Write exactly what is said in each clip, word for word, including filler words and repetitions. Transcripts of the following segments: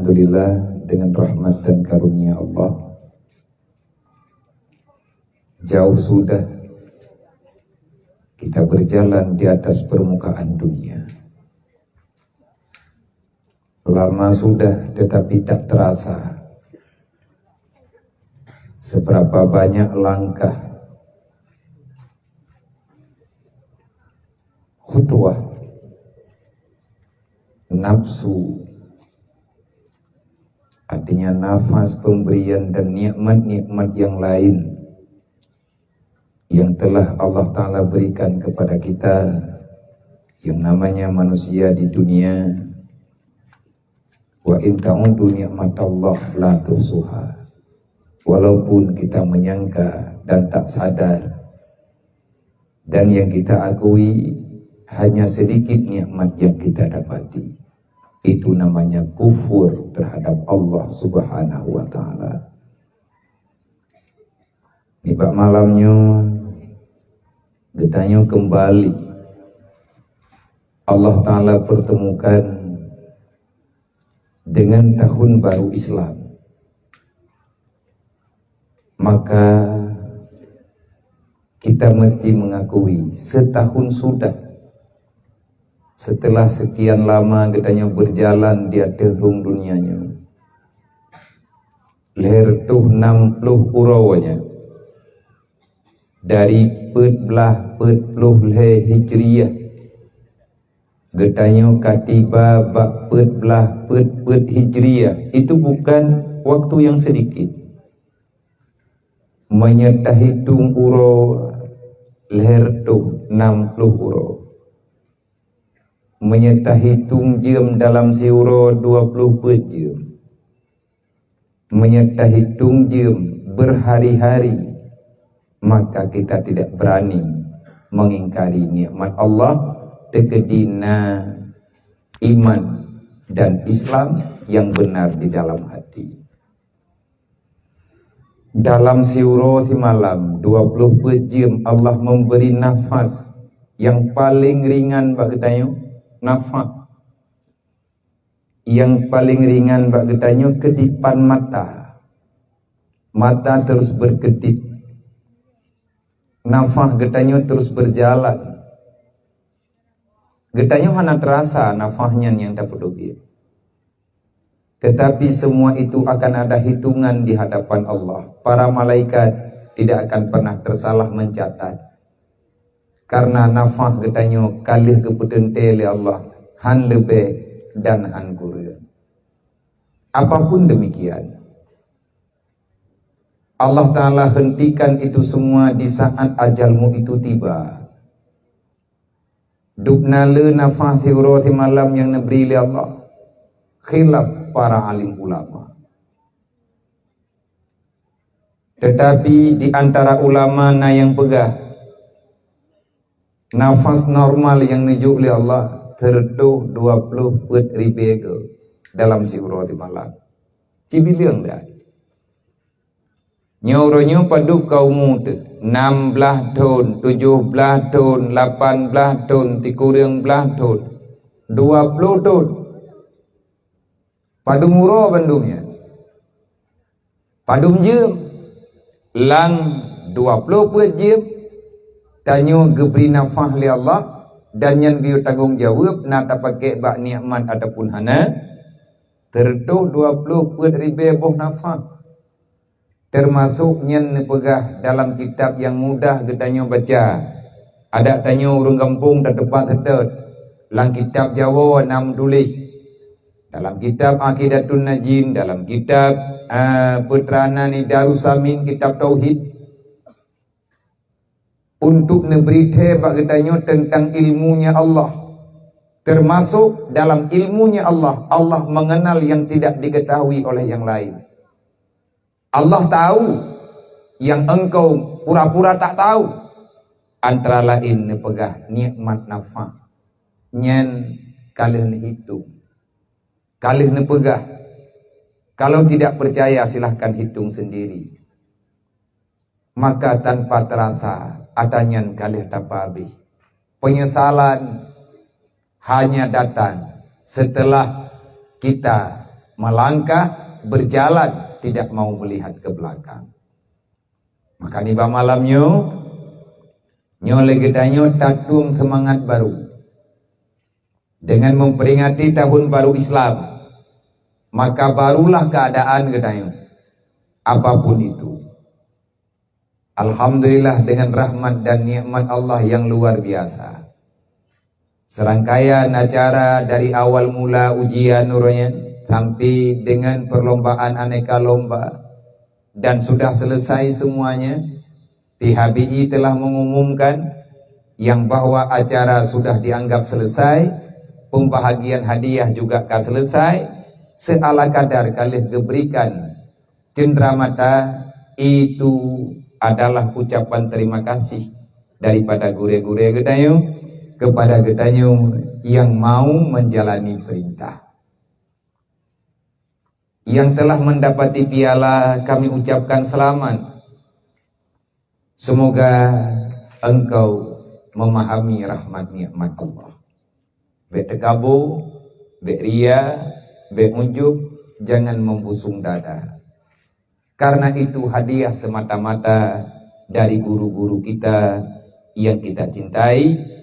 Alhamdulillah, dengan rahmat dan karunia Allah, jauh sudah kita berjalan di atas permukaan dunia. Lama sudah, tetapi tak terasa seberapa banyak langkah, khutuwah, nafsu, artinya nafas, pemberian dan nikmat-nikmat yang lain yang telah Allah Ta'ala berikan kepada kita yang namanya manusia di dunia. Wa in ta'uddu ni'matallah la tuhsuha. Walaupun kita menyangka dan tak sadar, dan yang kita akui hanya sedikit nikmat yang kita dapati, itu namanya kufur terhadap Allah Subhanahu wa Ta'ala. Nibak malam nyoe, geutanyoe kembali Allah Ta'ala pertemukan dengan tahun baru Islam. Maka kita mesti mengakui, setahun sudah setelah sekian lama geutanyoe berjalan di ateueh rhueng dunia nyoe, lhèe reutôh nam ploh uroe nyan, dari peuet blaih peuet ploh lhèe Hijriah, geutanyoe ka tiba bak peuet blaih peuet peuet Hijriah. Itu bukan waktu yang sedikit. Meunyoe tahitong uroe, lhèe reutôh nam ploh uroe. Meunyoe tahitong jeuem dalam siuroe, dua ploh peuet jeuem. Meunyoe tahitong jeuem berhari-hari, maka kita tidak berani mengingkari nikmat Allah, teukeudi na iman dan Islam yang benar di dalam hati. Dalam siuroe simalam, dua ploh peuet jeuem, Allah memberi nafas yang paling ringan bak geutanyoe, nafas. Nyang paleng ringan bak geutanyoe kedipan mata. Mata terus berkedip. Nafas geutanyoe terus berjalan. Geutanyoe hana terasa nafas nyan nyang tapeuteubiet. Tetapi semua itu akan ada hitungan di hadapan Allah. Para malaikat tidak akan pernah tersalah mencatat. Karena nafas geutanyoe ka lheueh geupeuteuntèe lé Allah, han leubeh dan han kureueng. Apapun demikian, Allah Ta'ala hentikan itu semua di saat ajalmu itu tiba. Dubna le nafas siuroe simalam nyang neubri lé Allah, khilaf para alim ulama. Tetapi di antara ulama na nyang peugah, nafas normal nyang neujok lé Allah sireutoh dua ploh peuet ribèe goe dalam siuroe simalam. Sibileueng that. Nyoe uroe nyoe padub ka umu teuh, nam blaih thon, tujoh blaih thon, lapan blaih thon, sikureueng blaih thon, dua ploh thon. Padub uroe bandum nyan. Padub jeuem. Lam dua ploh peuet jeuem, tanyoe geubri nafas lé Allah, dan nyan geuyue tanggong jaweueb na tapakék bak nikmat ataupun hana, sireutoh dua ploh peuet ribèe boh nafas. Teumasok nyan neupeugah dalam kitab nyang mudah geutanyoe baca. Adak tanyoe ureueng gampông tateupat seutôt. Lam kitab Jawoe na meutuléh. Dalam kitab Aqidatun Najin, dalam kitab, a, Peutrana Nidarus Samin, kitab tauhid. Untuk neubri thèe bak geutanyoe teuntang ilmunya Allah. Teumasok dalam ilmunya Allah, Allah mengenal yang tidak diketahui oleh yang lain. Allah tahu yang engkau pura-pura tak tahu. Antara laén neupeugah nikmat nafas. Nyan ka lheueh neuhitung. Ka lheueh neupeugah. Kalau tidak percaya, silahkan hitung sendiri. Maka tanpa terasa, ata nyan ka lheueh tapeuhabéh. Penyesalan hanya datang setelah kita melangkah, berjalan, tidak mau melihat ke belakang. Maka nibak malam nyoe, nyoe lé geutanyoe tatueng seumangat baru. Dengan memperingati tahun baru Islam, maka barulah keadaan geutanyoe, apapun itu. Alhamdulillah, dengan rahmat dan nikmat Allah yang luar biasa. Serangkaian acara dari awal mula ujian uroe nyan sampai dengan perlombaan aneka lomba, dan sudah selesai semuanya. P H B I telah mengumumkan yang bahwa acara sudah dianggap selesai, pembahagian hadiah juga ka selesai, seala kadar ka lheueh geuberikan cendera mata, itu adalah ucapan terima kasih daripada gurée-gurée geutanyoe kepada geutanyoe yang mau menjalani perintah. Yang telah mendapati piala, kami ucapkan selamat. Semoga engkau memahami rahmat nikmat Allah. Bék teukabô, bék ria, bék ujub, jangan membusung dada. Karena itu hadiah semata-mata dari guru-guru kita yang kita cintai.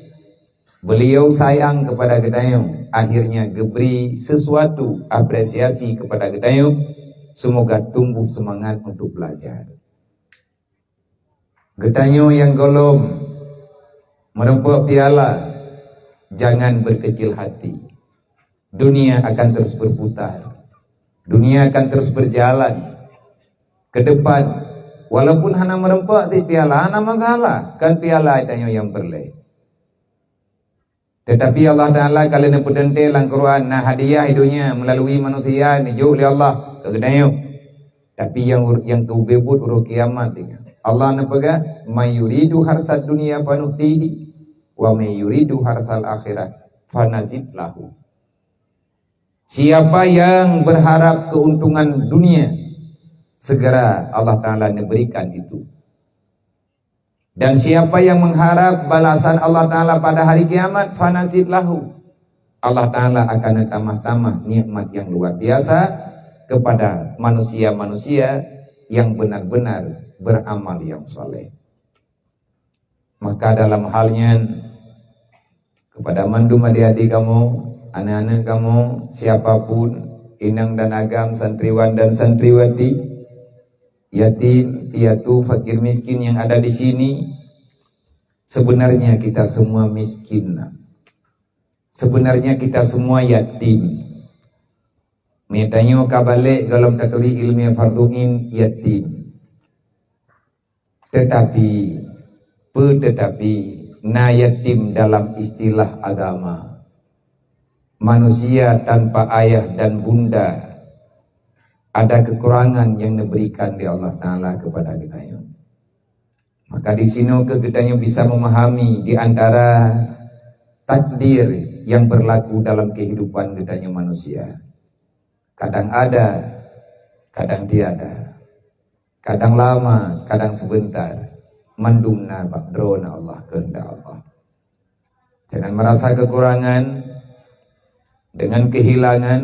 Beliau sayang kepada geutanyoe, akhirnya geubri sesuatu apresiasi kepada geutanyoe. Semoga tumbuh semangat untuk belajar. Geutanyoe nyang gohlom meureumpok piala, jangan berkecil hati. Dunia akan terus berputar. Dunia akan terus berjalan ke depan. Walaupun hana meureumpok di piala, hana masalah. Kan piala tanyoe nyang peureulée. Tetapi Allah Taala ka lheueh neupeuteuntée lam Quran, na hadiah di dunia melalui manusia neujok lé Allah keu geutanyoe. Tapi nyang ur-, nyang keu ubé buet uroe kiamat, ingat. Allah neupeugah, "Man yuridu harsad dunya fanu'tihi, wa man yuridu harsal akhirah fanazid lahu." Siapa yang berharap keuntungan dunia, segera Allah Taala neuberikan itu. Dan siapa yang mengharap balasan Allah Taala pada hari kiamat, fanazid lahu. Allah Taala akan tamah-tamah nikmat yang luar biasa kepada manusia-manusia yang benar-benar beramal yang soleh. Maka dalam hal nyan, kepada mandum adik-adik kamoe, aneuk-aneuk kamoe, siapapun, inong dan agam, santriwan dan santriwati, yatim, piatu, fakir miskin yang ada di sini, sebenarnya kita semua miskin, nak. Sebenarnya kita semua yatim. Meunyoe tanyoe ka balek gohlom taturi ileumèe fardhu ain, yatim. Tetapi, peu tetapi, na yatim dalam istilah agama. Manusia tanpa ayah dan bunda, ada kekurangan yang diberikan di Allah Taala kepada kita. Maka di sinoe keuh geutanyoe bisa memahami di antara takdir yang berlaku dalam kehidupan geutanyoe manusia. Kadang ada, kadang tiada. Kadang lama, kadang sebentar. Mandum na bak droe na Allah, kehendak Allah. Jangan merasa kekurangan dengan kehilangan,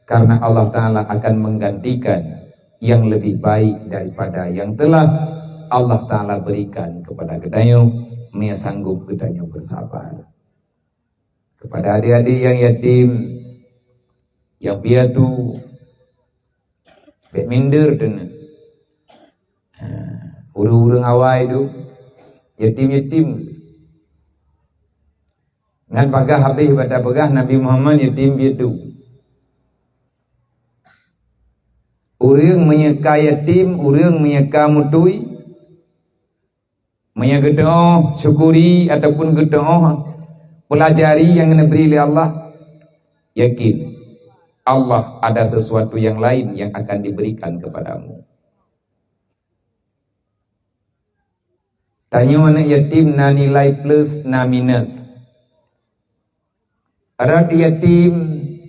karena Allah Taala akan menggantikan yang lebih baik daripada yang telah Allah Taala berikan kepada geutanyoe, meunyoe sanggup geutanyoe bersabar. Kepada adik-adik yang yatim, yang piatu, bék minder teuneuh. Ha, ureueng-ureueng awai tu, yatim-yatim. Ngat bagah habéh bak tapeugah Nabi Muhammad yatim piatu. Ureueng meunyoe ka yatim, ureueng meunyoe ka mutui, meunyoe geutu'oh syukuri ataupun geutu'oh pelajari yang diberi oleh Allah, yakin Allah ada sesuatu yang lain yang akan diberikan kepadamu. Tanyoe aneuk yatim na nilai plus, na minus. Rot yatim,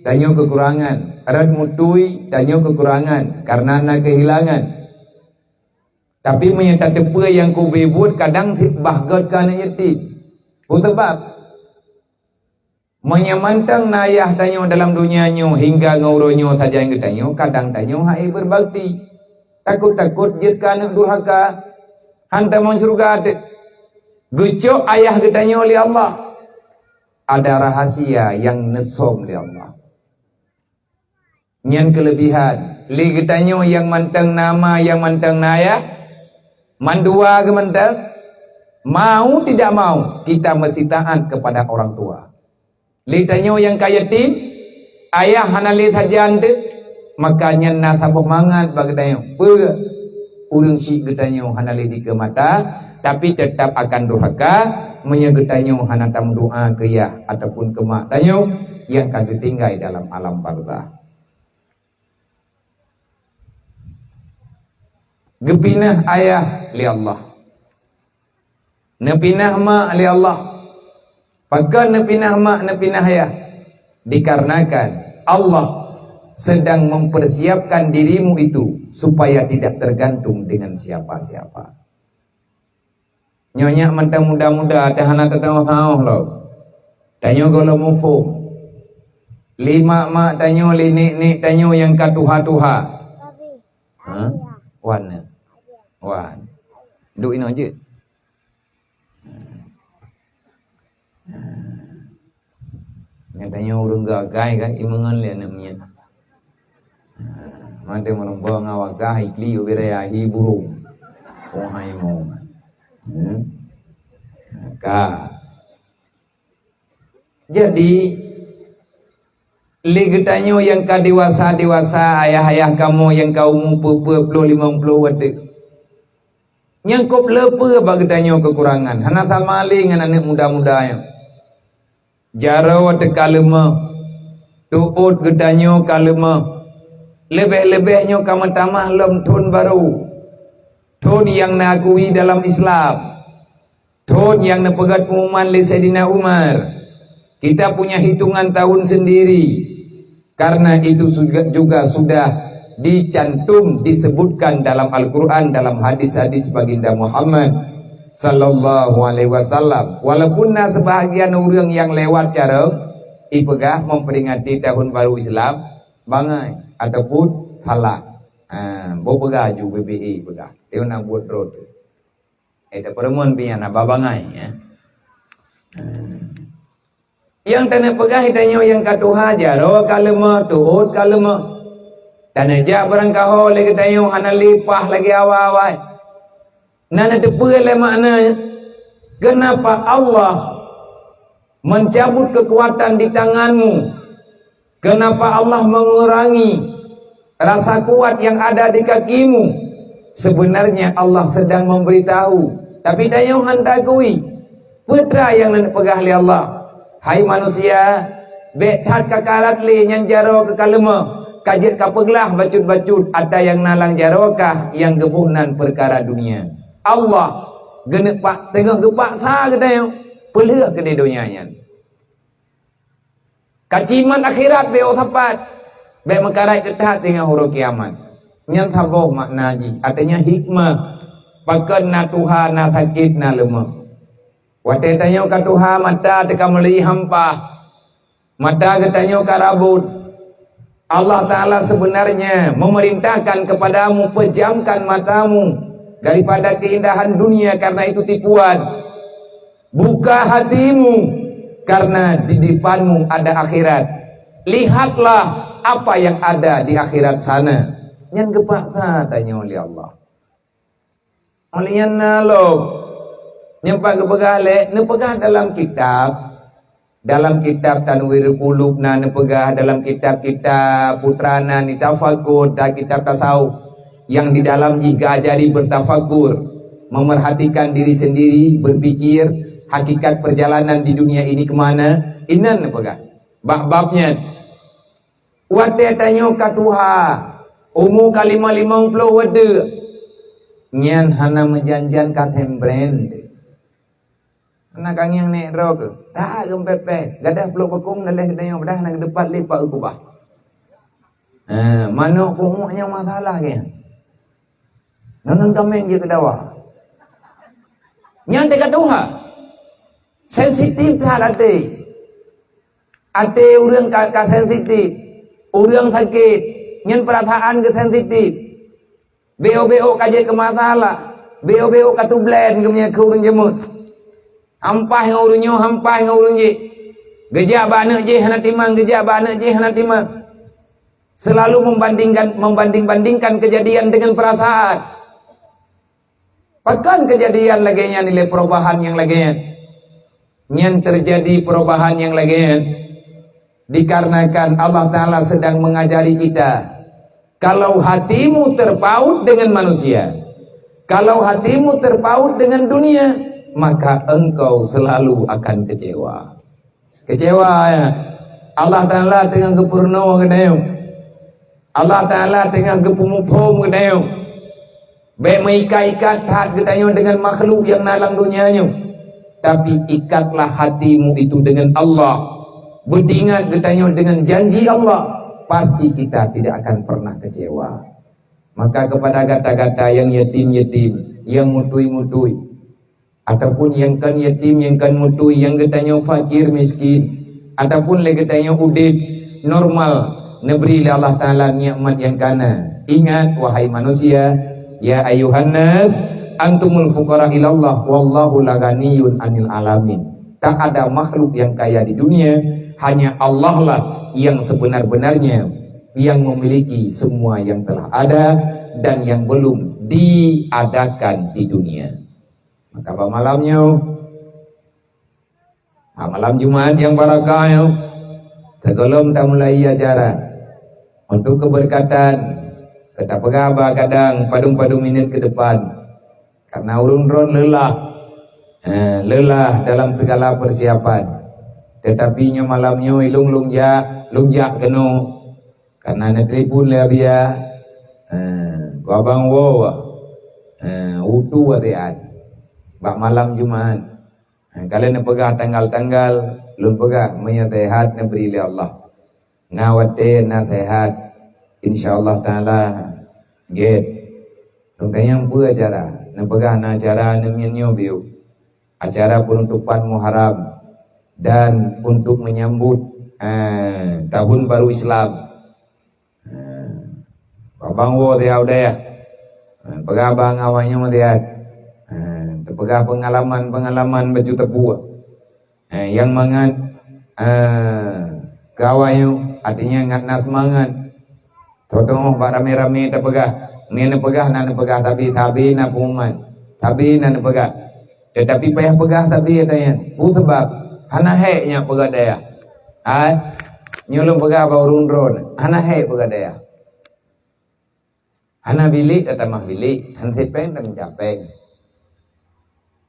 tanyoe kekurangan. Rot mutui, tanyoe kekurangan karena na kehilangan. Tapi meunyoe tateupeue nyang kubi buet, kadang bah göt keu aneuk yatim. Peue sabab? Meunyoe mantong na ayah tanyoe dalam donya nyoe hingga ngon uroe nyoe sajan geutanyoe, kadang tanyoe hai berbakti. Takot-takot jeuet keu aneuk durhaka, han tamong syeuruga teuk. Geucok ayah geutanyoe lé Allah. Ada rahasia nyang neusöm lé Allah. Nyan keulebihan. Lé geutanyoe nyang mantong na ma, nyang mantong na ayah, mandua geuh mantong, mau tidak mau, kita mesti taat kepada orang tua. Lé tanyoe nyang ka yatim, ayah hana lé sajan teuk, maka nyan na saboh mangat bak geutanyoe. Peue? Ureuëng syik geutanyoe hana lé dikeue mata, tapi teutap akan durhaka meunyoe geutanyoe hana tameudoa keu yah ataupun keu mak tanyoe nyang ka geutinggai dalam alam barzakh. Geupinah ayah lé Allah. Neupinah mak lé Allah. Pakon neupinah mak, neupinah ayah? Dikarenakan Allah sedang mempersiapkan dirimu itu supaya tidak tergantung dengan siapa-siapa. Nyoe nyak mantong muda-muda, teuh hana teutamah saôh lom. Tanyoe gohlom muphom. Lé mak-mak tanyoe, lé nek-nek tanyoe nyang ka tuha-tuha. Ha? Wan. Wan. Duek inoe jeuet. Nyang tanyoe ureuëng geuagai kan, imeungon lé aneuk miet. Mantong meureumpok ngon wakah ikli ubiraya hi burung. Oh hai mo. Hmm. Ka. Jadi, lé geutanyoe nyang ka dewasa-dewasa, ayah-ayah kamoe nyang ka umu peuet-peuet ploh, limong ploh watée. Nyang kop le peue bak geutanyoe keukurangan, hana sama lé ngon aneuk muda-muda nyoe. Jaroe teuka leumoh, tuôt geutanyoe ka leumoh, leubeh-leubeh nyoe ka meutamah lom thon barô, thon nyang neukui dalam Islam, thon nyang neupeugét pengumuman lé Saidina Umar. Kita punya hitungan tahun sendiri. Karena itu juga, juga sudah dicantum, disebutkan dalam Al-Quran, dalam hadis-hadis Baginda Muhammad sallallahu alaihi wasallam. Walaupun na sebahagian ureuëng nyang lewat carông, ipeugah memperingati tahun baru Islam bangai ataupun salah. Ha, boh peugah ju B B I peugah. Teuh na buet droe teuh. Eh, tapeureumeun pian haba bangai, ya. Ha. Nyang taneuk peugah tanyoe nyang ka tuha, jaroe ka leumoh, tuôt ka leumoh. Taneuk jak barangkaho lé geutanyoe hana lé paih lagée awai-awai. Na neuteupeue lé makna, kenapa Allah mencabut kekuatan di tanganmu? Kenapa Allah mengurangi rasa kuat yang ada di kakimu? Sebenarnya Allah sedang memberitahu, tapi tanyoe han takui. Peue teuma nyang neupeugah lé Allah, "Hai manusia, bék that ka karat lé nyan jaroe keu ka leumoh, ka jeuet ka peuglah bacut-bacut ata nyang na lam jaroe kah nyang geuboh nan peukara dunia." Allah geuneuk pak, teungoh geupaksa geutanyoe peulheueh keudeh donya nyan. Kaciman akhirat bék sapat, bék meukarat keuthat teungoh uroe kiamat. Nyan saboh makna jih, artinya hikmah. Pakon na tuha, na sakét, na leumoh. Watée tanyoe ka tuha, mata teuka meuli hampa. Mata geutanyoe ka rabot. Allah Ta'ala sebenarnya memerintahkan kepadamu, pejamkan matamu daripada keindahan dunia, karena itu tipuan. Buka hatimu, karena di depanmu ada akhirat. Lihatlah apa yang ada di akhirat sana. Nyan geupaksa tanyoe lé Allah. Óh lheueh nyan na lom. Nyan pat geupeugah lé, neupeugah dalam kitab. Dalam kitab Tanwirul Qulub na neupeugah, dalam kitab-kitab Putra na nitafakur, dan kitab tasawuf yang di dalam jih geuajari bertafakur, memerhatikan diri sendiri, berpikir, hakikat perjalanan di dunia ini ke mana, inan neupeugah. Bab-bab nyan. Watée tanyoe ka tuha, umu ka limong-limong ploh watée, nyan hana meujan-jan ka tem brand. Hana ka ngieng nek droe keu. Tak geumpepeh, gadah ploh bakong daleh geutanyoe, padahai hana geudeupat lé pak eukubah. Ha, manok pungok nyang masalah ke. Ngon kaméng jeuet keu dawa. Nyan teuka tuha. Sensitif that até. Até ureuëng ka, ka sensitif. Ureuëng sakét, nyan peurasaan geuh sensitif. Béok-béok ka jeuet keu masalah. Béok-béok ka tublen geuh meunyoe keu ureuëng jeumeut. Hampah ngon ureuëng nyoe, hampah ngon ureuëng jéh. Geujak bak aneuëk jéh hana timang, geujak bak aneuëk jéh hana timang. Selalu membandingkan, membanding-bandingkan kejadian dengan perasaan. Pakon keujadian lagée nyan ilée perubahan nyang lagée nyan? Nyan teujadi perubahan nyang lagée nyan dikarenakan Allah Taala sedang mengajari kita, kalau hatimu terpaut dengan manusia, kalau hatimu terpaut dengan dunia, maka engkau selalu akan kecewa. Kecewa, ya. Allah Taala teungoh geupeurunoe geutanyoe. Allah Taala teungoh geupeuphom geutanyoe. Bék meuikat-ikat that geutanyoe deungon makhluk nyang na lam donya nyoe. Tapi ikatlah hatimu itu dengan Allah. Beuingat geutanyoe dengan janji Allah. Pasti kita tidak akan pernah kecewa. Maka kepada gata-gata yang yatim-yatim, yang mutui-mutui, ataupun nyang kon yatim, nyang kon mutui, nyang geutanyoe fakir miskin, ataupun lé geutanyoe udeb normal, neubri lé Allah Taala nikmat nyang kana. Ingat, wahai manusia, ya ayuhan nas, antumul fuqara ilallah, wallahu la ghaniyun anil alamin. Tak ada makhluk yang kaya di dunia, hanya Allah lah yang sebenar-benarnya yang memiliki semua yang telah ada dan yang belum diadakan di dunia. Maka bak malam nyoe, ha, malam Jumat nyang barakah nyoe, sigohlom tamulai acara untuk keberkatan, keu tapeugah bah kadang padum-padum minit ke depan. Karena ureuëng droen lelah, eh, lelah dalam segala persiapan. Tetapi nyoe malam nyoe ilong lôn jak, lôn jak keunoe. Karena neutelepon lé Abia, eh, ku abang woe, eh, utu watée bak malam Jumat. Eh, ka lheueh neupeugah tanggal-tanggal, lôn peugah meunyoe sehat neubri lé Allah. Na watée na sehat, insya Allah Taala gét. Lôn tanyong peue acara, neupeugah na acara neumiet nyoe biu. Acara penutupan Muharram dan untuk menyambut, eh, tahun baru Islam. Eh, abang woe siat u dayah. Eh, peugah bang awak nyoe siat. Eh, teupeugah pengalaman-pengalaman bacut teupue. Eh, nyang mangat, eh, keu awak nyoe, artinya ngat na seumangat. Tho-tho bak ramé-ramé tapeugah. Meunyoe neupeugah na neupeugah, tapi sabe na pengumuman. Sabe na neupeugah. Tetapi payah peugah sabe nyan. Peue sabab? Hana hék nyan peugah dayah. Hai, nyoe lôn peugah bak ureuëng droen. Hana hék peugah dayah. Hana bilék tatamah bilék, han sé péng tamita péng.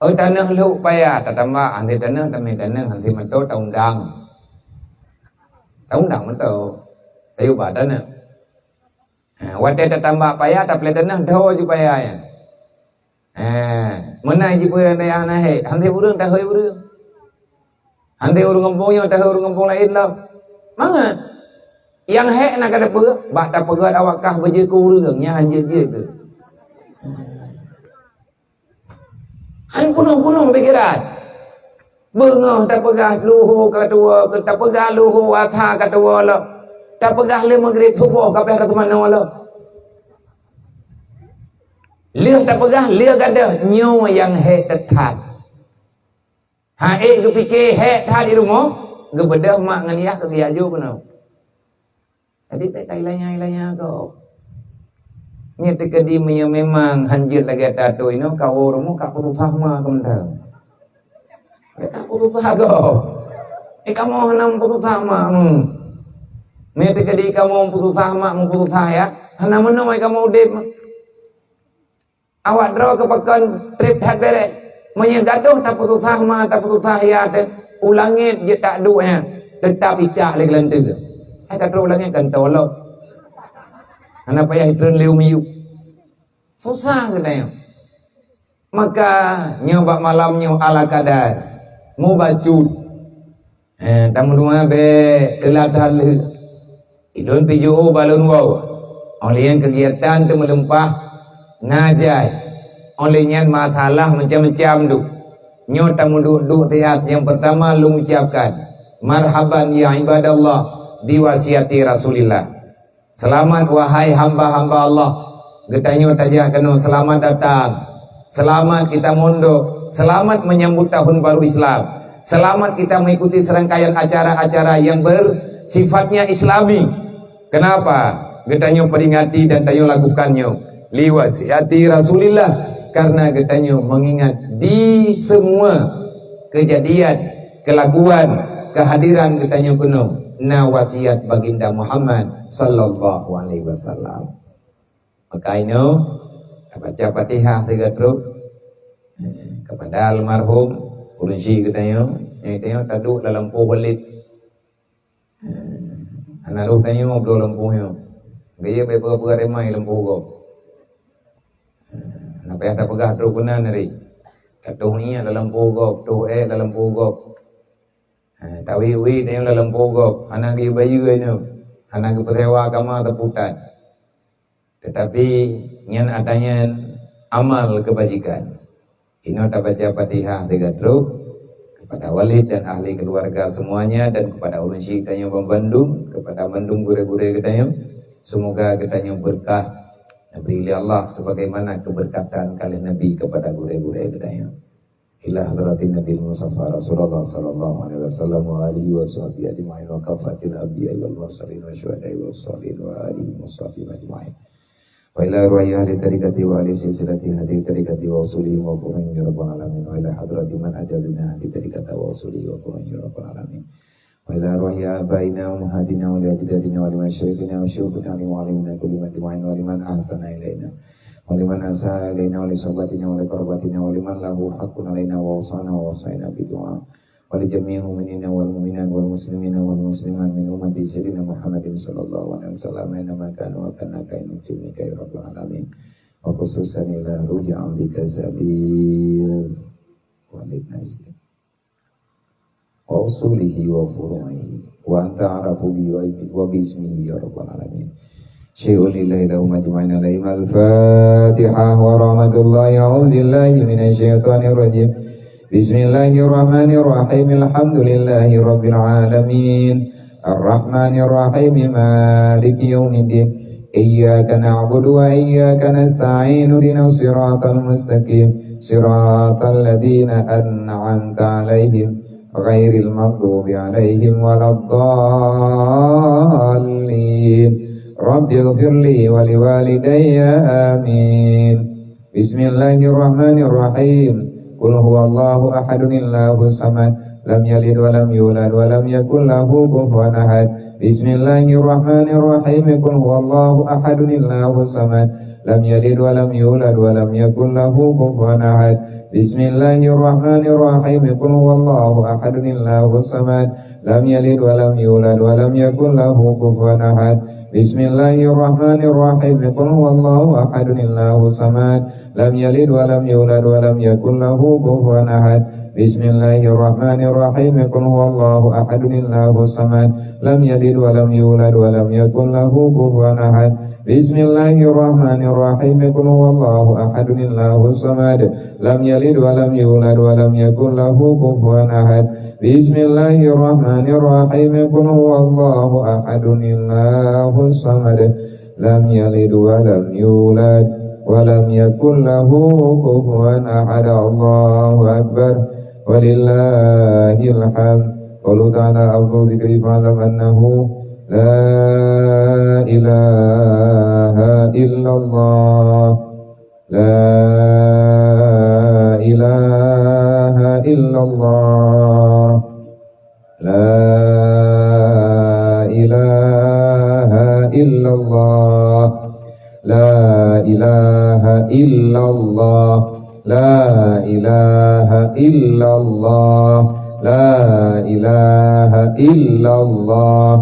Oh, tanoh lhok paya tatamba, han sé tanoh tamita tanoh, han sé moto taundang. Taundang moto. Tayue ba tanoh. Ha, watée tatamba paya, tapeulét tanoh, dho ju paya nyan. Ha, meunan jipeue dan dayah hana hék, han sé ureuëng tahôi ureuëng. Han sé ureuëng gampông nyoe tahôi ureuëng gampông laén lom. Mangat. Nyang hék na ka tapeugah, bak tapeugah awak kah beujeuet keu ureuëng, nyan han jeuet-jeuet keu. Han peunoh-peunoh pikiran. Beungoh tapeugah luho ka tuwoe, tapeugah luho asa ka tuwoe lom. Tapeugah lé Maghrib suboh ka payah ka teumanoe lom. Lheueh tapeugah, lheueh gadôh, nyoe nyang hék that-that. Ha ék geupike hék that di rumoh, geubeudôh mak ngon yah keu geujak jok keunoe. Jadi, bèk ka ilanya-ilanya gob. Nyoe teukeudi meunyoe memang han jeuet lagèe ata inoe, kawoe rumoh ka peususah ma keu mantong. Bèk ka peususah gob. Eh, kamoe hana meupeususah mak mu. Nyoe teukeudi kamoe meupeususah mak, meupeususah yah, hana meunoe kamoe udép. Awak droe keu pakon trép that bèrèh. Meunyoe gadôh tapeususah ma, tapeususah yah teuh, u langét jeuet taduek nyan, teutap icak lé geulanteue. Hai ka trôk u langét kan tolok. Hana payah itreun lé u miyueb. Susah geutanyoe. Maka nyoe bak malam nyoe ala kadar, mubacut. Eh, tameudoa bèk teulat that lheueh. Ulôn pih jiôh bak lôn woe. Óh lheueh nyan keugiatan teumeulimpah na jai. Óh lheueh nyan masalah macam-macam duek. Nyoe tameuduek-duek siat nyang peurtama lôn ucapkan. Marhaban ya ibadallah, biwasiati Rasulillah. Seulamat wahai hamba-hamba Allah. Geutanyoe tajak keunoe, seulamat datang. Seulamat kita mondok. Seulamat menyambut tahun baru Islam. Seulamat kita mengikuti serangkaian acara-acara yang bersifatnya Islami. Kenapa? Geutanyoe peringati dan tanyoe lakukan nyoe. Liwasiati Rasulillah, karena geutanyoe mengingat di semua kejadian, kelakuan, kehadiran geutanyoe keunoe na wasiat Baginda Muhammad sallallahu alaihi wasallam. Maka inoe, tabaca Fatihah sigoe trok, eh, kepada almarhum ureueng syik geutanyoe, nyang geutanyoe taduek lam lampôh Walid. Eh, hana roh tanyoe bloe lampôh nyoe. Geuyue bak peugah-peugah remai lampôh gob. Eh, hana payah tapeugah trok keunan tadi. Tatoh iék lam lampôh gob, toh ék lam lampôh gob. Eh, tawi-wi tanyoe lam lampôh gob, hana geuyue bayeue nyoe. Hana geupeusewa kama teuputat. Tetapi nyan ata nyan amal kebajikan. Inoe tabaca Fatihah sigoe trok kepada Walid dan ahli keluarga semuanya dan kepada ureueng syik tanyoe bandum, kepada bandum gurée-gurée geutanyoe. Semoga geutanyoe berkah diberi oleh Allah sebagaimana keberkatan kaleh Nabi kepada gurée-gurée geutanyoe. Ila hadratin Nabi Mustafa Rasulullah sallallahu alaihi wasallam wa alihi wa sahbihi ajma'in wa kafatil anbiya'i wal mursalin wa syuhada'i wa salihin wa alihi wa sahbihi ajma'in. Wa ila ruhi ahli tariqati wa ahli silsilati hadhihi tariqati wa usulihim wa furu'ihim ya rabbal alamin. Wa ila hadrati man ajabina hadhihi tariqata wa usulihim wa furu'ihim ya rabbal alamin. Wa ila ruhi abaina wa ummahatina wa li ajdadina wa li masyayikhina wa syuyukhina wa li muallimina kulli majma'in wa liman ahsana ilaina wa liman asaa ilaina wa li sahabatina wa li qarabatina wa liman lahu haqqun alaina wa awsana wa wasaina bi du'a. Wa li jami'il mu'minina wal mu'minat wal muslimina wal muslimat min ummati sayyidina Muhammadin sallallahu alaihi wasallam aina ma kanu wa kana kainun fi mika ya rabbal alamin. Wa khususan ila ruhi abdika Sabil Walid Nasir. Wa usulihi wa furu'ihi. Wa anta a'rafu bi wa bi ismihi ya rabbal alamin. Syai'un lillahi lahum ajma'in alaihim al-Fatihah wa rahmatullahi a'udzu billahi minasy syaithanir rajim. Bismillahirrahmanirrahim. Alhamdulillahi rabbil alamin. Arrahmanirrahim. Maliki yaumiddin. Iyyaka na'budu wa iyyaka nasta'in. Ihdinas siratal mustaqim. Siratal ladzina an'amta 'alaihim ghairil maghdubi 'alaihim waladdallin. Rabbighfirli wa liwalidayya. Amin. Bismillahirrahmanirrahim. Qul huwallahu ahadun Allahus samad. Lam yalid wa lam yulad wa lam yakul lahu kufuwan ahad. Bismillahirrahmanirrahim. Qul huwallahu ahadun Allahus samad. Lam yalid wa lam yulad wa lam yakul lahu kufuwan ahad. Bismillahirrahmanirrahim. Qul huwallahu ahadun Allahus samad. Lam yalid wa lam yulad wa lam yakul lahu kufuwan ahad. Bismillahirrahmanirrahim. Qul huwallahu ahadun Allahus samad. Lam yalid wa lam yulad wa lam yakul lahu kufuwan ahad. Bismillahirrahmanirrahim. Qul huwallahu ahadun Allahus samad. Lam yalid wa lam yulad wa lam yakul lahu kufuwan ahad. Bismillahirrahmanirrahim. Qul huwallahu ahadun Allahus samad. Lam yalid wa lam yulad wa lam yakul lahu kufuwan ahad. Bismillahirrahmanirrahim. Qul huwallahu ahadun Allahus samad. Lam yalid wa lam yulad wa lam yakul lahu kufuwan ahad. Allahu akbar. Walillahil hamd. Qalu ta'ala afdalu dzikri fa'lam annahu la ilaha illallah. La ilaha illallah. La ilaha illallah. La ilaha illallah. La ilaha illallah. La ilaha illallah.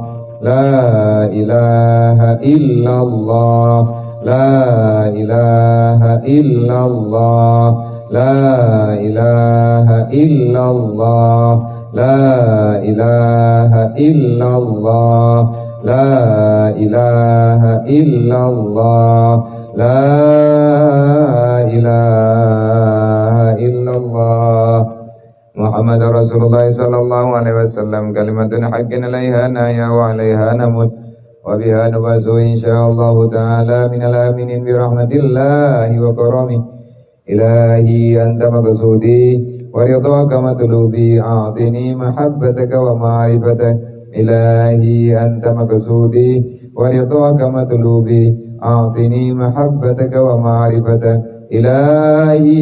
La ilaha illallah. La ilaha illallah. La ilaha illallah. La ilaha illallah. La ilaha illallah. La ilaha illallah. Muhammad Rasulullah sallallahu alaihi wasallam, kalimatun haqqin alaiha nahya wa alaiha namut, wa biha nub'atsu insyaallahu ta'ala minal aminin birahmatillahi wa karamih. Ilahi anta maqsudi wa ridhaka matlubi, a'tini mahabbataka wa ma'rifatak. Ilahi anta maqsudi wa ridhaka matlubi, a'tini mahabbataka wa ma'rifatak. Ilahi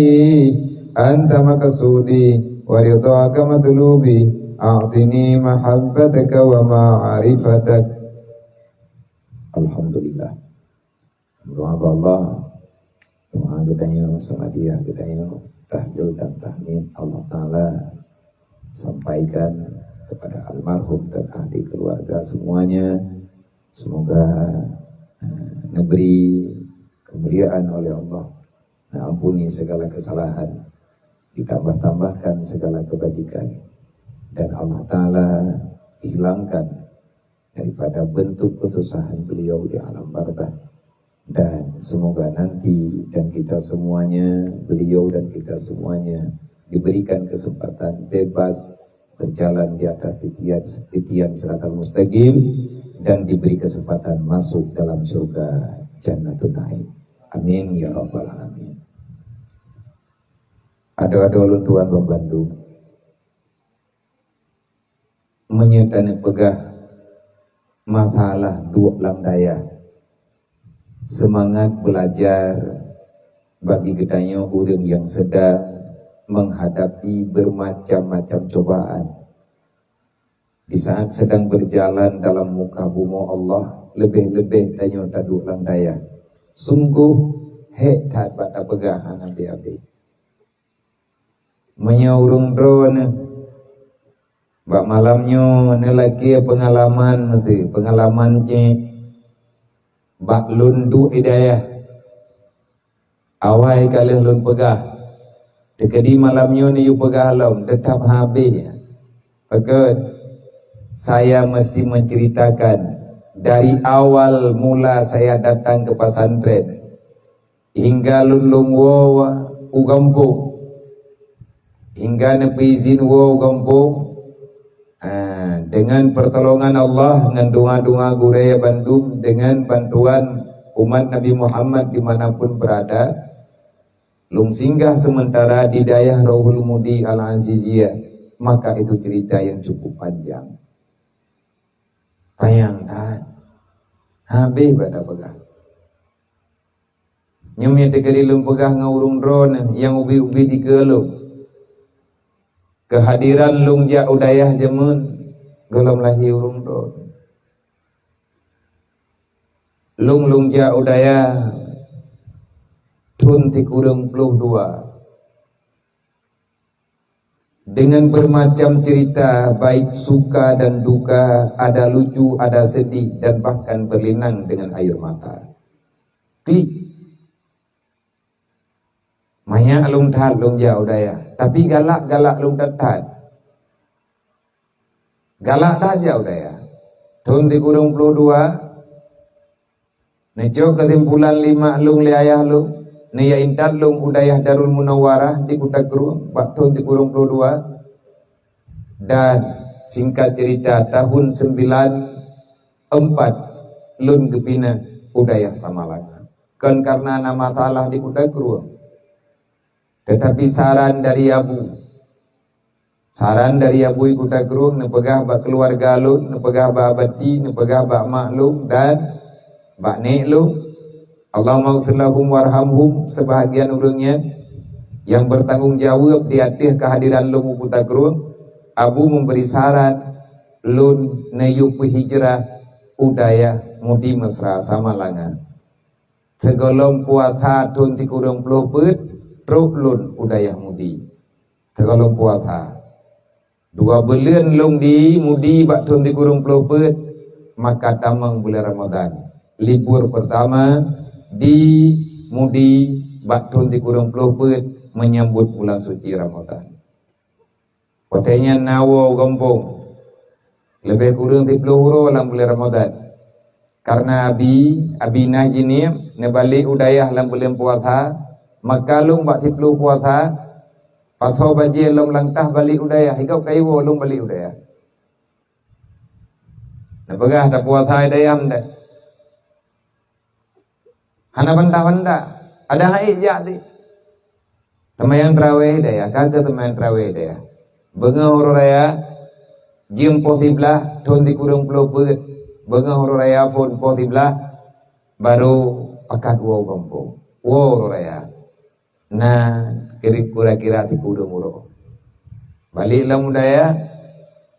anta maqsudi wa ridhaka matlubi, a'tini mahabbataka wa ma'rifatak. Alhamdulillah. Doa bak Allah, doa geutanyoe, samadiyah geutanyoe, tahlil dan tahmid Allah Ta'ala sampaikan kepada almarhum dan ahli keluarga semuanya. Semoga, eh, diberi kemuliaan oleh Allah, mengampuni segala kesalahan, ditambah-tambahkan segala kebajikan, dan Allah Ta'ala hilangkan daripada bentuk kesusahan beliau di alam barzakh. Dan semoga nanti dan kita semuanya, beliau dan kita semuanya, diberikan kesempatan bebas berjalan di atas titian, titian siratal mustaqim dan diberi kesempatan masuk dalam surga Jannatun Naim. Amin ya rabbal alamin. Adoe-adoe lôn tuan ban mandum. Meunyoe taneuk peugah masalah duek lam dayah, seumangat beulajar bagi geutanyoe ureuëng nyang seudang menghadapi bermacam-macam cobaan. Di saat sedang berjalan dalam muka bumoe Allah, leubeh-leubeh tanyoe taduek lam dayah, sunggoh hék that bak tapeugah hana habéh-habéh. Meunyoe ureuëng droeneuh bak malam nyoe neulakée peungalaman, peungalaman cit bak lôn duek i dayah. Awai ka lheueh lôn peugah, teukeudi malam nyoe neuyue peugah lom, teutab habéh. Pakon? Saya mesti menceritakan dari awal mula saya datang ke pesantren hingga lôn lôn woe u gampông, hingga neupeuizin woe u gampông, ah, dengan pertolongan Allah, ngon doa-doa gurée bandum, dengan bantuan umat Nabi Muhammad di mana pun berada, lôn singgah sementara di dayah Rauhul Mudi Al-Aziziyah, maka itu cerita yang cukup panjang. Panyang that. Habéh bak tapeugah. Nyoe meuteukali lôn peugah ngon ureuëng droeneuh nyang ubit-ubit dikeue lôn. Keuhadiran lôn jak u dayah jameun gohlom lahé ureuëng droeneuh. Lôn, lôn jak u dayah thon sikureueng ploh dua. Dengan bermacam cerita, baik suka dan duka, ada lucu, ada sedih, dan bahkan berlinang dengan air mata. Klik. Manyak lôn that lôn jak u dayah, tapi galak-galak lôn that-that. Galak that jak u dayah. Thon sikureueng ploh dua, neucok keusimpulan lé mak lôn, lé ayah lôn, neujak intat lôn u dayah Darul Munawwarah di Kuta Krueng bak thon sikureueng ploh dua. Dan singkat cerita, tahun sembilan empat lôn geupinah u dayah Samalanga. Kon karena na masalah di Kuta Krueng, tetapi saran dari abu. Saran dari abu i Kuta Krueng, neupeugah bak keuluwarga lôn, neupeugah bak abati, neupeugah bak mak lôn dan bak nék lôn. Allahumma ighfir lahum warhamhum, seubahagian ureuëng nyan nyang bertanggung jaweueb di ateueh keuhadiran lôn u Kuta Krueng, abu memberi saran lôn neuyue peuhijrah u dayah Mudi Mesra Samalanga. Sigohlom puasa thon sikureueng ploh peuet, trok lôn u dayah Mudi. Sigohlom puasa. Dua buleuen lôn di Mudi bak thon sikureueng ploh peuet, maka tamong buleuen Ramadhan. Libur pertama di Mudi bak thon sikureueng ploh peuet menyambut bulan suci Ramadhan. Watée nyan na woe u gampông, leubeh kureueng siploh uroe lam buleuen Ramadhan. Karena abi, abi na jihnyan neubalek u dayah lam buleuen puasa, maka lôn bak siploh puasa, Pasoe bajée lom langkah balek u dayah, i gob ka iwoe lôn balek u dayah. Neupeugah tapuasa i dayah ndak? Hana bantah-bantah. Ada hai jak di. Seumayang tarawih dayah, ka keu seumayang tarawih dayah. Beungoh uroe raya, jeuem poh siblaih, thon sikureueng ploh peuet. Beungoh uroe raya phon poh siblaih, barô pakat woe u gampông. Woe uroe raya. Na kira-kira sikureueng uroe. Balek lam u dayah,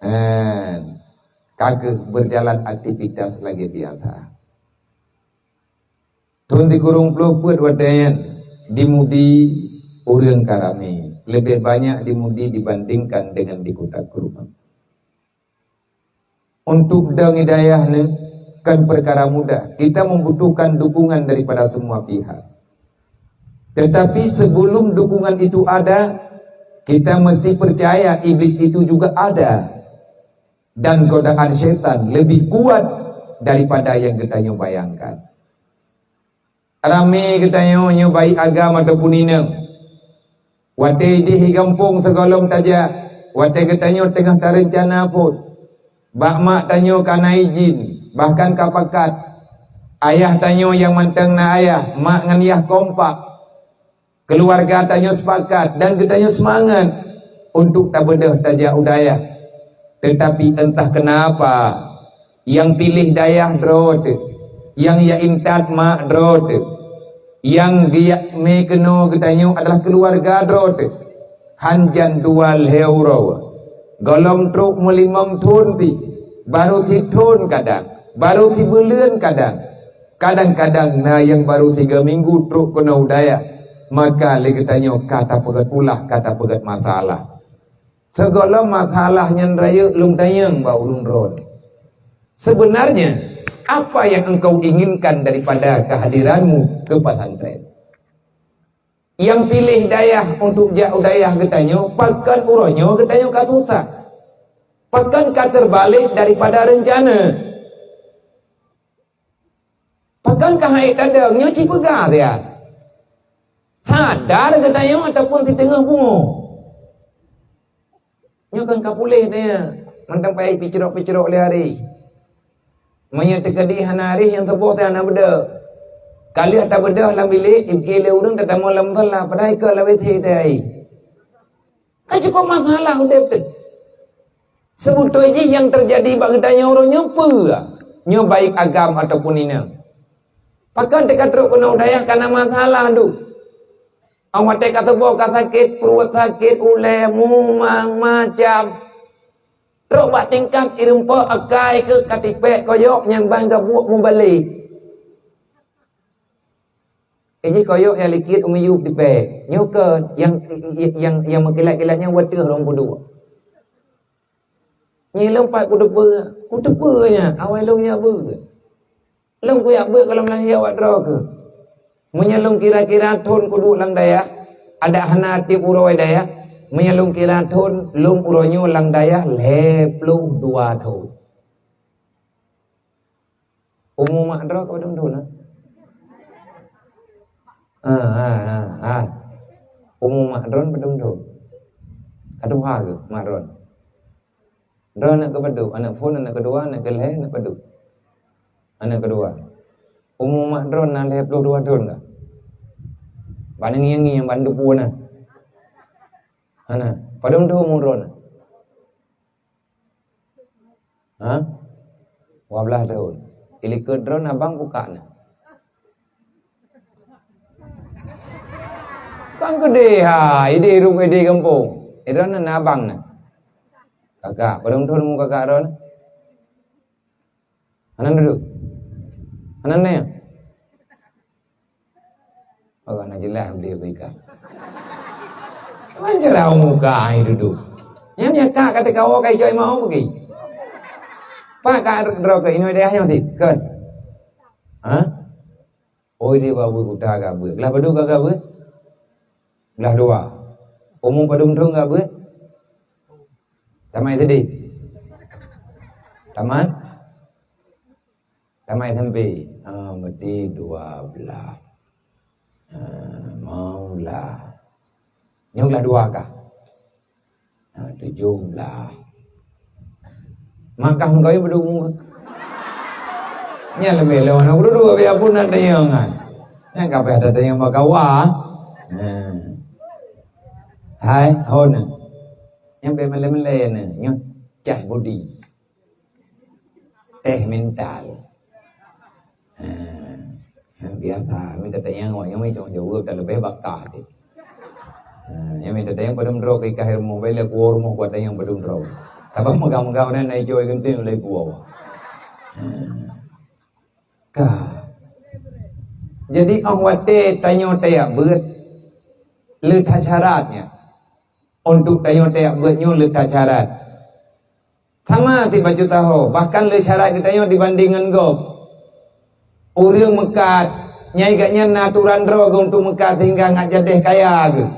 eh, ka keuh berjalan aktivitas lagée biasa. Thon sikureueng ploh peuet watée nyan di Mudi ureuëng ka ramé, leubeh banyak di Mudi dibandingkan dengan di Kuta Krueng. Untuk dong hidayah ni kan perkara mudah. Kita membutuhkan dukungan daripada semua pihak. Tetapi sebelum dukungan itu ada, kita mesti percaya iblis itu juga ada. Dan godaan syaitan lebih kuat daripada yang geutanyoe bayangkan. Ramé geutanyoe nyoe baik agam ataupun inong. Watée ideh i gampông sigohlom tajak, watée geutanyoe teungoh tareuncana phon. Bak mak tanyoe ka na idhin, bahkan ka pakat. Ayah tanyoe nyang mantong na ayah, mak ngon yah kompak. Keuluwarga tanyoe sepakat dan geutanyoe seumangat untuk tabeudôh tajak u dayah. Teutapi entah keunapa, nyang piléh dayah droe teuh, nyang jak intat mak droe teuh, nyang geujak mé keunoe geutanyoe adalah keuluwarga droe teuh. Hanjan dua lhée uroe, gohlom trok meulimong thon pih, barô sithon kadang, barô sibuleuen kadang. Kadang-kadang na nyang barô sigoe minggu trok keunoe u dayah, maka lé geutanyoe ka tapeugét ulah, ka tapeugét masalah. Sigohlom masalah nyan rayeuk lôn tanyong bak ulôn droe. Sebenarnya, apa yang engkau inginkan daripada kehadiranmu ke pesantren? Nyang piléh dayah untuk jak u dayah geutanyoe, pakon uroe nyoe geutanyoe ka susah? Pakon ka teurbalék daripada reuncana? Pakon ka hai tadong nyoe ci peugah siat? Sadar geutanyoe ataupun siteungoh pungoh? Nyoe kan ka puléh teuh, mantong payah picrok-picrok lé arih. Meunyoe teukeudi hana arih nyang teuboh teuh hana beudôh. Ka lheueh tabeudôh lam bilék, ipiké lé ureuëng tatamong lam musola, padahai ka lawét thé teuh ai. Ka cukup masalah udeb teuh. Seubeutôi jih nyang teujadi bak geutanyoe uroe nyoe peue? Nyoe baik agam ataupun inong. Pakon teuka trok keunoe u dayah ka na masalah duek. Awai watée ka teuboh ka sakét pruet, sakét ulée, mumang macam. Trok bak tingkat ireumpok akai keu ka tipék koyok nyang ban gabuek mubalek. Eh, jih koyok nyang likit u miyueb tipék. Nyoe keuh nyang, nyang, nyang meukilat-kilat nyan wateueh rhom kuduek. Nyan lôn pat kuteupeue, kuteupeue nyan, awai lôn jak beuet. Lôn kujak beuet gohlom lahé awak droe keuh. Meunyoe lôn kira-kira thon kuduek lam dayah, adak hana tieb uroe dayah, meunyoe lôn kira thon, lôn uroe nyoe lam dayah lhée ploh dua thon. Umu mak droe ka padum thon, ah? Ah, ah, ah, ah. Umu mak droe padum thon? Ka tuha keuh mak droe? Droe aneuk keupadum? Aneuk phon, aneuk keudua, aneuk keulhée, aneuk padum? Aneuk keudua. Umu mak droe na lhée ploh dua thon kah? Bak ngieng-ngieng ban teupeu na. Hana. Padum thon umu droe na? Ha? Dua blaih thon. Ilikot droe abang bukak na. Kan keudeh ha, ideh rup ideh gampông. Ideh na abang na. Kakak, padum thon umu kakak droe na? Hana dudoe? Hana na ya? Awak na jeulaih udeb beuikan. Manjara muka ai dudoe. Nyang nyan kak ka teukawoe ka icok imau bagi. Pak kak droe keu inoe dayah nyoe sit, kon? Ha? Oh, di bak beuet kuta ka beuet. Glah padum ka beuet? Glah dua. Umu padum thon ka beuet? Tamat S D? Tamat? Tamat S M P. Ah, berarti dua belas. Ah, maulah. Nyoe glah dua kah? Ha, tujoh blah. Maka hangkawin beudumu. Nyan leubeh lom aneuk beududu biar pun na tanyong kan. Nyan ka payah tatanyong bak kawa. Ha. Hai, ho na. Nyan bèk melée-melée na. Nyoe cah budi. Teh mental. Ha, biasa, minta tanyong awak nyang meucong jaweueb, tak leubeh bakah cit. Ha, nyang minta tanyong padum droe keu ikah ilmu, bai lé kuwoe rumoh kuat tanyong padum droe. Tabang meugah-meugah na, na ijoi geunteng lé kuwoe. Ha. Ka. Jadi, óh watèe tanyoe tajak beuet, le that syarat nyan. Untuk tanyoe tajak beuet nyoe le that syarat. Sama sit bacut taho, bahkan le syarat geutanyoe dibanding ngon gob. Ureueng meukat, nyai gobnyan na aturan droe geuh untuk meukat sehingga ngat jadeh kaya geuh.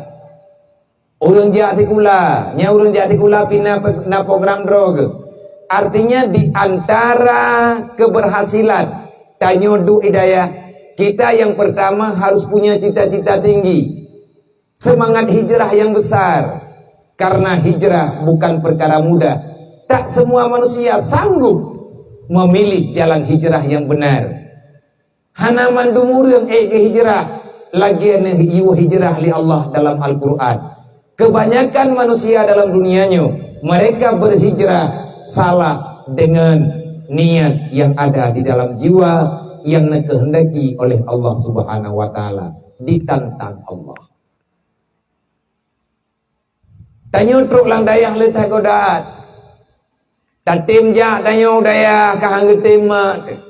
Ureueng jak sikula, nyai ureueng jak sikula pih na pe-, na program droe geuh. Artinya di antara keberhasilan tanyoe duek i dayah, kita yang pertama harus punya cita-cita tinggi. Semangat hijrah yang besar, karena hijrah bukan perkara mudah. Tak semua manusia sanggup memilih jalan hijrah yang benar. Hana mandum ureueng ék geuhijrah, lagèe neuyue hijrah lé Allah dalam Al-Qur'an. Kebanyakan manusia dalam dunia nyoe, mereka berhijrah salah dengan niat yang ada di dalam jiwa yang dikehendaki oleh Allah Subhanahu wa Taala, ditantang Allah. Tanyoe trok lam dayah le tagoda. Tatem jak tanyoe dayah ka han geutem mak.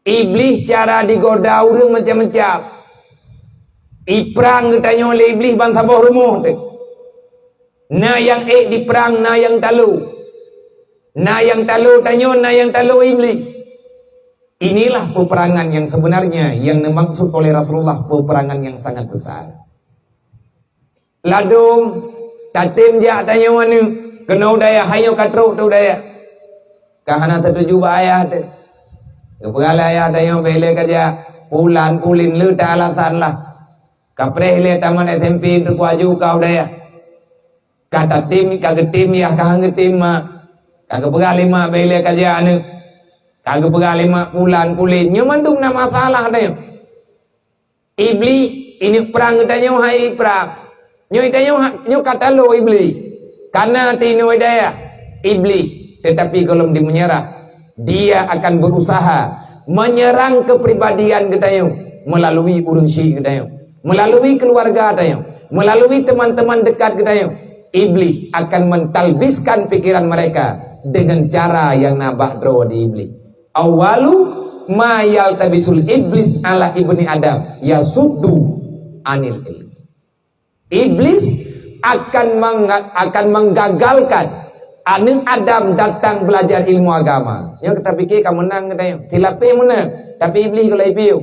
Iblih cara digoda ureueng macam-macam. Iprang geutanyoe lé Iblih ban saboh rumoh teuh. Na nyang ék diprang, na nyang talo. Na nyang talo tanyoe, na nyang talo Iblih. Inilah peperangan yang sebenarnya yang dimaksud oleh Rasulullah, peperangan yang sangat besar. Ladôm, tatem jak tanyoe aneuk, keunoe dayah, hai nyoe ka trok teuh dayah. Ka hana tatuju bak ayah teuh. Geupeugah lé ayah tanyoe bèk lé ka jak, pulan pulin le ta alasan lah. Ka preh lé tamat S M P teuh kuaju ka u dayah. Ka tatem, ka geutem yah, ka han geutem mak. Ka geupeugah lé mak bèk lé ka jak aneuk. Ka geupeugah lé mak pulan pulin. Nyoe mandum na masalah tanyoe. Iblih, ineuk prang geutanyoe hai prang. Nyoe tanyoe ha-, nyoe ka talo Iblih. Kana tinoe dayah Iblih, tetapi gohlom di menyerah. Dia akan berusaha menyerang kepribadian geutanyoe melalui ureueng syik geutanyoe, melalui keluarga tanyoe, melalui teman-teman dekat geutanyoe. Iblih akan mentalbiskan pikiran mereka dengan cara yang na bak droe di Iblih. Awwalu ma yaltabisul iblis ala ibni Adam yasuddu anil ilm. Iblis akan mengga-, akan menggagalkan aneuk Adam datang belajar ilmu agama. Nyoe kita pikir ka meunang geutanyoe. Silapeh meunang, tapi Iblih geulai piôh.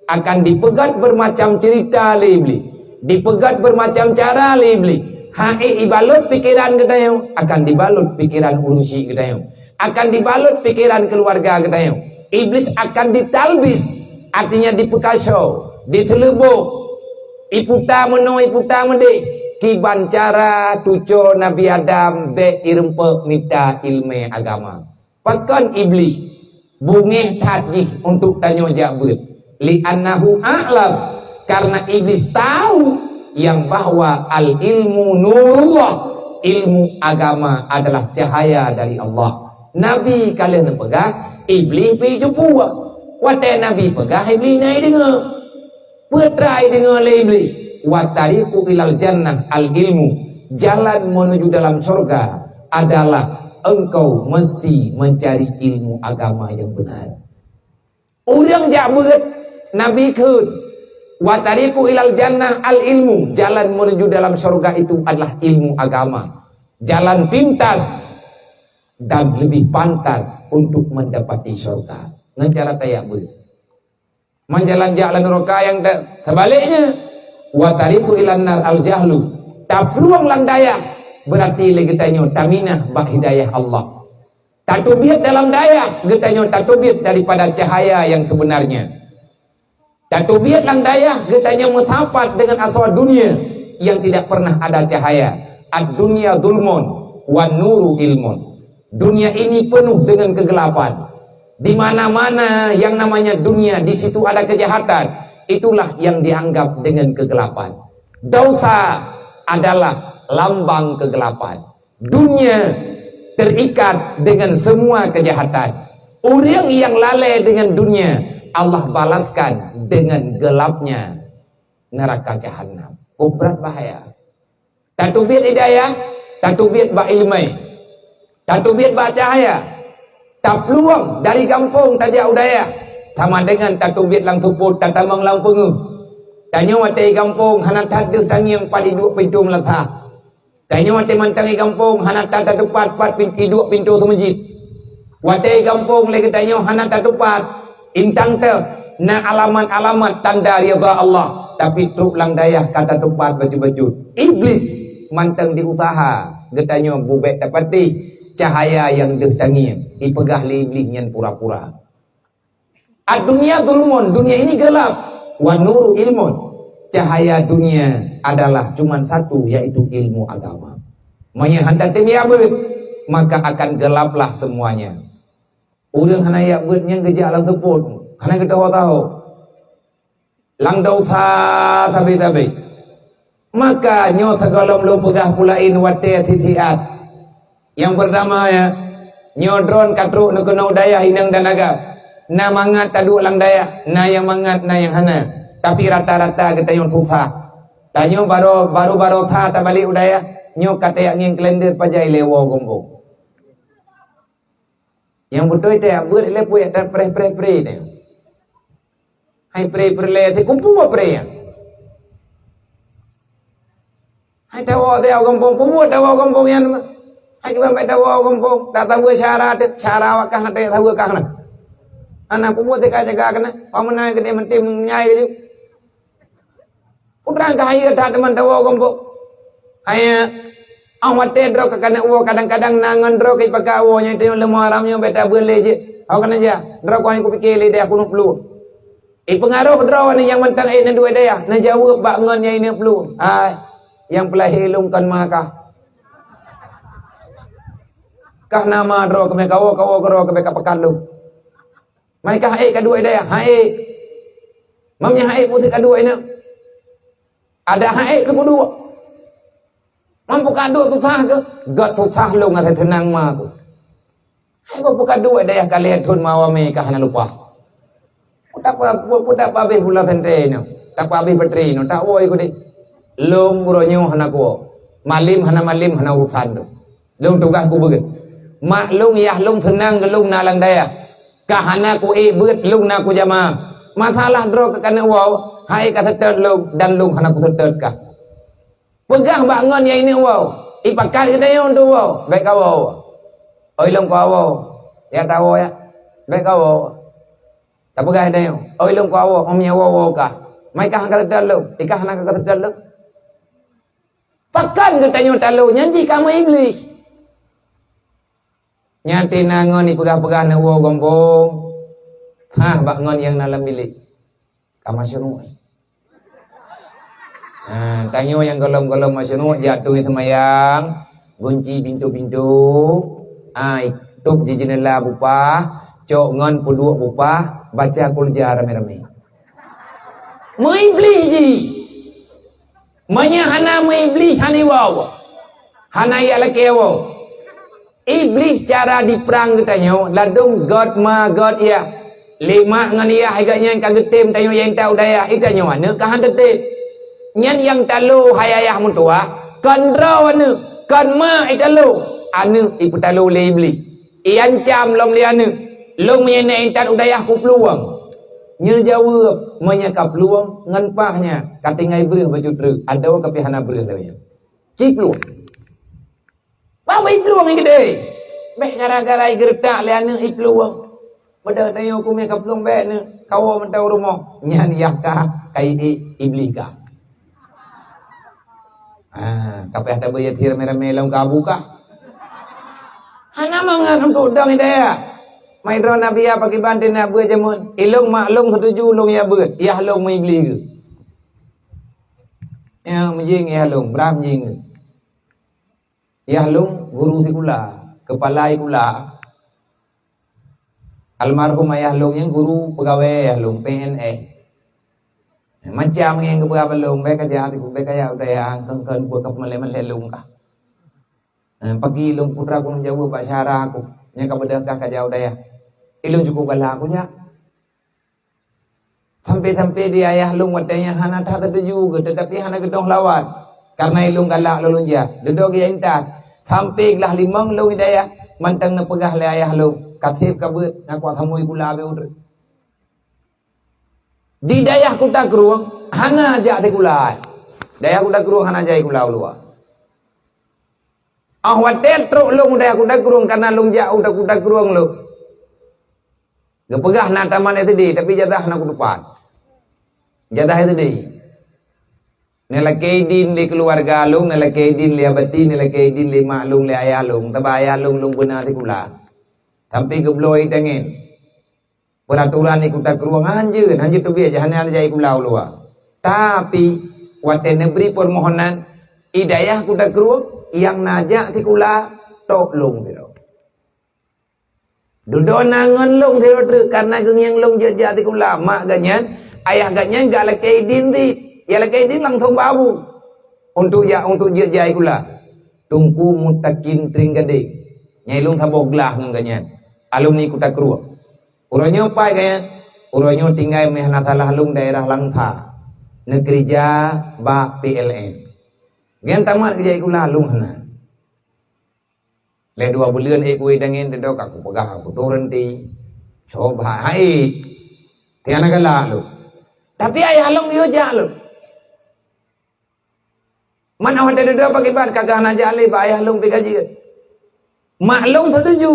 Akan dipeugét bermacam cerita lé Iblih. Dipeugét bermacam cara lé Iblih. Hana ibalot pikiran geutanyoe, akan dibalot pikiran ureueng syik geutanyoe. Akan dibalot pikiran keluarga geutanyoe. Iblis akan ditalbis, artinya dipeukaso, diteuleuboh, iputa meunoe, iputa meudeh, kiban cara tuco Nabi Adam bèk irumpok mita ileumèe agama. Pakon Iblih beungéh that jih untuk tanyoe jak beuet? Li'annahu a'lam, karena Iblis tahu yang bahwa al-ilmu nurullah, ilmu agama adalah cahaya dari Allah. Nabi ka lheueh neupeugah, Iblih pih jipeu. Watèe Nabi peugah, Iblih na ideungoe. Peue terai deungoe lé Iblih, "Wa tariqu ilal jannah al ilmu." Jalan menuju dalam surga adalah engkau mesti mencari ilmu agama yang benar. Ureueng jak beuet, Nabi kheun, "Wa tariqu ilal jannah al ilmu." Jalan menuju dalam surga itu adalah ilmu agama. Jalan pintas dan lebih pantas untuk mendapati surga. Ngon cara tajak beuet. Man jalan jak lam nuraka nyang te-, sebaliknya, "Wa tariqu ilan nar al jahlu." Taplueng lam dayah, berarti lé geutanyoe taminah bak hidayah Allah. Tateubiet dalam dayah, geutanyoe tateubiet daripada cahaya yang sebenarnya. Tateubiet lam dayah, geutanyoe meusapat dengan asoe dunia yang tidak pernah ada cahaya. "Ad-dunya zulmun wan nuru ilmun." Dunia ini penuh dengan kegelapan. Di mana-mana yang namanya dunia, di situ ada kejahatan. Itulah yang dianggap dengan kegelapan. Dosa adalah lambang kegelapan. Dunia terikat dengan semua kejahatan. Orang yang lalai dengan dunia, Allah balaskan dengan gelapnya neraka jahanam. Kubrat bahaya. Tateubiet hidayah, tateubiet bak ileumèe, tateubiet bak cahya, taplueng dari gampông tajak u dayah, sama dengan tateubiet lam seupôt tatamong lam peungeuh. Tanyoe watèe gampông hana that deuh tangieng pat iduek pintoe meulasah. Tanyoe watèe mantong i gampông hana that tateupat pat pin-, iduek pintoe seumeujid. Watèe i gampông lé geutanyoe hana tateupat, intang teuh na alamat-alamat tanda ridha Allah, tapi trok lam dayah ka tateupat bacut-bacut. Iblis mantong diusaha geutanyoe bubèk tapatéh cahya nyang deuh tangieng, ipeugah lé Iblis nyan pura-pura. Ad-dunya zulmun, dunia ini gelap. Wa nuru ilmun, cahaya dunia adalah cuma satu, yaitu ilmu agama. Meunyoe hana tem jak beuet, maka akan gelaplah semuanya. Ureueng hana jak beuet nyan geujak lam seupôt, hana geutaho-taho. Lam dosa sabe-sabe. Maka nyoe sigohlom lôn peugah peulaén watèe siat-siat. Nyang peurtama, ya, nyoe droen ka trok neukeunoe u dayah inong dan agam. Na mangat taduek lam dayah, na nyang mangat, na nyang hana. Tapi rata-rata geutanyoe susah. Tanyoe baroe, baru-baroe sa tabalek u dayah, nyoe ka tajak ngieng kalender pajan ilèe woe gombong. Nyang beutôi teuh, beuet lé puet that preh-preh-preh teuh. Hai preh-preh lé teuh, kumpu preh nyan. Hai tawoe teuh gampông, kumpu tawoe gampông nyan. Hai kiban bèk tawoe gampông, dak tawoe syara teuh, syara awak kah na teuh, tawoe kah na. Hana kumpu teuh ka jaga keunan, pameunan geude meuntém nyai laju. Putra ka hayeue that teuma tawoe gampông. Hayeue, 'oh watèe droe ka keuneuk woe, kadang-kadang na ngon droe ka ipakat woe, nyoe teuh leumo haram nyoe bèk tabeuet lé jih. Ho keuneuk jak, droe kon kupike lé dayah keuneuk plueng. Ipeungaroh droe nyan nyang mantong ék neuduek dayah, neujaweueb bak ngon nyang inong plueng. Hai, nyang peulahé lôn kon ma kah. Kah na ma droe keuh meukawoe-kawoe keudroe keuh bèk kapakat lôn. Meukah ék kaduek dayah? Hana ék. Meunyoe hana ék, peue kaduek inong? Adak hana ék keu peuduek. Meunyoe peukaduek susah keuh, gèt susah lôn asai seunang ma keuh. Hai boh peukaduek dayah ka lhèe thôn mawamé ka hana leupah. Peue tapeuabéh pula santri nyoe, tapeuabéh peutri nyoe, tawoe kudeh. Lôn uroe nyoe hana kuwoe. Malem hana malem hana urusan lôn. Lôn tugaih kubeuet. Mak lôn, yah lôn seunang keu lôn na lam dayah. Ka hana kuék beuet lôn na kujama. Masalah droe ka keuneuk woe, hai ka seutôt lôn dan lôn hana kuseutôt kah. Peugah bak ngon nyang inong woe, ipakat geutanyoe untuk woe, bèk kawoe. Oi lôn kawoe, ya tawoe ya, bèk kawoe. Tapeugah geutanyoe, oi lôn kawoe, om nyan woe woe kah. Mai kah ka seutôt lôn, ikah hana ka seutôt lôn. Pakon geutanyoe talo nyan jih kamoe Iblih. Nyan teuh na ngon ipeugah-peugah neuwoe gombong, hah bak ngon nyang na lam bilék. Ka masyruq. Ha, tanyoe nyang gohlom-gohlom masyruq jak tueng seumayang, gunci pintoe-pintoe, ha, itôb jih jeunela bupah, cok ngon peuduek bupah, baca kulja ramé-ramé. Meuiblih jih. Meunyoe hana meuiblih, hana iwoe. Hana iyak lakée woe. Iblih cara diprang geutanyoe, ladôm göt ma göt yah. Lé mak ngon yah geuh nyan ka geutem tanyoe nyang intat u dayah, itanyoe aneuk ka han teutem. Nyan nyang talo hai ayah meutuwah, kon droe aneuk, kon ma italo, aneuk ipeutalo lé iblih. Iancam lom lé aneuk, lôn meunyoe na intat u dayah kuplueng. Nyoe jaweueb, meunyoe kaplueng, ngon paih nyan, ka tinggai breueh bacut treuk, adoe ka pih hana breueh lagée nyan. Ciplueng. Bah iplueng nyang keudeh. Bék gara-gara igeureutak lé aneuk iplueng. Beudôh tanyoe kumé kaplueng bék neuh, kawoe mantong u rumoh. Nyan yah ka, ka i-, i-, iblih ka. Ah, ka payah tabeuet yatim ramé-ramé lom keu abu kah? Hana mangat untuk dong hidayah. Mai droe Nabi ya pakiban teuh na beuet jameun. Ilong mak long setuju long ya beuet. Yah long meuiblih geuh. Ya, meujing ya long, bram jing geuh. Yah lôn guru sikula, keupala sikula. Almarhum ayah lôn nyan guru peugawée ayah lôn, P N S. Macam nyang geupeugah bak lôn, "Bék kajak, bék kajak u dayah, kheun-kheun buet ka peumalée-malée lôn kah." Eh, pagi lôn putra keuneuk jaweueb bak syara ku, nyang ka beudôh kah kajak u dayah. Ilôn cukup galak kujak. Sampai-sampai di ayah lôn watée nyan hana that tatuju geuh, tetapi hana geudong lawan. Karena ilôn galak lôn jak, dudoe geujak intat. Sampai glah limong lôn di dayah, mantong neupeugah lé ayah lôn, "Ka seb ka beuet, ngaku samui kula beu udeueng." Di dayah Kuta Krueng hana jak sikula. Dayah Kuta Krueng hana jak sikula u luwa. Ah, watée trok lôn u dayah Kuta Krueng, karena lôn jak u Kuta Krueng lôn. Geupeugah na tamat S D, tapi ijazah na kutupat. Ijazah S D. Neulakée idin lé keuluwarga lôn, neulakée idin lé abati, neulakée idin lé mak lôn, lé ayah lôn. Sabab ayah lôn, lôn beuna sikula. Sampai geubloe tangen. Peuratoran di Kuta Krueng hanjeuet, hanjeuet teubiet, hana jak sikula u luwa. Tapi, watée neubri peumohonan, i dayah Kuta Krueng nyang na jak sikula, tok lôn sidroe. Dudoe na ngon lôn sidroe treuk, karena geungieng lôn jeuet jak sikula. Mak geuh nyan, ayah geuh nyan jak lakée idin cit. Jak lakée idin langsong bak abu. Untuk jak, untuk jeuet jak sikula. Teungku Mutakin Trenggadeng. Nyang lôn saboh glah ngon geuh nyan. Alumni Kuta Krueng. Uroe nyoe pai geuh nyan? Uroe nyoe tinggai meuhana salah lôn daerah Langsa. Neukeurija bak P L N. Geuh nyan tamat geujak sikula lôn hana. Lhée dua buleuen ék kuweh tangen teudoe ka kupeugah, kuturunti. Coba hai. Tiang na galak lôn. Tapi ayah lôn yue jak lôn. Man oh teudoe pakiban ka geuh na jak lé bak ayah lôn pi ka jeuet. Mak lôn setuju.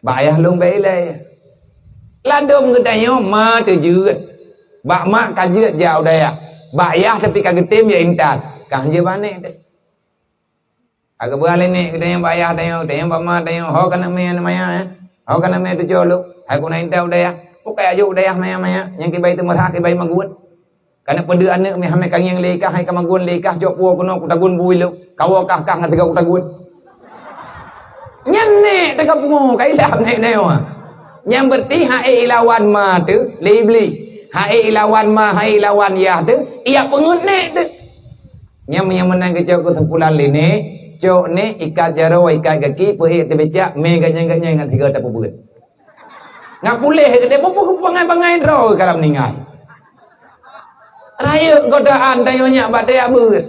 Bak ayah lôn bék ilée. Ladôm geutanyoe ma teujeuet. Bak mak ka jeuet jak u dayah. Bak yah tapi ka geutem ya intat. Ka hanjeuet bak nék teuh. Ka geupeugah lé nék geutanyoe bak ayah tanyoe, geutanyoe bak ma tanyoe, "Ho keuneuk mé aneuk maya, eh? Ho keuneuk mé tujoh lôn? Hai keuneuk intat u dayah." Pokok jak jok u dayah maya-maya, nyang kibai teumeurah, kibai magun. Keuneuk peudeuek aneuk mé hamé kangieng lé kah, hai ka magun lé kah, jok puwoe keunoe kutagun bui lôn. Kawoe kah-kah ngon tiga kutagun. Nyan nék teuka pungo, ka ilab nék nyoe. Nyang berarti hai ilawan ma teuh lé Iblih. Hai ilawan ma, hai ilawan yah teuh, iya peungeut nék teuh. Nyan meunyoe meunan geucok keusimpulan lé nék, cok nék ikat jaroe, ikat gaki, peuék teubicak, mé ganyang-ganyang ngon tiga tapeubeuet. Ngon puléh geude, peue-peue bangai-bangai droe ka meuninggai. Rayeuk godaan tanyoe nyak bak teuyak beuet.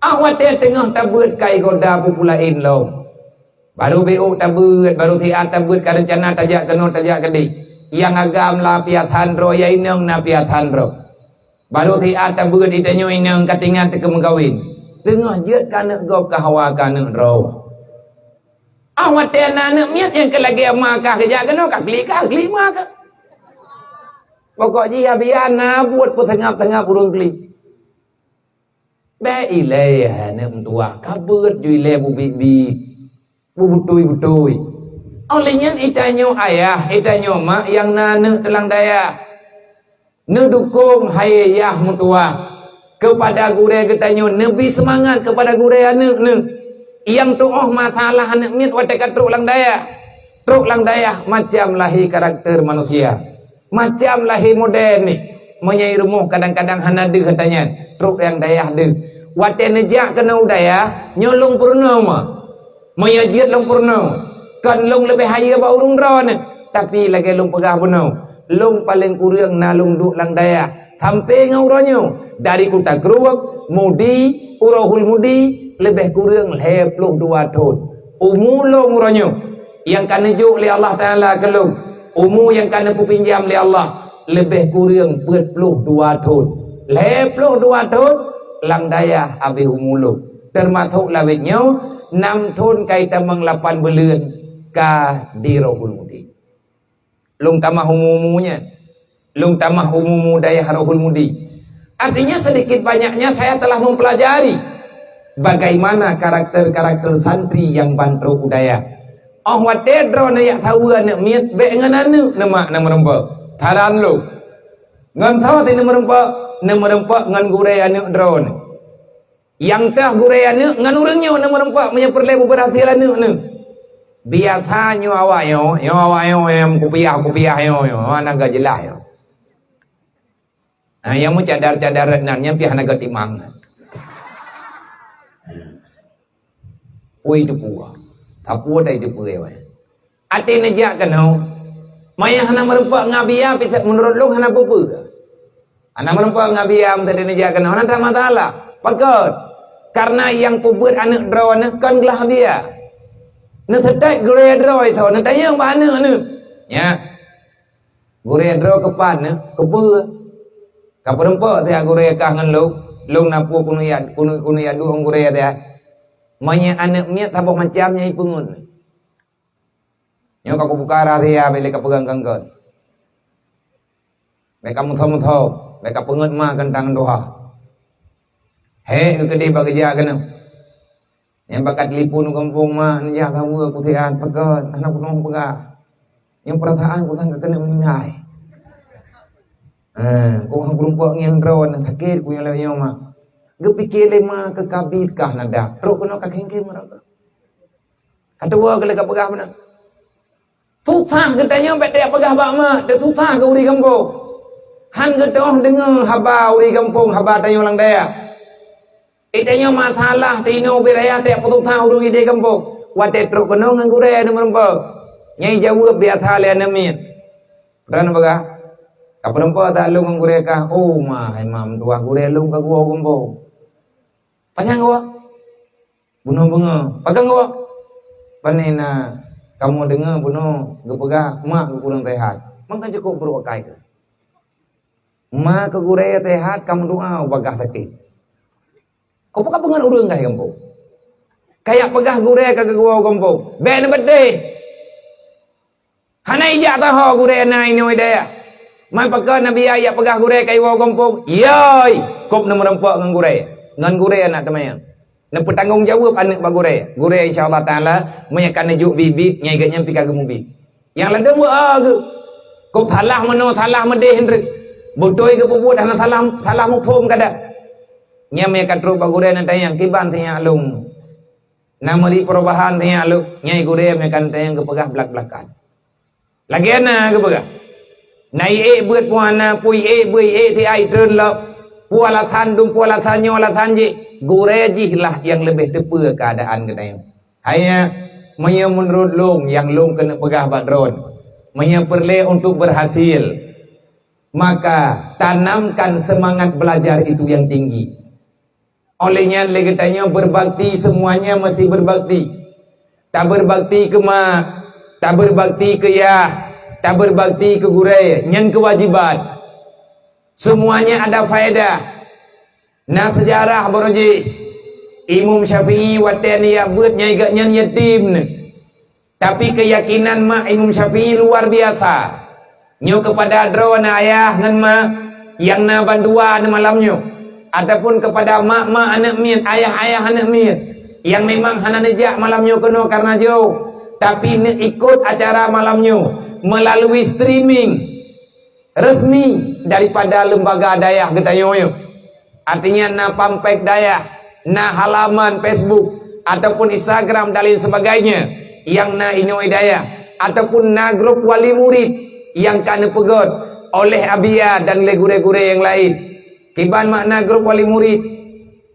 Ah watée teungoh tabeuet kai goda peue-peue laén lom. Barô B O tabeuet, barô siat tabeuet ka reuncana tajak keunoe tajak keudeh. Nyang agam na piasan droe, nyang inong na piasan droe. Barô siat tabeuet di tanyoe inong ka tingat teukeumeukawen. Teungoh jeuet keu aneuk gob ka hawa keu aneuk droe. Ah watée na aneuk miet nyang keu lagée ma kah geujak keunoe ka klik kah klik ma kah. Pokok jih ya biar na buet peuseungab-seungab ureuëng klik. Bék ilée aneuk meutuwah ka beuet ju ilée bubit-bit. Beutôi-beutôi. Óh lheueh nyan, geutanyoe ayah, geutanyoe mak nyang na aneuk teulang dayah. Neudukong hai yah meutuwah keupada gurée geutanyoe, neubri seumangat keupada gurée aneuk neuh. Nyang tuoh masalah aneuk miet watée ka trok lam dayah. Trok lam dayah macam lahé karakter manusia. Macam lahé modern nyoe. Meunyoe i rumoh kadang-kadang hana deuh gata nyan, trok nyang dayah deuh. Watée neujak keunoe u dayah, nyoe lôn peurunoe ma. Meunyoe jeuet lôn peurunoe, kon lôn leubeh hayeue bak ureuëng droeneuh, tapi lagée lôn peugah bunoe, lôn paleng kureueng na lôn duek lam dayah. Sampoe ngon uroe nyoe, dari Kuta Krueng, Mudi, u Rohul Mudi, leubeh kureueng lhée ploh dua thon. Umu lôn uroe nyoe, nyang ka neujok lé Allah Taala keu lôn, umu nyang ka neupeupinjam lé Allah, leubeh kureueng peuet ploh dua thon. Lhée ploh dua thon, lam dayah habéh umu lôn. Teumasok lawét nyoe, nam thon ka itamong lapan buleuen ka di Rohul Mudi. Lôn tamah umu-umu nyan. Lôn tamah umu-umu dayah Rohul Mudi. Artinya, sedikit banyaknya saya telah mempelajari bagaimana karakter-karakter santri nyang ban trok u dayah. Óh watée droeneuh jak saweue aneuk miet, bék ngon aneuk neumak neumeureumpok. Saran lôn. Ngon soe neumeureumpok? Neumeureumpok ngon gurée aneuk droeneuh. Nyang teuh gurée aneuëk ngon ureuëng nyoe na meureumpok meunyoe peureulée beuberhasil aneuëk neuh. Biasa nyoe awak nyoe, nyoe awak nyoe nyang kupiah-kupiah nyoe, nyoe hana geujeulaih nyoe. Ha, nyang meucadar-cadar nan nyang pih hana geutimang. Ui teupeu. Teupeu dai teupeu, eh. Até neujak keunoe. Maya hana meureumpok ngon Abia, pih meunurot lôn hana peue-peue. Hana meureumpok ngon Abia, meunurot neujak keunoe, hana that masalah. Pakon? Karena nyang peubeuet aneuëk droeneuh kon glah Abia. Neuseutôt gurée droe tho, neutanyong bak aneuëk-aneuëk. Nyak. Gurée droe keupat neuh, keupeue? Ka peureumpok siat gurée kah ngon lôn, lôn na peue keuneuk jak, keuneuk, keuneuk jak duek ngon gurée siat. Meunyoe aneuëk miet saboh macam nyang ipeungeut. Nyoe ka kubuka rahsia bék lé kapeugah keu kon. Bék kameusoe-meusoe, bék kapeungeut ma keuntang tuha. Hék, keu keudeh bak geujak keunoe. Nyang bak ka telepon u gampông ma, neujak saweue kusian, pakon, hana kunoe peugah. Nyang peurasaan kutan ka keuneuk meuninggai. Eh, kok han kurumpok ngieng droe, sakét ku nyang lagée nyoe ma. Geupike lé ma keu kabit kah nadah, trok keunoe ka khém-khém rot. Ka tuwoe keu lé ka peugah meunan. Susah geutanyoe bék tajak peugah bak ma, teususah keu ureuëng gampông. Han geutoh deungoe haba ureuëng gampông, haba tanyoe lam dayah. Itanyoe masalah tinoe bit raya teuh peususah ureuëng idéh gampông. Watée trok keunoe ngon gurée aneuëk meureumpok. Nyang jaweueb biasa lé aneuëk miet. Droeneuh peugah, ka peureumpok that lôn ngon gurée kah, "Oh, ma, hai ma meutuwah gurée lôn ka geuwoe gampông." "Pajan geuwoe?" "Bunoe beungoh." "Pakon geuwoe?" "Pane na kamoe deungoe bunoe geupeugah mak geukureueng seuhat." Maka cukôp brôk akai keuh. Ma keu gurée seuhat ka meudoá u bagaih sakét. Kok peugah peungon ureuëng kah gampông? Kajak peugah gurée ka geuwoe gampông. Bék neubeudeh. Hana ijak taho gurée na inoe dayah. Man pakon Nabi jak peugah gurée ka iwoe gampông? Yoi, kop neumeureumpok ngon gurée. Ngon gurée na teuma. Neupeutanggong jaweueb aneuëk bak gurée. Gurée insya Allah Taala meunyoe ka neujok biet-biet nyang geuhnyan pih ka geumubiet. Nyang ladôm weueh geuh. Kok salah meunoe, salah meudeh hindeuh. Beutôi geupeubuet hana salah, salah muphom kada. Nyang meuka trok bak gurée neutanyong kiban sinyak lôn. Na meuri perubahan sinyak lôn. Nyang gurée meuka neutanyong geupeugah blak-blakan. Lagée na geupeugah. Na iék beuet puana, pui ék beuet ék si ai treun lom. Pue alasan dum pue alasan nyoe alasan jih. Gurée jih lah nyang leubeh teupeue keuadaan geutanyoe. Hanya, meunyoe meunurot lôn nyang lôn keuneuk peugah bak droen, meunyoe peureulée untuk berhasil, maka tanamkan semangat belajar itu yang tinggi. Oleh nyan lé geutanyoe berbakti, semuanya mesti berbakti. Taberbakti keu ma, taberbakti keu yah, taberbakti keu gurée, nyan keuwajiban. Semuanya ada faedah. Na seujarah baroe jih, Imam Syafi'i watée neujak beuet nyang geuhnyan yatim neuh. Tapi keuyakinan mak Imam Syafi'i luar biasa. Nyoe keupada droe na ayah ngon ma nyang na bandua neuh malam nyoe, ataupun keupada mak-mak aneuëk miet, ayah-ayah aneuëk miet nyang memang hana neujak malam nyoe keunoe kareuna jôh, tapi neuikot acara malam nyoe melalui streaming resmi daripada lembaga dayah geutanyoe nyoe. Artinya na fanpage dayah, na halaman Facebook ataupun Instagram dan lain sebagainya nyang na inoe dayah ataupun na grup wali murid nyang ka neupeugét oleh Abia dan lé gurée-gurée nyang laén. Kiban makna grup wali murid?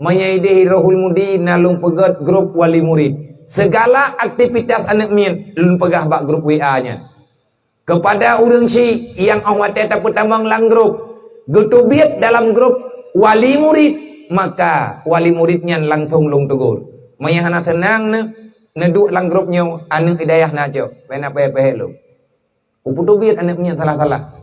Meunyoe idéh Rohul Mudi na lôn peugét grup wali murid. Segala aktivitas aneuëk miet lôn peugah bak grup W A nyan. Keupada ureuëng syiek nyang óh watée tapeutamong lam grup, geuteubiet dalam grup wali murid, maka wali murid nyan langsong lôn teugor. Meunyoe hana seunang neu-, neuduek lam grup nyoe, aneuëk dayah na cok, bék na peuhé-peuhé lôn. Kupeuteubiet aneuëk nyan salah-salah.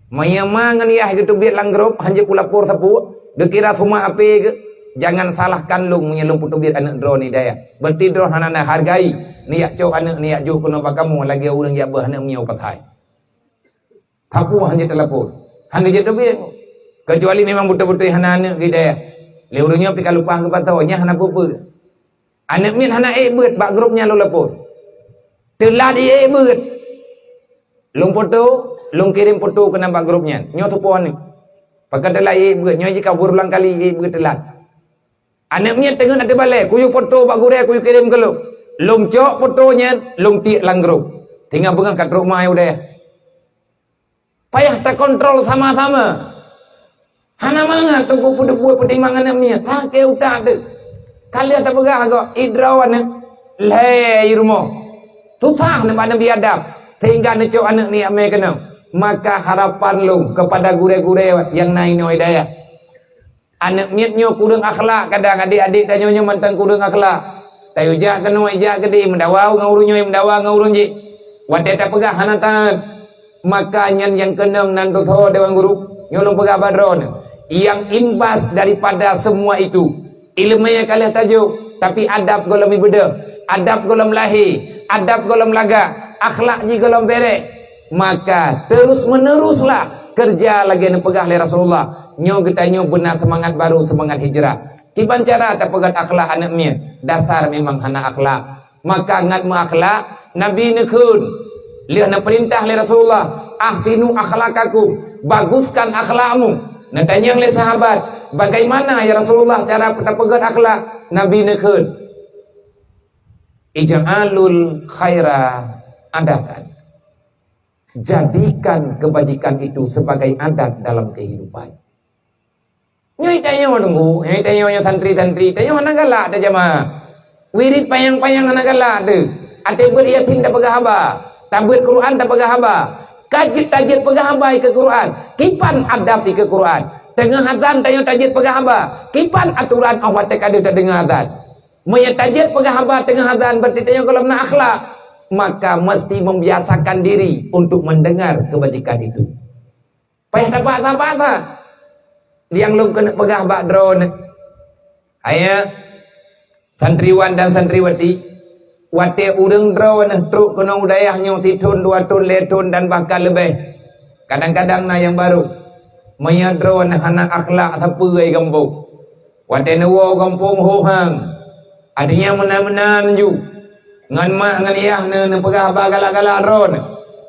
Meunyoe ma ngon yah geuteubiet lam grup, hanjeuet kulapor sapeue, geukira suma ape geuh, jangan salahkan lôn meunyoe lôn peuteubiet aneuëk droeneuh dayah. Berarti droeneuh hana neuhargai, neujak cok aneuëk, neujak jok keunoe bak kamoe lagée ureuëng jak beuet aneuëk meunyoe pakai. Sapeue hanjeuet talapor. Hana jeuet teubiet. Keucuali memang beutôi-beutôi hana aneuëk geuh dayah. Lé ureuëng nyoe pih ka lumpah geupasoe, nyan hana peue-peue. Aneuëk miet hana ék beuet bak grup nyan lôn lapor. Teulat ék beuet. Lôn foto, lôn kirém foto keunan bak grup nyan. Nyoe soe po aneuëk. Pakon teulat ék beuet, nyoe jih ka beureulang kali ék beuet teulat. Aneuk miet teungeut ateueh balée, kuyue foto bak gurée, kuyue kirém keu lôn. Lôn cok foto nyan, lôn tiek lam grup. Singoh beungoh ka trok ma ayah udée. Payah takontrol sama-sama. Hana mangat teungku peuteupue peutimang aneuk miet, sakét utak teuh. Ka lheueh tapeugah gob, idroe aneuk, lhée i rumoh. Susah neuba neubi adab, sehingga neucok aneuk nyak mé keunoe. Maka harapan lôn kepada gurée-gurée nyang na inoe dayah. Aneuk miet nyoe kureueng akhlak, kadang adék-adék tanyoe nyoe mantong kureueng akhlak. Tayue jak keunoe, jak keudéh, meudawa ngon ureueng nyoe, meudawa ngon ureueng jéh. Watée tapeugah hana taát, maka nyan nyang keunong nan tusoe dewan guru. Nyoe lôn peugah bak droeneuh, nyang imbas daripada semua itu, ileumé ka lheueh tajok, tapi adab gohlom ibeudôh, adab gohlom lahé, adab gohlom lagak, akhlak jih gohlom béréh. Maka terus-meneruslah kerja lagée neupeugah lé Rasulullah. Nyoe geutanyoe beuna seumangat barô, seumangat hijrah. Kiban cara tapeugét akhlak aneuk miet, dasar memang hana akhlak. Maka ngat meuakhlak, Nabi neukheun, lheueh neupeurintah lé Rasulullah, "Ahsinu akhlakakum, baguskan akhlakmu." Neutanyong lé sahabat, "Bagaimana ya Rasulullah cara tapeugét akhlak?" Nabi neukheun, "Ij'alul khaira adatan." Jadikan kebajikan itu sebagai adat dalam kehidupan. Nyoe tanyoe teungku, nyoe tanyoe nyoe santri-santri, tanyoe hana galak tajamaah. Wirit panyang-panyang hana galak teuh. Até beuet Yasin tapeugah haba, tabeuet Quran tapeugah haba. Ka jeuet tajeuet peugah haba ikeue Quran. Kiban adab ikeue Quran. Teungoh azan tanyoe tajeuet peugah haba. Kiban aturan óh watée ka deuh tadeungoe azan. Meunyoe tajeuet peugah haba teungoh azan, berarti tanyoe gohlom na akhlak. Maka mesti membiasakan diri untuk mendengar kebajikan itu. Payah tapaksa-paksa. Nyang lôn keuneuk peugah bak droeneuh, hai santriwan dan santriwati, watée ureuëng droeneuh trok keunoe u dayah nyoe sithon, dua thon, lhée thon dan bahkan leubeh, kadang-kadang na nyang barô. Meunyoe droeneuh hana akhlak sapeue gampông, watée neuwoe gampông ho hang, até nyang meunan-meunan ju. Ngon mak ngon yah neuh neupeugah haba galak-galak droeneuh,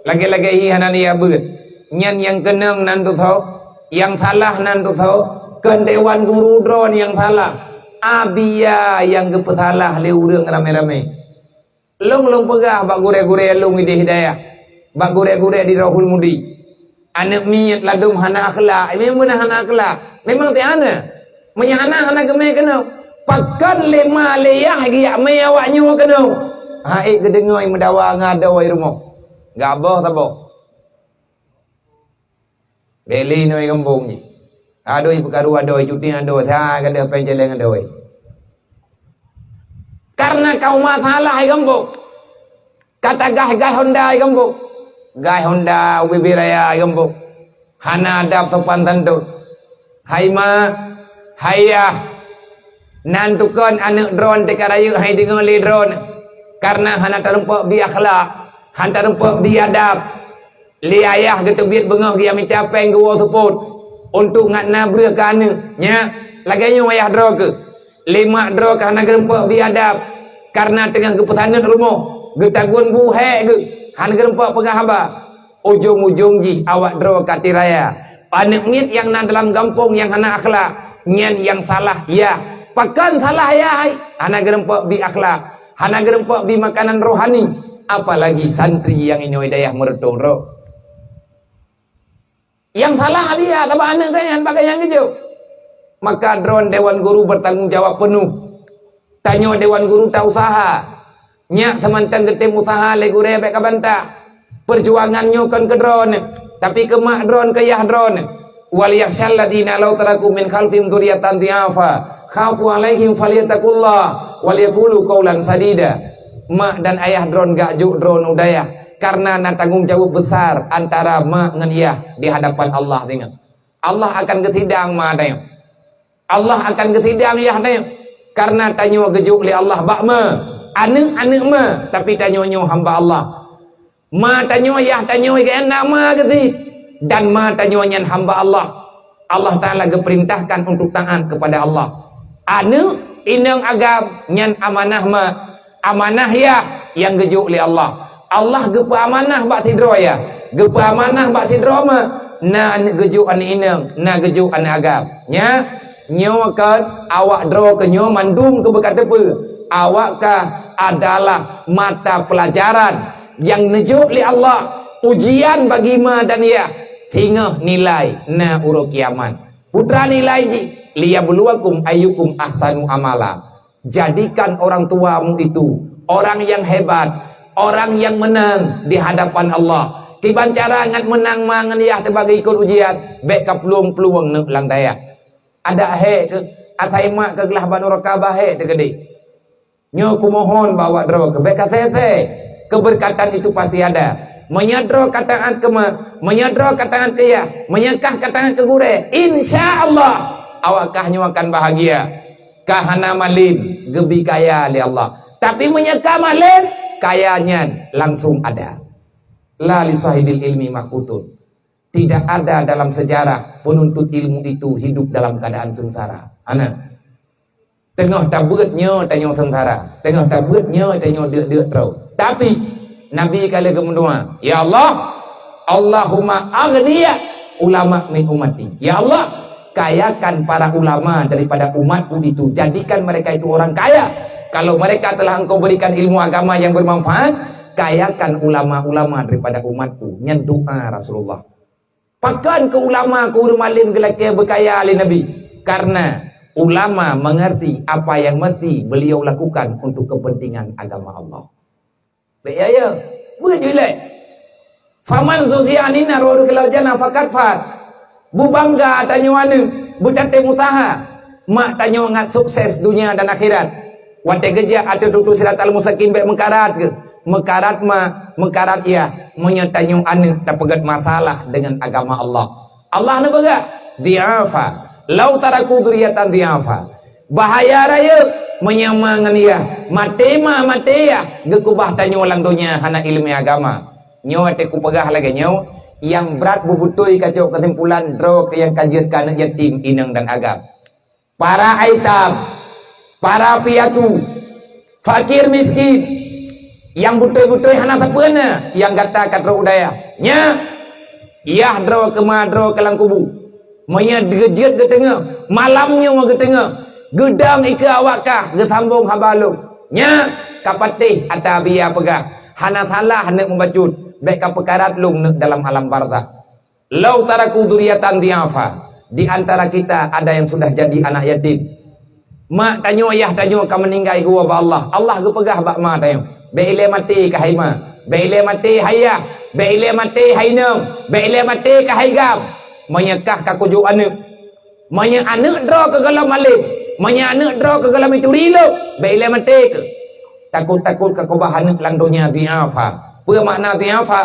lagée-lagée hi hana neujak beuet. Nyan nyang keunong nan tusoe, nyang salah nan tusoe, kon dewan guru droeneuh nyang salah. Abia nyang geupeusalah lé ureuëng ramé-ramé. Lôn, lôn peugah bak gurée-gurée lôn idéh hidayah, bak gurée-gurée di Rohul Mudi. Aneuk miet ladôm hana akhlak, memang beuna hana akhlak. Memang teuh hana. Meunyo hana, hana geumé keunoe. Pakon lé ma lé yah geujak mé awak nyoe keunoe? Hai geudeungoe meudawa ngon adoe rumoh. Gaboh saboh. Beli noi gampông jih. Adoe peukaru adoe, cuti adoe, sa gadôh péng céléng adoe. Karena kaum masalah gampông. Kata gai-gai Honda i gampông. Gai Honda, U B B Raya i gampông. Hana adab sopan santun. Hai ma, hai yah. Nan tukon aneuk droeneuh teuka rayeuk hai deungoe lé droeneuh. Karena hana tarumpok bi akhlak, hana tarumpok bi adab. Lé ayah geuteubiet beungoh geujak mita péng geuwoe seupôt. Untuk ngat na breueh keu aneuk. Nyak, lagée nyoe ayah droe keuh. Lé mak droe ka hana geurumpok bi adab, kareuna teungoh geupeusaneut rumoh, geutagun bu hék geuh, hana geurumpok peugah haba. Ujong-ujong jih awak droe ka tiraya. Aneuk miet nyang na dalam gampông nyang hana akhlak, nyan nyang salah yah. Pakon salah yah hai? Hana geurumpok bi akhlak, hana geurumpok bi makanan rohani, apalagi santri nyang inoe dayah meureutôh droe. Nyang salah dia, sabab aneuk geuh nyan bak geuh nyang geujok. Maka droe dewan guru bertanggung jawab penuh. Tanyoe dewan guru ta usaha. Nyak teumantong geutem usaha lé gurée bék ka bantah. Peujuangan nyoe kon keu droeneuh, tapi keu mak droeneuh, keu yah droeneuh. Wal yakhsyal ladzina law taraku min khalfihim dzurriyyatan dhi'afa khafu 'alaihim falyattaqullah wal yaqulu qaulan sadida. Mak dan ayah droeneuh geujok droeneuh u dayah. Karena na tanggong jaweueb besar antara ma ngon yah di hadapan Allah singoh. Allah akan geusidang ma tanyoe. Allah akan geusidang yah tanyoe. Karena tanyoe geujok lé Allah bak ma, aneuk-aneuk ma, tapi tanyoe nyoe hamba Allah. Ma tanyoe, yah tanyoe geuh na ma geuh si, dan ma tanyoe nyan hamba Allah. Allah Taala geupeurintahkan untuk taat kepada Allah. Aneuk, inong agam nyan amanah ma, amanah yah nyang geujok lé Allah. Allah geupeuamanah bak sidroe yah, geupeuamanah bak sidroe ma, na aneuk geujok aneuk inong, na geujok aneuk agam. Nya, Nyoe kan awak droe keuh nyoe mandum keuh beuka teupeu. Awak kah adalah mata pelajaran nyang neujok lé Allah, ujian bagi ma dan yah, singoh nilai na uroe kiamat. Putra nilai jih, "Liyabluwakum ayyukum ahsanu amala." Jadikan orang tuamu itu orang yang hebat, orang yang menang di hadapan Allah. Kiban cara ngat meunang ma ngon yah teubagi ikot ujian, bék kaplueng-plueng neuk lam dayah. Adak hék keuh, asai mak keuh glah bak nuraka bah hék teukeudeh. Nyoe kumohon bak awak droe keuh, bék kasée-sée. Keubeurkatan itu pasti ada. Meunyoe droe ka taát keu ma, meunyoe droe ka taát keu yah, meunyoe kah ka taát keu gurée, insya Allah awak kah nyoe akan bahagia. Ka hana malem, geubi kaya lé Allah. Tapi meunyoe ka malem, kaya nyan langsung ada. La li sahibil ilmi mahkutun. Tidak ada dalam sejarah penuntut ilmu itu hidup dalam keadaan sengsara. Hana. Teungoh tabeuet nyoe tanyoe seungsara, teungoh tabeuet nyoe tanyoe deuk-deuk troe. Tapi, Nabi ka lheueh geumeudoa, "Ya Allah, Allahumma aghniya ulama min ummati." Ya Allah, kayakan para ulama daripada umatku itu, jadikan mereka itu orang kaya. Kalau mereka telah Engkau berikan ilmu agama yang bermanfaat, kayakan ulama-ulama daripada umatku. Nyan doa Rasulullah. Pakon keu ulama keu ureuëng malem geulakée beukaya lé Nabi? Karena ulama mengerti apa yang mesti beliau lakukan untuk kepentingan agama Allah. Bék ya, ya. Beuet ju ilée. "Faman zuhziha 'anin nar wa udkhilal jannah faqad faz." Beubangga tanyoe aneuëk, beutatem useuha. Mak tanyoe ngat sukses dunia dan akhirat. Watée geujak ateueh tutoe siratal mustaqim bék meukarat keuh. Meukarat ma, meukarat yah, meunyoe tanyoe aneuëk tapeugét masalah deungon agama Allah. Allah neupeugah, "Dhi'afa, lau taraku dzurriyyatan dhi'afa." Bahaya rayeuk meunyoe ma ngon yah, maté ma, maté yah, geukeubah tanyoe lam donya hana iéleumé agama. Nyoe watée kupeugah lagée nyoe, nyang brat beubeutôi kacok keusimpulan droe keuh nyang ka jeuet keu aneuëk yatim, inong dan agam. Para aitam, para piatu, fakir miskin, nyang beutôi-beutôi hana sapeue na, nyang gata ka trok u dayah. Nyan, yah droe keu ma droe keuh lam kubu. Meunyoe geujeuet geuteungoh, malam nyoe geuteungoh, geudong ikeue awak kah geusambong haba lôn. Nyan, ka patéh ata Abia peugah, hana salah neuk meubacut, bék ka peukarat lôn neuk dalam alam barzakh. "Lau taraku dzurriyyatan dhi'afa," di antara kita ada yang sudah jadi anak yatim. Mak tanyoe, yah tanyoe ka meuninggai geuwoe bak Allah. Allah geupeugah bak ma tanyoe, "Bék ilée maté kah hai ma, bék ilée maté hai yah, bék ilée maté hai inong, bék ilée maté kah hai gam." Meunyoe kah ka kujok aneuëk, meunyoe aneuëk droe keuh gohlom malem, meunyoe aneuëk droe keuh gohlom ituri lôn, bék ilée maté keuh. Takot-takot ka keubah aneuëk lam donya dhi'afa. Peue makna dhi'afa?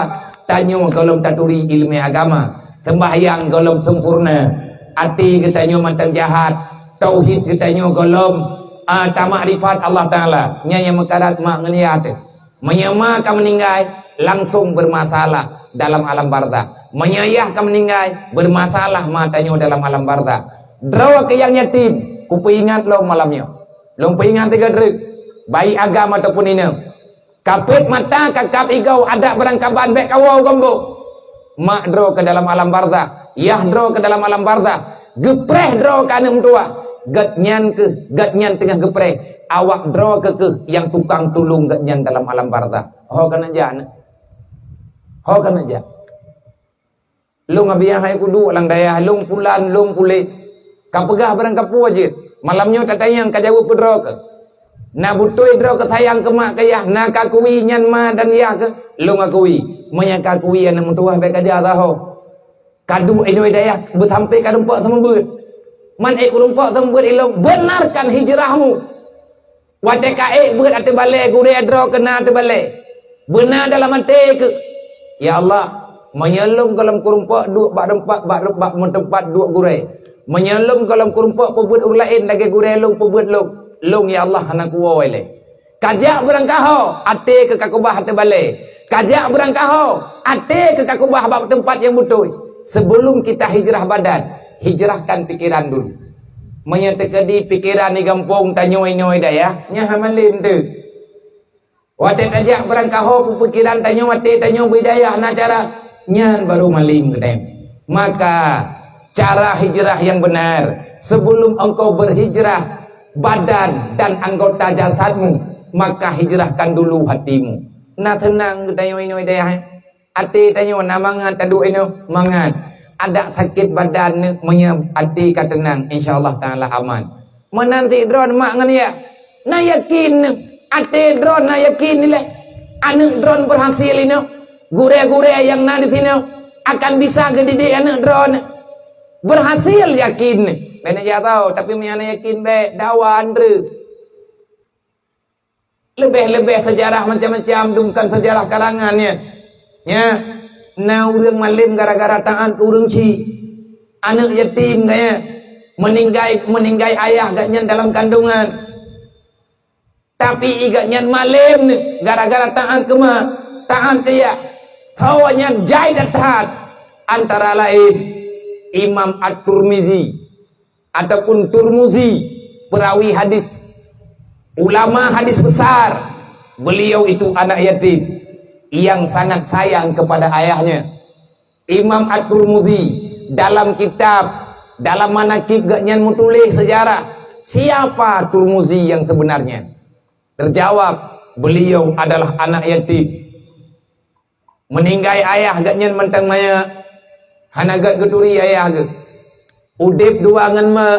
Tanyoe gohlom taturi iéleumé agama, seumbahyang gohlom sempurna, até geutanyoe mantong jahat, tauhid geutanyoe gohlom, a, tamakrifat Allah Taala. Nyan nyang meukarat mak ngon yah teuh. Meunyoe ma ka meuninggai, langsong bermasalah dalam alam barzakh. Meunyoe yah ka meuninggai, bermasalah ma tanyoe dalam alam barzakh. Droe keuh nyang yatim, kupeuingat lom malam nyoe. Lôn peuingat sigoe treuk, baik agam ataupun inong. Kapét mata, kakab igoe, adak beurangkaban bék kawoe gombok. Mak droe keuh dalam alam barzakh, yah droe keuh dalam alam barzakh, geupreh droe keuh aneuëk meutuwah. Gobnyan keuh, gobnyan teungoh geupreh, awak droe keuh keuh nyang tukang tulông gobnyan dalam alam barzakh. Ho keuneuk jak aneuëk? Ho keuneuk jak? Lôn Abia hai kuduek lam dayah, lôn pulan, lôn puléh. Ka peugah barangkapeue jeuet. Malam nyoe tatanyong ka jaweueb keu droe keuh. Na beutôi droe keuh sayang keu mak keu yah, na ka akui nyan ma dan yah keuh, lôn akui. Meunyoe ka akui aneuëk meutuwah bék kaja sahoe. Ka duek inoe dayah beusampé ka rumpok seumeubeuet. Man ék rumpok seumeubeuet ilôn, benarkan hijrahmu. Watée ka ék beuet ateueh balée gurée droe keuh na ateueh balée. Beuna dalam até keuh, "Ya Allah, meunyoe lôn gohlom keurumpok duek bak teumpat, bak, bak meuteumpat duek gurée, meunyoe lôn gohlom keurumpok peubeuet ureuëng laén lagée gurée lôn peubeuet lôn, lôn ya Allah hana kuwoe lé." Kajak beurangkaho, até keuh ka keubah ateueh balée. Kajak beurangkaho, até keuh ka keubah bak teumpat nyang beutôi. Sebelum kita hijrah badan, hijrahkan pikiran dulu. Meunyoe teukeudi pikeran di gampông tanyoe inoe dayah, nyan hana malem teuh. Watée tajak beurangkaho peupikiran tanyoe, até tanyoe beu dayah na cara, nyan barô malem geutem. Maka, cara hijrah nyang beunar, Sebelum engkau berhijrah badan dan anggota jasadmu, maka hijrahkan dulu hatimu. Na teunang geutanyoe inoe dayah, eh? Até tanyoe na mangat taduek inoe, mangat. Adak sakét badan neuh, meunyoe até ka teunang, insya Allah taala aman. Meunan sit droeneuh mak ngon yah, na yakin neuh, até droeneuh na yakin ilée. Aneuëk droeneuh berhasil inoe, gurée-gurée nyang na disinoe akan bisa geudidik aneuëk droeneuh. Berhasil yakin neuh. Bék neujak saboh, tapi meunyoe hana yakin bék, dawa andreuk. Leubeh-leubeh seujarah macam-macam, dum kon seujarah karangan nyan. Nyan, na ureuëng malém gara-gara taát keu ureuëng chik. Aneuëk yatim geuh nyan, meuninggai, meuninggai ayah geuh nyan dalam kandungan. Tapi i geuh nyan malém neuh gara-gara taát keu ma, taát keu yah. Tho nyan jai that-that. Antara laén Imam At-Tirmizi ataupun Turmuzi, perawi hadis, ulama hadis besar. Beliau itu anak yatim yang sangat sayang kepada ayahnya. Imam At-Tirmizi dalam kitab, dalam manakib geuh nyan meutuléh sejarah siapa Turmuzi yang sebenarnya. Terjawab, beliau adalah anak yatim. Meuninggai ayah geuh nyan mantong manyak, hana gét geuturi ayah geuh. Udeb dua ngon mak.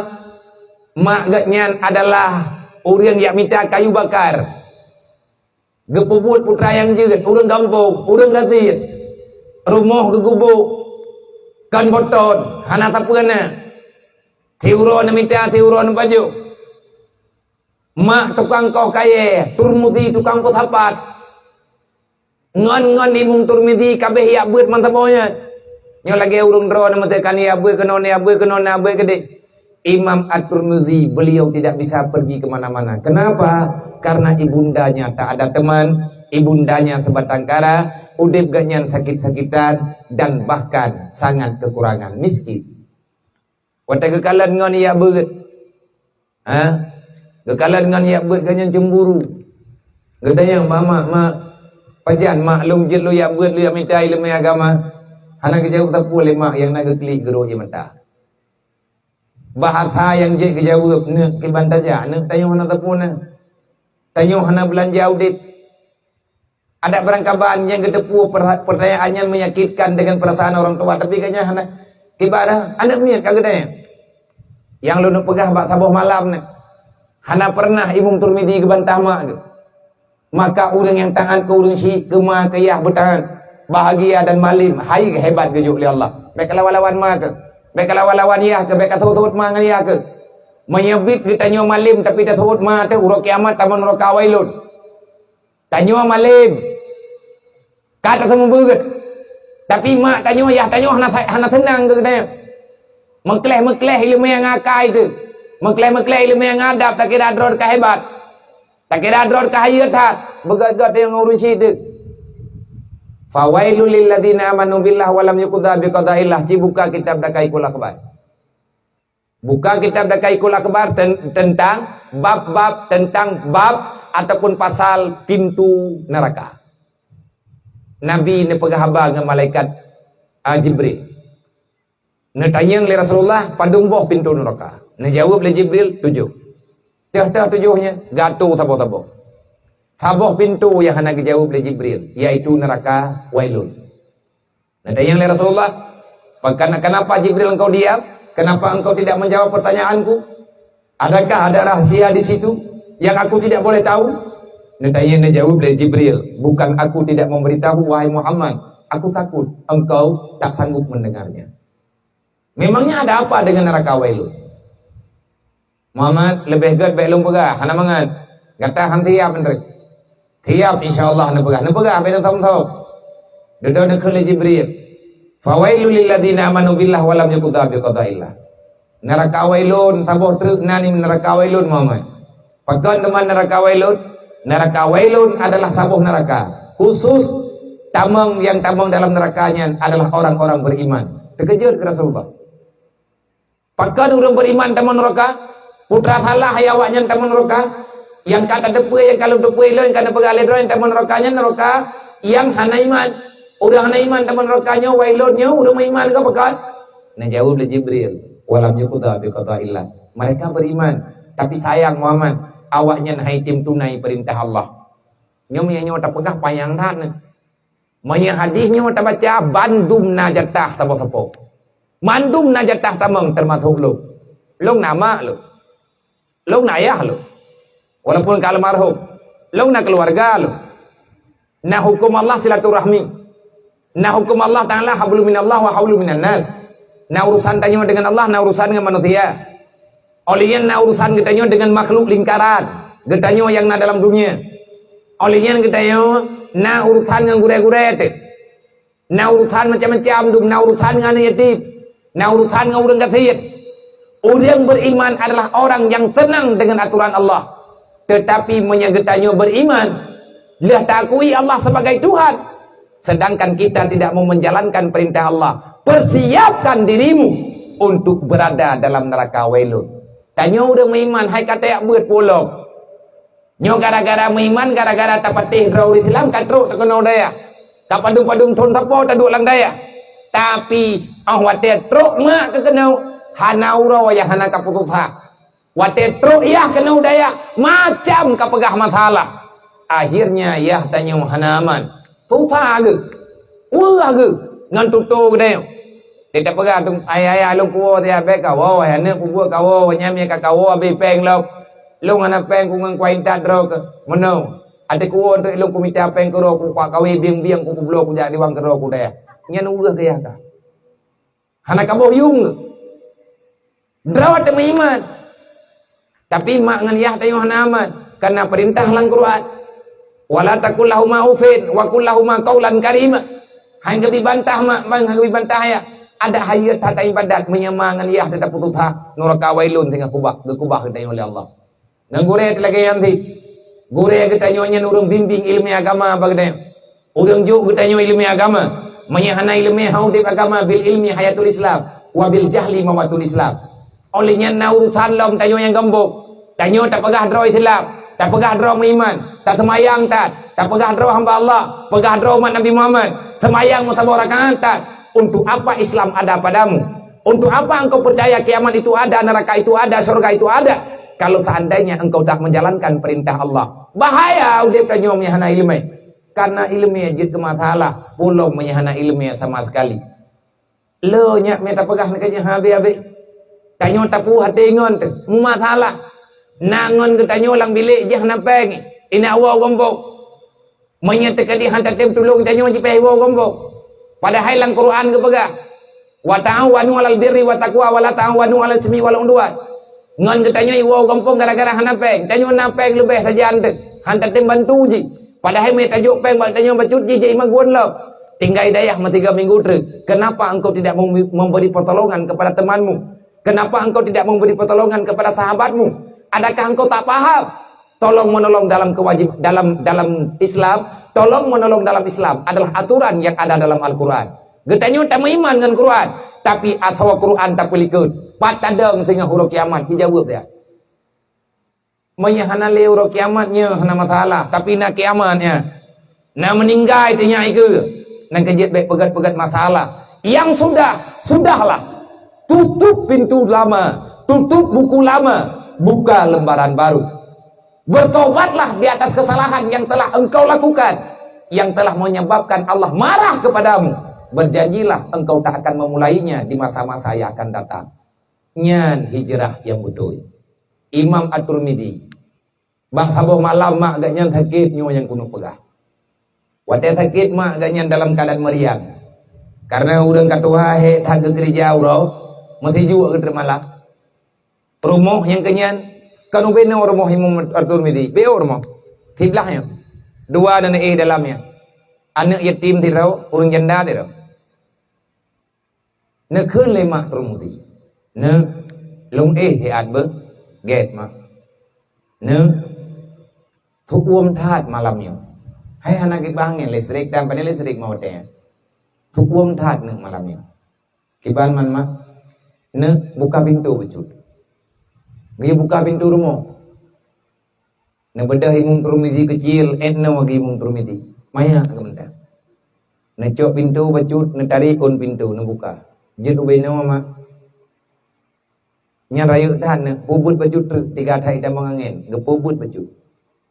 Mak geuh nyan adalah ureuëng nyang mita kayu bakar. Geupeubuet putra nyang jeuet, ureuëng gampông, ureuëng gasien. Rumoh geugubok, kon beuton, hana sapeue na. Siuroe neumita, siuroe neupajoh. Mak tukang koh kayée, Turmuzi tukang peusapat. Ngon, ngon Imam Turmizi kabeh jak beuet mantong nyan. Nyoe lagée ureuëng droe neumeuteukan jak beuet keunoe, jak beuet keunoe, jak beuet keudeh. Imam At-Turmizi, beliau tidak bisa pergi ke mana-mana. Kenapa? Karena ibundanya tak ada teman, ibundanya sebatang kara, udeb geuh nyan sakit-sakitan, dan bahkan sangat kekurangan, miskin. Watée geukalon ngon jak beuet, ha? Geukalon ngon jak beuet geuh nyan cemburu. Geutanyong, "Mak, mak, mak, pajan mak lôn jeuet lôn jak beuet, lôn jak mita iéleumé agama?" Hana geujaweueb sapeue lé mak, nyang na geuklik geurok ie mata. Bahasa nyang jeuet geujaweueb, "Neuk kiban tajak, neuk tanyoe hana sapeue na. Tanyoe hana beulanja udeb." Adak barangkaban nyang geuteupeue perha-, pertanyaan nyan menyakitkan dengan perasaan orang tua, tapi geuh nyan hana, ibarat aneuëk miet ka geutanyong. Nyang lôn peugah bak saboh malam nyoe, hana pernah Imam Turmizi geubantah mak geuh. Maka ureuëng nyang taát keu ureuëng chik, keu ma, keu yah beutaát, bahagia dan malem, hai hebat geujok lé Allah. Bék kalawan-lawan ma keuh, bék kalawan-lawan yah keuh, bék kathot-thot ma ngon yah keuh. Meunyoe biet geutanyoe malem tapi tathot ma teuh, uroe kiamat tamong nuraka, wailun. Tanyoe malem, ka taseumeubeuet, tapi mak tanyoe, yah tanyoe hana, hana seunang keu geutanyoe. Meukleh-meukleh iéleumé nyang akai teuh, meukleh-meukleh iéleumé nyang adab, takira droe ka hebat, takira droe ka hayeu that, beugét-gét nyang ureuëng chik teuh. Fawailul lilladzina amanu billah wa lam yuqda biqadaillah. Ci buka kitab Dakaikul Akhbar. Buka kitab Dakaikul Akbar ten-, tentang bab-bab, tentang bab ataupun pasal pintu neraka. Nabi neupeugah haba ngon malaikat, ah, Jibril. Neutanyong lé Rasulullah, "Padum boh pintu neraka?" Neujaweueb lé Jibril, "Tujoh." "Teuh-teuh tujoh nyan?" Geuatô saboh-saboh. Saboh pintu nyang hana geujaweueb lé Jibril, yaitu neraka Wailun. Neutanyong lé Rasulullah, "Pakana-, kenapa Jibril engkau diam? Kenapa engkau tidak menjawab pertanyaanku? Adakah ada rahasia di situ yang aku tidak boleh tahu?" Neutanyong, neujaweueb lé Jibril, "Bukan aku tidak memberitahu, wahai Muhammad. Aku takut engkau tak sanggup mendengarnya." Memangnya ada apa dengan neraka Wailun? Muhammad, leubeh gét bék lôn peugah, hana mangat. Gata han siap nrek. Siap, insya Allah neupeugah. Neupeugah bék lôn thom-thom. Dudoe neukheun lé Jibril. "Fawailul lilladzina amanu billah wa lam yuqda biqadaillah." Neraka Wailun, saboh treuk nan neraka Wailun, Muhammad. Pakon teuma neraka Wailun? Neraka Wailun adalah saboh neraka. Khusus tamong nyang tamong dalam neraka nyan adalah orang-orang beriman. Teukeujot keu Rasulullah. Pakon ureuëng beriman tamong neraka? Putra salah hai awaknyan tamong neraka? Nyang ka tateupeue, nyang ka lôn teupeue lôn, nyang ka neupeugah lé droe nyang tamong neraka nyan neraka nyang hana iman. Ureuëng hana iman tamong neraka nyoe, Wailun nyoe, ureuëng meuiman keu pakon? Neujaweueb lé Jibril, Wa lam yuqda bi qada'illah. Mereka beriman, tapi sayang Muhammad, awaknyan hai tem tunai perintah Allah. Nyoe meunyoe nyoe tapeugah panyang that nyoe. Meunyoe hadis nyoe tabaca, bandum na jatah sapo-sapo. Mandum na jatah tamong, teumasok lôn. Lôn na mak lôn. Lôn na ayah lôn. Walaupun ka almarhum, lôn na keuluwarga lôn. Na huköm Allah silaturahmi. Na huköm Allah Taala hablum minallah wa hablum minan nas. Na urusan tanyoe deungon Allah, na urusan ngon manusia. Óh lheueh nyan na urusan geutanyoe deungon makhluk lingkaran geutanyoe nyang na dalam dunia. Óh lheueh nyan geutanyoe na urusan ngon gurée-gurée teuh. Na urusan macam-macam dum, na urusan ngon aneuk yatim, na urusan ngon ureuëng gasien. Ureuëng beriman adalah orang yang tenang dengan aturan Allah. Tetapi meunyoe geutanyoe beriman, lheueh taakui Allah sebagai Tuhan, sedangkan kita tidak mau menjalankan perintah Allah, persiapkan dirimu untuk berada dalam neraka wailun. Tanyoe ureuëng meuiman hai ka tajak beuet pulo. Nyoe gara-gara meuiman, gara-gara tapatéh droe ureuëng Islam ka trok takeunoe dayah. Ka padum-padum thon sapo taduek lam dayah. Tapi óh watée trok mak keu keunoe, hana uroe yah hana ka putosa. Watée trok yah keunoe dayah, macam ka peugah masalah. Akhirnya yah tanyoe hana aman. Tusa geuh. Weueh geuh ngon tutoe geutanyoe. Teupeugah tu, "Ayah-ayah lôn kuwoe siat bèk kawoe, aneuk kubuet kawoe, nyan mie ka kawoe abéh péng lom. Lôn hana péng ku ngon kuah intat droe keuh." Meunoe, até kuwoe treuk lôn kumita péng keudroe, kupak kawé bieng-bieng, kubloe kujak diwan keudroe kudeh. Nyan weueh keu yah ka. Hana kaboh yueng. Droe teumeuiman. Tapi mak ngon yah tanyoe hana aman, kareuna peurintah lam Quran, "Wala taqul lahuma uffin wa qul lahuma qaulan karima." Hai geubi bantah mak, ban geubi bantah yah. Adak hayeue that ibadat meunyoe mak ngon yah teuh taputosa, nuraka wailun singoh kubah, geukubah geutanyoe lé Allah. Ngon gurée teuh lagée nyan cit. Gurée geutanyoe nyan ureuëng bimbing iéleumé agama bak geutanyoe. Ureuëng jok geutanyoe iéleumé agama. Meunyoe hana iéleumé, han udeb agama, bil ilmi hayatul Islam, wa bil jahli mawatul Islam. Óh lheueh nyan na urusan lom tanyoe nyang gombok. Tanyoe tapeugah droe Islam, tapeugah droe meuiman, taseumayang that, tapeugah droe hamba Allah, peugah droe umat Nabi Muhammad, seumayang meusaboh rakaat that. Untuk apa Islam ada padamu? Untuk apa engkau percaya kiamat itu ada, neraka itu ada, surga itu ada, kalau seandainya engkau tak menjalankan perintah Allah? Bahaya udeb tanyoe meunyoe hana iéleumé. Kareuna iéleumé jeuet keu masalah, pulo meunyoe hana iéleumé sama sekali. Le nyak mé tapeugah nyan keu nyan habéh-habéh. Tanyoe tapeue até ngon teuh, meumasalah. Na ngon geutanyoe lam bilék jih hana péng, inak woe gombok. Meunyoe teukeudi han tatem tulông tanyoe jipéh woe gombok. Padahai lam Quran geupeugah, "Wa ta'awanu 'alal birri wat taqwa wa la ta'awanu 'alal ismi wal 'udwan." Ngon geutanyoe iwoe gampông gara-gara hana péng, tanyoe na péng leubeh sajan teuh, han tatem bantu jih. Padahai meunyoe tajok péng bak tanyoe bacut jih jeuet imagun lom. Tinggai dayah meusigoe minggu treuk. Kenapa engkau tidak mem-, memberi pertolongan kepada temanmu? Kenapa engkau tidak memberi pertolongan kepada sahabatmu? Adakah engkau tak paham? Tolong menolong dalam kewajib-, dalam, dalam Islam, tolong menolong dalam Islam adalah aturan yang ada dalam Al-Quran. Geutanyoe tameuiman ngon Quran, tapi atawa Quran tapeulikot. Pat tadong teungoh uroe kiamat, jijaweueb dia. Meunyoe hana lé uroe kiamat nyoe hana masalah, tapi na kiamat nyan. Na meuninggai teunyak ikeue, nyan keuh jeuet bék peugét-peugét masalah. Yang sudah, sudahlah. Tutup pintu lama, tutup buku lama, buka lembaran baru. Bertobatlah di atas kesalahan yang telah engkau lakukan, yang telah menyebabkan Allah marah kepadamu. Berjanjilah engkau tak akan memulainya di masa-masa yang akan datang. Nyan hijrah nyang beutôi. Imam At-Tirmidzi, bah saboh malam mak geuh nyan sakét nyoe nyang keuneuk peugah. Watée sakét mak geuh nyan dalam keuadaan meuriang. Kareuna ureuëng ka tuha hék that geukeurija uroe, meusijuek geuh teuma lah. Rumoh nyang keu nyan, kon ubé nyoe rumoh Imam At-Tirmidzi, bék rumoh. Siblah nyoe. Dua aneuk éh dalam nyan. Aneuk yatim sidroe, ureuëng janda sidroe. Neukheun lé mak Tirmidzi, "Neuk, lôn éh siat beuh, gét mak. Neuk, seuuem that malam nyoe. Hai hana kiban angén listrik, dan pane listrik ma watée nyan. Seuuem that neuk malam nyoe." "Kiban man mak?" "Neuk, buka pintoe bacut." Geubuka pintoe rumoh. Neubeudôh Imam Tirmidzi keucil, étnoe geuh Imam Tirmidzi. Maya geuh mantong. Neucok pintoe bacut, neutarék ôn pintoe, neubuka. "Jeuet ubé nyoe, mak." Nyan rayeuk that na, peubuet bacut treuk, tiga that itamong angén, geupeubuet bacut.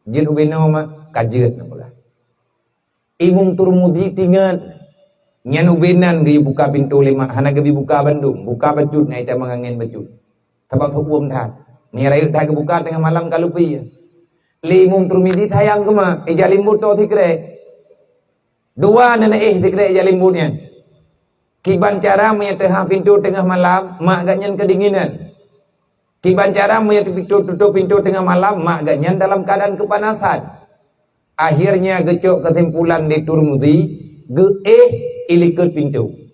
Jeuet ubé noe mak, ka jeuet na peugah. Imum Turmudi tingat. Nyan ubé nan geubuka pintoe lé mak, hana geubi buka bandum, buka bacut ngon itamong angén bacut. Sabab seuuem that. Meunyo rayeuk that geubuka teungoh malam ka leupie. Lé Imum Turmudi sayang keu mak, ija limbot toe sikrek. Dua neuéh sikrek ija limbot nyan. Kiban cara meunyo teuhah pintoe teungoh malam, mak gobnyan keudinginan. Kiban cara meunyo pintoe, tutôp pintoe teungoh malam, mak gobnyan dalam keuadaan keupanasan. Akhirnya geucok keusimpulan lé Turmudi, geuéh ilikot pintoe.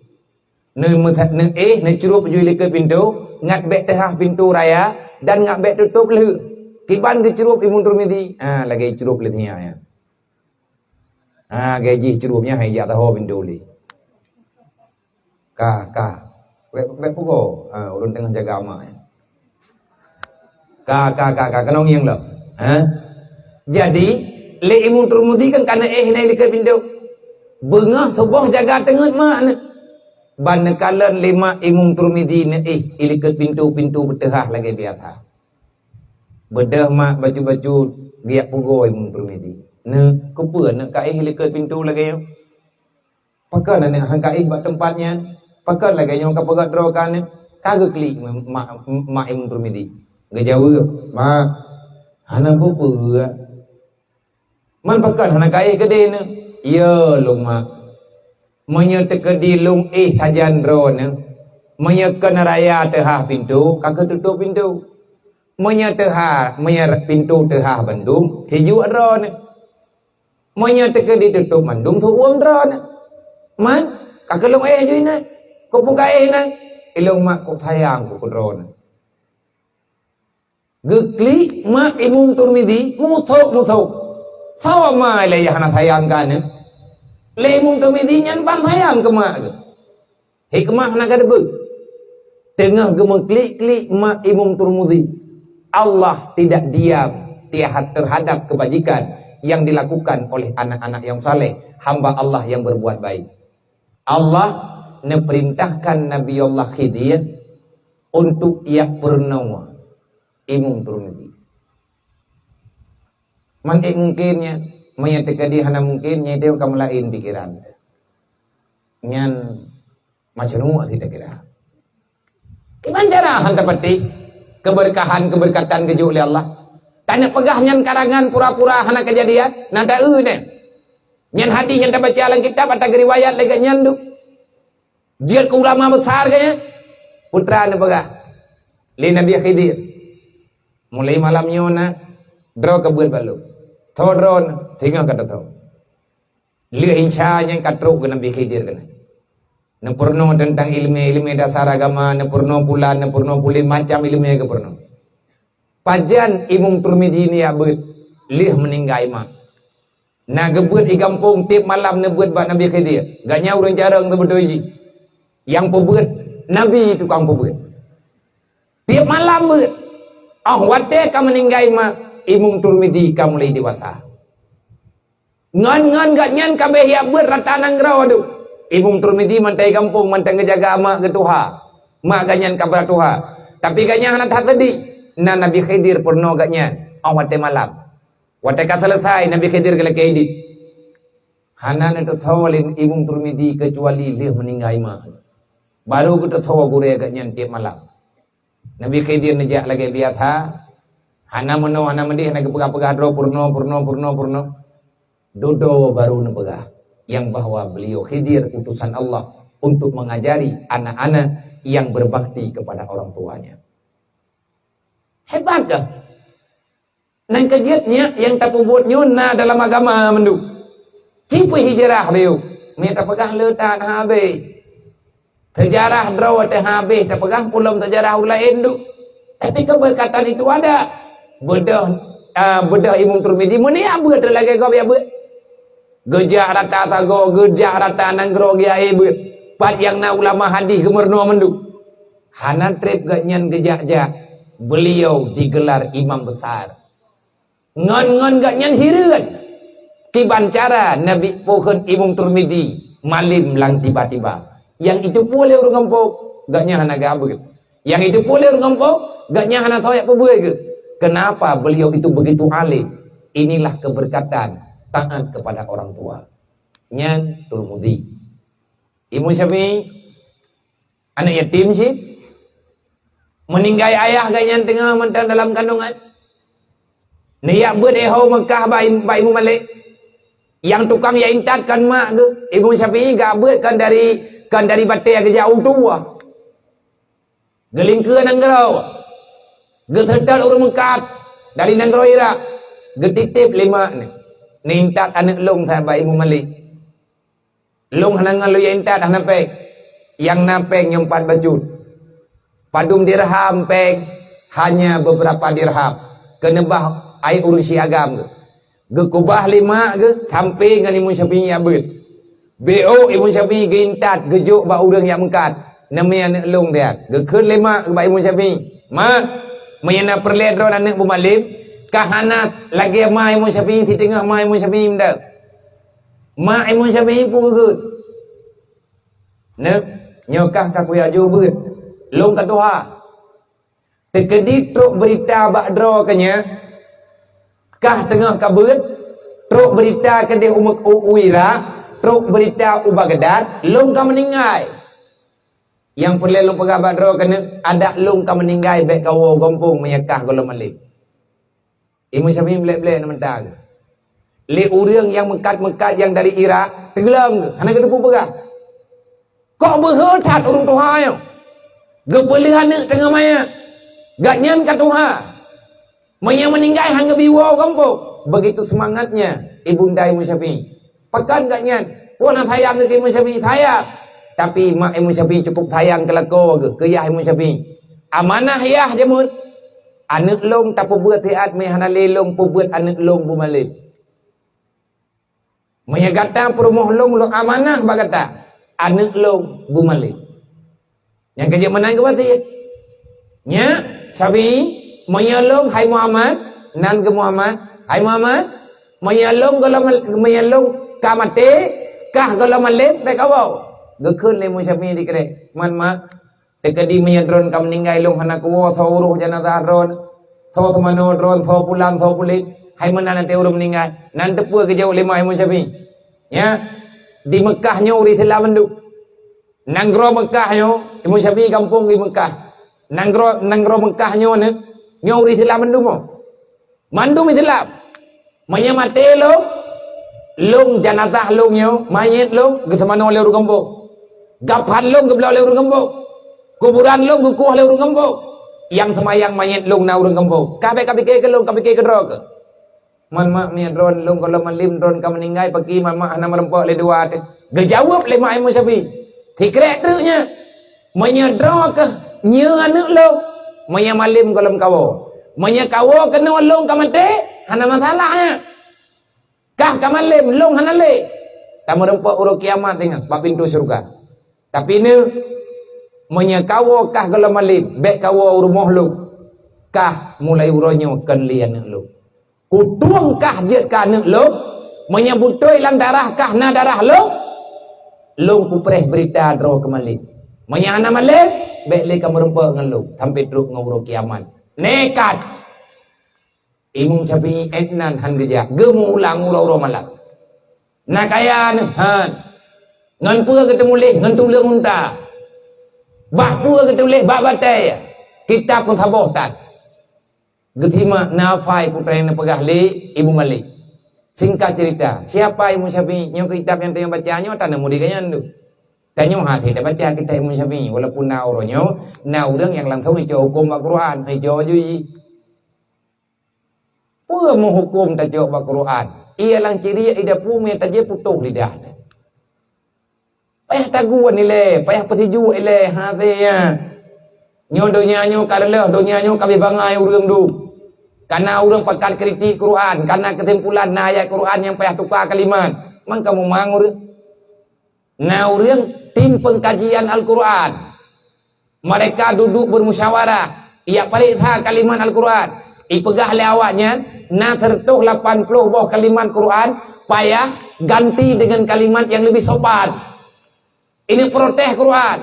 Neu-, neuéh, neucrueb ju ilikot pintoe, ngat bék teuhah pintoe raya dan ngat bék tutôp lheueh. Kiban geucrueb Imum Turmudi, ha, lagée icrueb lé sinyak nyan. Ha, gaji crueb nyan hai jak taho pintoe lé. Ka, ka. Bék, bék pugoe. Ha, ulôn teungoh jaga mak nyan. Ka, ka, ka, ka, keunong nyang lom. Ha? Jadi, lé Imum Turmudi kan ka neuéh na ilikot pintoe. Beungoh suboh jaga teungeut mak nyan. Ban neukalon lé mak Imum Turmudi neuéh ilikot pintoe, pintoe beuteuhah lagée biasa. Beudôh mak bacut-bacut geujak pugoe Imum Turmidi. Neu, keupeue neuéh ka éh likot pintoe lagée nyoe? Pakon aneuk han ka éh bak teumpat nyan? Pakon lagée nyoe ka peugah droe ka aneuk? Ka geuklik ma-, ma-, mak Imum Turmidi. Geujaweueb, "Mak, hana peue-peue." "Man pakon hana ka éh keudeh neu?" "Yo, lôn mak. Meunyoe teukeudi lôn éh sajan droeneuh, meunyoe kon raya teuhah pintoe, ka keuh tutôp pintoe. Meunyoe teuhah, meunyoe pintoe teuhah bandum, sijuek droeneuh. Meunyoe teukeudi tutôp mandum, seuuem droeneuh. Man, ka keuh lôn éh ju inan. Keupeue ka éh inan? Ilôn mak kok sayang kok keu droeneuh." Geuklik mak Imum Turmidi, musôk-musôk. Sawa ma lé nyang hana sayang keu aneuk? Lé Imum Turmidi nyan ban sayang keu mak geuh. Hikmah hana ka teupeue. Teungoh geumeuklik-klik mak Imum Turmidi, Allah tidak diam tiha-, terhadap kebajikan yang dilakukan oleh anak-anak yang saleh, hamba Allah yang berbuat baik. Allah neupeurintahkan Nabi Allah Khidir untuk jak peurunoe Imum Turmidi. Man ék mungken nyan, meunyoe teukeudi hana mungken, nyan itu ka meulaén pikeran. Nyan macam mana kita kira? Kiban cara han tapatéh keubeurkahan, keubeurkatan geujok lé Allah. Taneuk peugah nyan karangan pura-pura hana keujadian, na taeu nyan. Nyan hadih nyang tabaca lam kitab atawa geuriwayat lé geuh nyan duek. Jeuet keu ulama besar geuh nyan. Putra neupeugah lé Nabi Khidir, "Mulai malam nyoe na, droe ka beuet bak lôn. Tho droeneuh, singoh ka tatho." Lheueh insya nyan ka trok keu Nabi Khidir keunan. Neupeurunoe teuntang ileumé-ileumé dasar agama, neupeurunoe pulan, neupeurunoe pulan, macam ileumé geupeurunoe. Pajan Imum Turmidi nijak beuet lheueh meuninggai mak. Na geubeuet di gampông, tieb malam neubeuet bak Nabi Khidir. Gobnyan ureuëng carông seubeutôi jih. Nyang peubeuet, Nabi tukang peubeuet. Tieb malam beuet. Óh watée ka meuninggai mak, Imum Turmidi ka mulai dewasa. Ngon-ngon gobnyan ka abéh jak beuet rata nanggroe dum. Imum Turmidi mantong di gampông, mantong geujaga mak geutuha. Mak gobnyan ka brat tuha. Tapi gobnyan hana that seudeh. Na Nabi Khidir peurunoe gobnyan óh watée malam. Watée ka seuleusoe, Nabi Khidir geulakée idéh. Hana neuteusoe lé Imum Turmidi keucuali lheueh meuninggai mak. Barô geuteusoe gurée gobnyan tieb malam. Nabi Khidir neujak lagée biasa, hana meunoe, hana meudeh, hana geupeugah-peugah droe, peurunoe, peurunoe, peurunoe, peurunoe. Dudoe barô neupeugah nyang bahwa beliau Khidir utusan Allah untuk mengajari anak-anak yang berbakti kepada orang tuanya. Hebat dah! Nyang keujeuet nyan nyang tapeubuet nyoe na dalam agama mandum. Cit pih hijrah beu, meu tapeugah le that habéh. Seujarah droe teuh habéh tapeugah, peulom seujarah ureuëng laén dum. Tapi keubeukatan itu ada. Beudôh, a, beudôh Imum Turmidi meunyo beuet lagée gob ya beuet. Geujak rata sagoe, geujak rata nanggroe geujak beuet. Pat nyang na ulama hadih geumeurunoe mandum. Hana treb gobnyan geujak-jak, beliau digelar imam besar. Ngon-ngon gobnyan hireuen kiban cara Nabi pohon Imum Turmidi malem lam tiba-tiba. Nyang itu pue lé ureuëng gampông, gobnyan hana gabeuet. Nyang itu pun lé ureuëng gampông, gobnyan hana soe jak peubuet keu. Kenapa beliau itu begitu alim? Inilah keberkatan taat kepada orang tua. Nyan Tirmidzi. Imam Syafi'i, aneuk yatim cit. Meuninggai ayah gobnyan teungoh mantong dalam kandungan. Neujak beuet éh ho Meukah bak Im-, bak Imam Malik. Nyang tukang jak intat kon mak geuh, Imam Syafi'i geubeuet kon dari, kon dari batée geujak u tuwoe. Geulingkeue nanggroe. Geuseutôt ureuëng meukat dari nanggroe Irak. Geutitép lé mak nyoe, "Neuintat aneuk lôn that bak Imam Malik. Lôn hana ngon lôn jak intat, hana péng. Nyang na péng nyoe pat bacut. Padum dirham péng, hanya beberapa dirham. Keuneubah ayat ureuëng si agam geuh." Geukubah lé mak geuh sampoe ngon Imam Syafi'i jak beuet. Beuet Imam Syafi'i geuintat geujok bak ureuëng jak meukat, "Neumè aneuk lôn that." Geukheun lé mak geuh bak Imam Syafi'i, "Mak, meunyoe na peureulée droe aneuk beumalem, ka hana lagée ma Imam Syafi'i, siteungoh ma Imam Syafi'i mantong." Mak Imam Syafi'i peue geukheun, "Neuk, nyoe kah ka kujak jok beuet, lôn ka tuha." Teukeudi trok beurita bak droe keu nyan, kah teungoh ka beuet, trok beurita keudeh u, u, u Irak, trok beurita u Baghdad, lôn ka meuninggai. Nyang peureulée lôn peugah bak droe keuneuk, adak lôn ka meuninggai bék kawoe gampông meunyoe kah gohlom malem. Imam Syafi'i blek-blek na meuta geuh. Lé ureuëng nyang meukat-meukat nyang dari Irak, teugleng geuh, hana geuteupeue peugah. Kok beuhe that ureuëng tuha nyoe? Geupeuleueh aneuk teungoh manyak. Gobnyan ka tuha. Meunyoe meuninggai han geubi woe u gampông. Begitu seumangatnya ibunda Imam Syafi'i. Pakon gobnyan? Peue na sayang geuh keu Imam Syafi'i? Sayang. Tapi mak Imam Syafi'i cukup sayang keu lakoe geuh, keu yah Imam Syafi'i. Amanah yah jameun. Aneuk lôn tapeubuet siat meuhana lé lôn peubuet aneuk lôn beumalem. Meunyoe gata peurumoh lôn, lôn amanah bak gata, aneuk lôn beumalem. Nyang keujeuet meunan geuwasiet. Nyak, Syafi'i, meunyoe lôn, hai Muhammad, nan geuh Muhammad, hai Muhammad, meunyoe lôn gohlom, meunyoe lôn ka maté, kah gohlom malem, bék kawoe. Geukheun lé Imam Syafi'i dikrek, "Man mak, teukeudi meunyoe droen ka meuninggai lôn hana kuwoe soe uroh janazah droen, soe seumanoe droen, soe pulan, soe pulen, hai meunan até ureuëng meuninggai." Nan teupeue geujaweueb lé mak Imam Syafi'i. Nyak, di Meukah nyoe ureuëng Islam mandum. Nanggroe Meukah nyoe, Imam Syafi'i gampông di Meukah. Nanggroe, nanggroe Meukah nyoe nyoe ureuëng Islam mandum. Mandum Islam. Meunyoe maté lôn, lôn janazah lôn nyoe, manyét lôn geuseumanoe lé ureuëng gampông. Gaphan lôn geubloe lé ureuëng gampông. Kuburan lôn geukueh lé ureuëng gampông. Nyang seumayang manyét lôn na ureuëng gampông. Ka bék ka pike keu lôn, ka pike keu droe keuh. Man mak, meunyoe droen lôn gohlom malem, droen ka meuninggai, pakri man mak hana meurumpok lé dua teuh. Geujaweueb lé mak Imam Syafi'i. Sikrek treuk nyan. Meunyoe droe keuh nyoe aneuk lôn, meunyoe malem gohlom kawoe. Meunyoe kawoe keunoe lôn ka maté, hana masalah nyan. Kah ka malem, lôn hana lé. Tameurumpok uroe kiamat teungoh bak pintoe syeuruga. Tapi nyoe, meunyoe kawoe kah gohlom malem, bék kawoe u rumoh lôn. Kah mulai uroe nyoe kon lé aneuk lôn. Kutueng kah jeuet keu aneuk lôn, meunyoe beutôi lam darah kah na darah lôn, lôn kupreh beurita droe keu malem. Meunyoe hana malem, bék lé kameurumpok ngon lôn sampoe trok ngon uroe kiamat. Nekat! Imam Syafi'i ék nan han geujak, geumeuulang uroe-uroe malam. Na kaya nyoe han. Ngon peue geuteumeuleh? Ngon tuleueng unta. Bak peue geuteumeuleh? Bak batée. Kitab pun saboh that. Geusimak na hafai peue nyang neupeugah lé Imam Malik. Singkat cerita, siapa Imam Syafi'i? Nyoe kitab nyang tanyoe baca nyoe, tanyoe murid gobnyan tu. Tanyoe hase tabaca kitab Imam Syafi'i, walaupun na uroe nyoe na ureuëng nyang langsong icok huköm bak Quran, icok aju jih. Peue meuhuköm tacok bak Quran? Ie lam ciriek, ie dapu, mé tajép putôh lidah teuh. Payah tagun ilée, payah peusijuek ilée, hase nyan. Nyoe donya nyoe ka reuloh, donya nyoe ka abéh bangai ureuëng dum. Kana ureuëng pakat kritik Quran, kana keusimpulan na ayat Quran nyang payah tuka kalimat. Man ka mumang ureuëng. Na ureuëng tim pengkajian Al-Quran. Mereka duduk bermusyawarah, ijak pareksa kalimat Al-Quran. Ipeugah lé awaknyan, na seratus lapan puluh boh kalimat Quran payah ganti dengan kalimat yang lebih sopan. Ini protes Quran.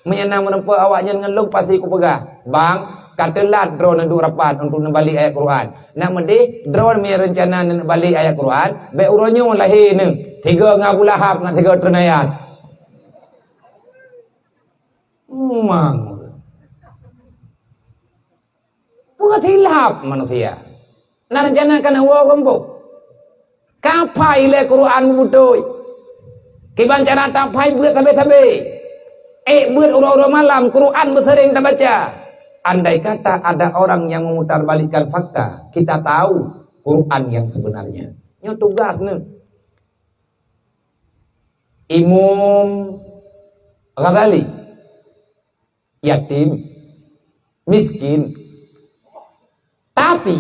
Meunyoe na meurumpok awaknyan ngon lôn, pasti kupeugah, "Bang, ka teulat droeneuh duek rapat untuk neubalek ayat Quran. Nak meudeh, droeneuh meunyoe reuncana neubalek ayat Quran, bék uroe nyoe lahé neuh, tiga ngon Abu Lahab, nak tiga treun ayat." Memang. Bukan hilaf manusia. Na rencana kana woe gampông. Kapai lé Quran beutôi. Kiban cara tapai beuet sabe-sabe. Eh, beuet uroe-uroe malam Quran beuseuring tabaca. Andai kata ada orang yang memutarbalikkan fakta, kita tahu Quran yang sebenarnya. Nyoe tugas neuh. Imam Ghazali yatim, miskin. Tapi,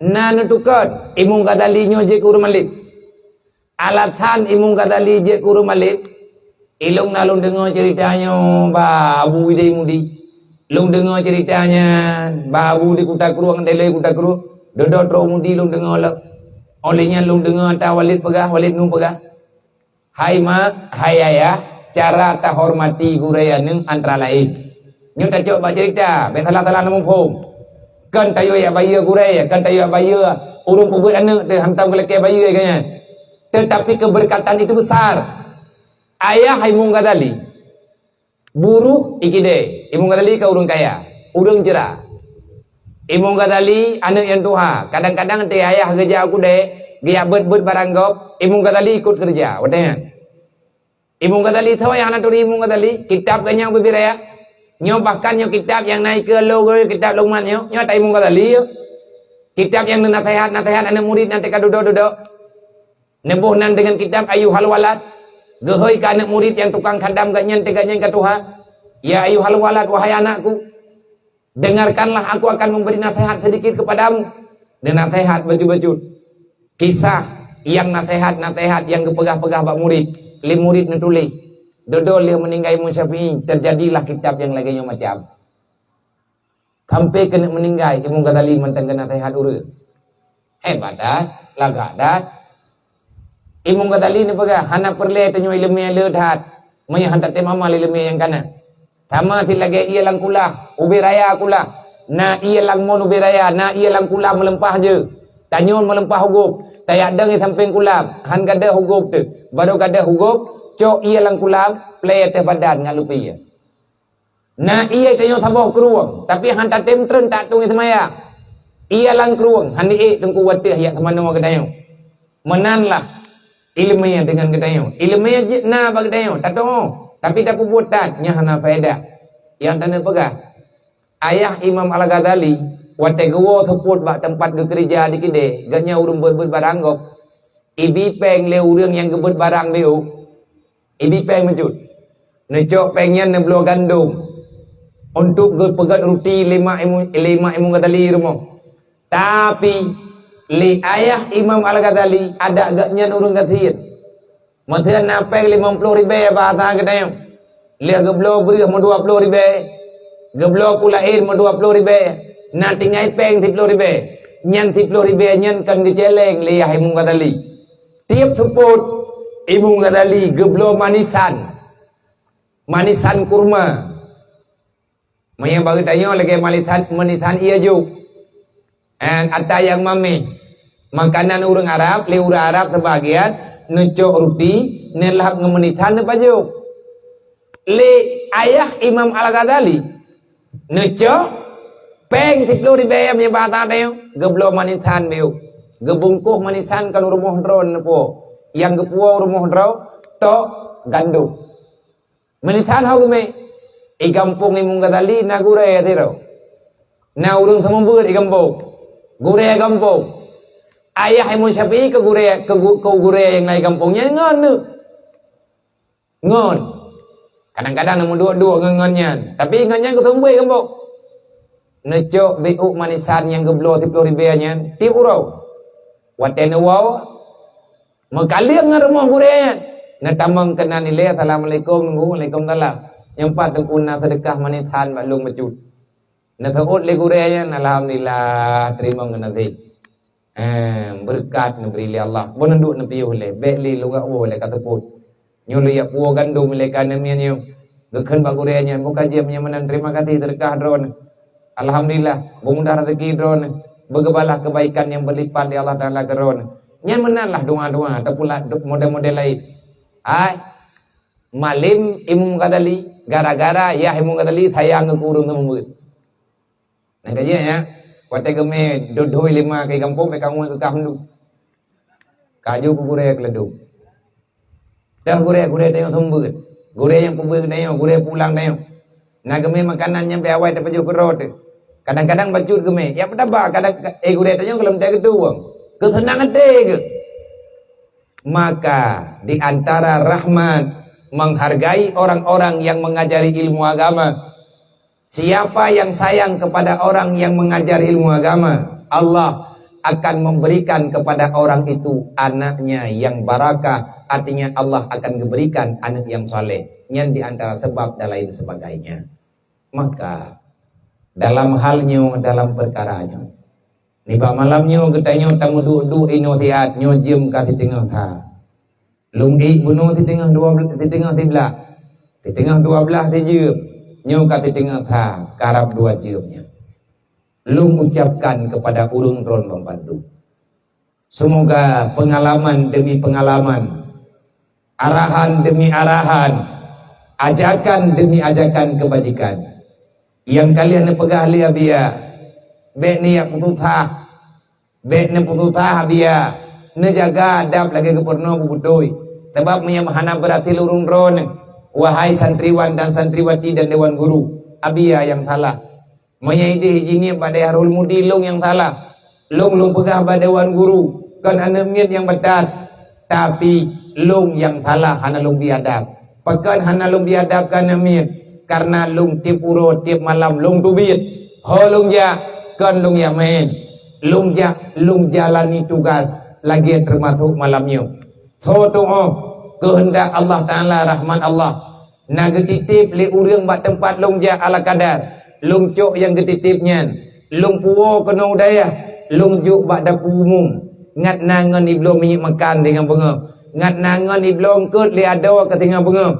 na neutukon Imam Ghazali nyoe jeuet keu ureuëng maleb. Alasan Imam Ghazali jeuet keu ureuëng maleb, ilong na lôn deungoe ceurita nyoe bak Abu Idai Mudi. Lôn deungoe ceurita nyan bak Abu di Kuta Krueng, Delai Kuta Krueng. Dudoe trok Mudi lôn deungoe lom. Óh lheueh nyan lôn deungoe ata Walid peugah, Walid nu peugah. Hai mak, hai ayah, cara tahormati gurée aneuëk antara laén. Nyoe tacok bak ceurita, bék salah-salah neumuphom. Kon tayue jak bayeue gurée, kon tayue jak bayeue ureuëng peubuet aneuëk teuh hantom geulakée bayeue geuh nyan. Tetapi keberkatan itu besar. Ayah Imam Ghazali, buruh ikidée, Imam Ghazali ka ureuëng kaya, ureuëng jra. Imam Ghazali aneuëk nyang tuha, kadang-kadang teuh ayah geujak u keudée, geujak beuet-beuet barang gob, Imam Ghazali ikot keureuja watée nyan. Imam Ghazali tho nyang hana turi Imam Ghazali, kitab geuh nyang ubé-bé raya. Nyoe bahkan nyoe kitab nyang na ikeue lôn, kitab Luqman nyoe, nyoe ata Imam Ghazali nyoe. Kitab nyang neunaseuhat-naseuhat aneuëk murit nyang teuka dudoe-dudoe. Neuboh nan deungon kitab Ayyuhal Walad, geuhôi keu aneuëk murit nyang tukang khadam gobnyan teuh gobnyan ka tuha. Ya ayyuhal walad, wahai anakku, dengarkanlah, aku akan memberi nasihat sedikit kepadamu. Neunaseuhat bacut-bacut. Kisah nyang naseuhat-naseuhat nyang geupeugah-peugah bak murit, lé murit neutuléh. Dudoe lheueh meuninggai Imam Syafi'i, teujadilah kitab nyang lagée nyoe macam. Sampai keuneuk meuninggai, Imam Ghazali mantong geunaseuhat ureuëng. Hebat that, lagak that. Imam Ghazali neupeugah, hana peureulée tanyoe iéleumé le that, meunyoe hana tatem amal iéleumé nyang kana. Sama sit lagée ié lam kulah, ubé raya kulah. Na ié lam mon ubé raya, na ié lam kulah meuleumpah jeuet. Tanyoe meuleumpah u gob, tajak dong i sampéng kulah, han gadôh u gob teuh. Barô gadôh u gob, cok ié lam kulah, plée teuh badan ngon lupie. Na ié tanyoe saboh krueng, tapi han tatem treun tatung seumayang. Ié lam krueng, han ék teungku watée jak seumanoe geutanyoe. Meunan lah iéleumé deungon geutanyoe. Iéleumé jeuet na bak geutanyoe, tatu'oh, tapi tapeubuet that nyang hana faedah. Nyang taneuk peugah, ayah Imam Al-Ghazali watée geuwoe seupôt bak teumpat geukeureuja di keudée, gobnyan ureuëng beuet-beuet barang gob, ibi péng lé ureuëng nyang geubeuet barang beu. Ibi péng meucut. Neucok péng nyan neubloe gandom untuk geupeugét ruti lé mak Imam, lé mak Imam Ghazali rumoh. Tapi, lé ayah Imam Al-Ghazali, adak gobnyan ureuëng gasien. Meuseuen na péng limong ploh ribée bak atra geutanyoe. Lheueh geubloe breueh meudua ploh ribée, geubloe peue laén meudua ploh ribée, na tinggai péng siploh ribée. Nyan siploh ribée nyan kon geucéléng lé ayah Imam Ghazali. Tieb seupôt, Imam Ghazali geubloe manisan, manisan kurma. Meunyoe bak geutanyoe lagée manisan, manisan ié jok. Eh, ata nyang mamé. Makanan ureuëng Arab, lé ureuëng Arab seubagian neucok ruti, neulahab ngon manisan neupajok. Lé ayah Imam Al-Ghazali, neucok péng siploh ribée meunyoe bak atra tanyoe, geubloe manisan beu. Geubungkôh manisan kon rumoh droe neupuwoe. Nyang geupuwoe rumoh droe, tok gandom. Manisan ho geumé. I gampông Imam Ghazali na gurée sidroe. Na ureuëng seumeubeuet i gampông. Gurée gampông. Ayah Imam Syafi'i keu gurée, keu gu-, keu gurée nyang na i gampông nyan ngon neuh. Ngon. Kadang-kadang neumeuduek-duek ngon, ngon nyan. Tapi ngon nyan geuseumeubeuet i gampông. Neucok biôk manisan nyang geubloe siploh ribée nyan, tieb uroe. Watée neuwoe, meukaleueng ngon rumoh gurée nyan. Neutamong keunan ilée, "Assalamualaikum, Teungku." "Waalaikumsalam." "Nyoe pat Teungku na seudeukah manisan bak lôn bacut." Neuseuôt lé gurée nyan, "Alhamdulillah, teurimong geunaséh. Eh, beureukat neubri lé Allah." Boh neuduek neupiôh lé, bék lé lôn jak woe lé ka seupôt. Nyoe lôn jak puwoe gandom lé ka neumiet nyoe. Geukheun bak gurée nyan, "Buka jeuem nyang meunan, terima kasih seudeukah droeneuh. Alhamdulillah, beumudah rezeki droeneuh, beugeubalah keubaikan nyang beulipat lé Allah Taala keu droeneuh." Nyan meunan lah doa-doa ataupun la-, model-model laén. Hai, malem Imam Ghazali, gara-gara yah Imam Ghazali sayang keu ureuëng seumeubeuet. Nah, ka jeuet nyan, watée geumé dodoi lima keu gampông, bèk kangui keu kah meudu. Ka jeuet keu gurée keuleudong. Dah gurée-gurée tanyoe seumeubeuet. Gurée nyang peubeuet tanyoe, gurée pulang tanyoe. Na geumé makanan nyang bèk awai tapajoh keudroe teuh. Kadang-kadang bacut geumé. Ya peutaba kadang, eh, gurée tanyoe gohlom teuh geutueng. Keuseunang até geuh. Maka di antara rahmat menghargai orang-orang yang mengajari ilmu agama. Siapa yang sayang kepada orang yang mengajar ilmu agama, Allah akan memberikan kepada orang itu anaknya yang barakah, artinya Allah akan diberikan anak yang saleh. Nyan di antara sebab dan lain sebagainya. Maka dalam hal nyoe, dalam perkara nyoe, nibak malam nyoe geutanyoe tameuduek-duek inoe siat, nyoe jeuem ka siteungoh that. Lôn ék bunoe siteungoh dua, siteungoh siblah, siteungoh dua blaih sijeuem, nyoe ka siteungoh that, karab dua jeuem nyan. Lôn ucapkan kepada ureuëng droen banmandum, semoga pengalaman demi pengalaman, arahan demi arahan, ajakan demi ajakan kebajikan nyang ka lheueh neupeugah lé Abiya, bèk neujak peususah, bèk neupeususah Abiya, neujaga adab lagée geupurunoe beubeutôi. Sabab meunyoe hana beurhasil ureuëng droeneuh, wahai santriwan dan santriwati dan dewan guru, Abiya nyang salah. Meunyoe idéh jinieb bak dayah Rul Mudi, lôn nyang salah. Lôn, lôn peugah bak dewan guru, kon aneuëk miet nyang batat, tapi lôn nyang salah hana lôn bri adab. Pakon hana lôn bri adab keu aneuëk miet? Karena lôn tieb uroe, tieb malam lôn teubiet. Ho lôn jak, kon lôn jak maén. Lôn jak, lôn jalani tugas lagée teumasok malam nyoe. Soe tuoh keuheundak Allah Taala, rahmat Allah. Na geutiteb lé ureuëng bak teumpat lôn jak ala kadar, lôn cok nyang geutiteb nyan, lôn puwoe keunoe u dayah, lôn jok bak dapu umum, ngat na ngon ibloe minyeuk makan singoh beungoh, ngat na ngon ibloe eungkot lé adoe ka singoh beungoh.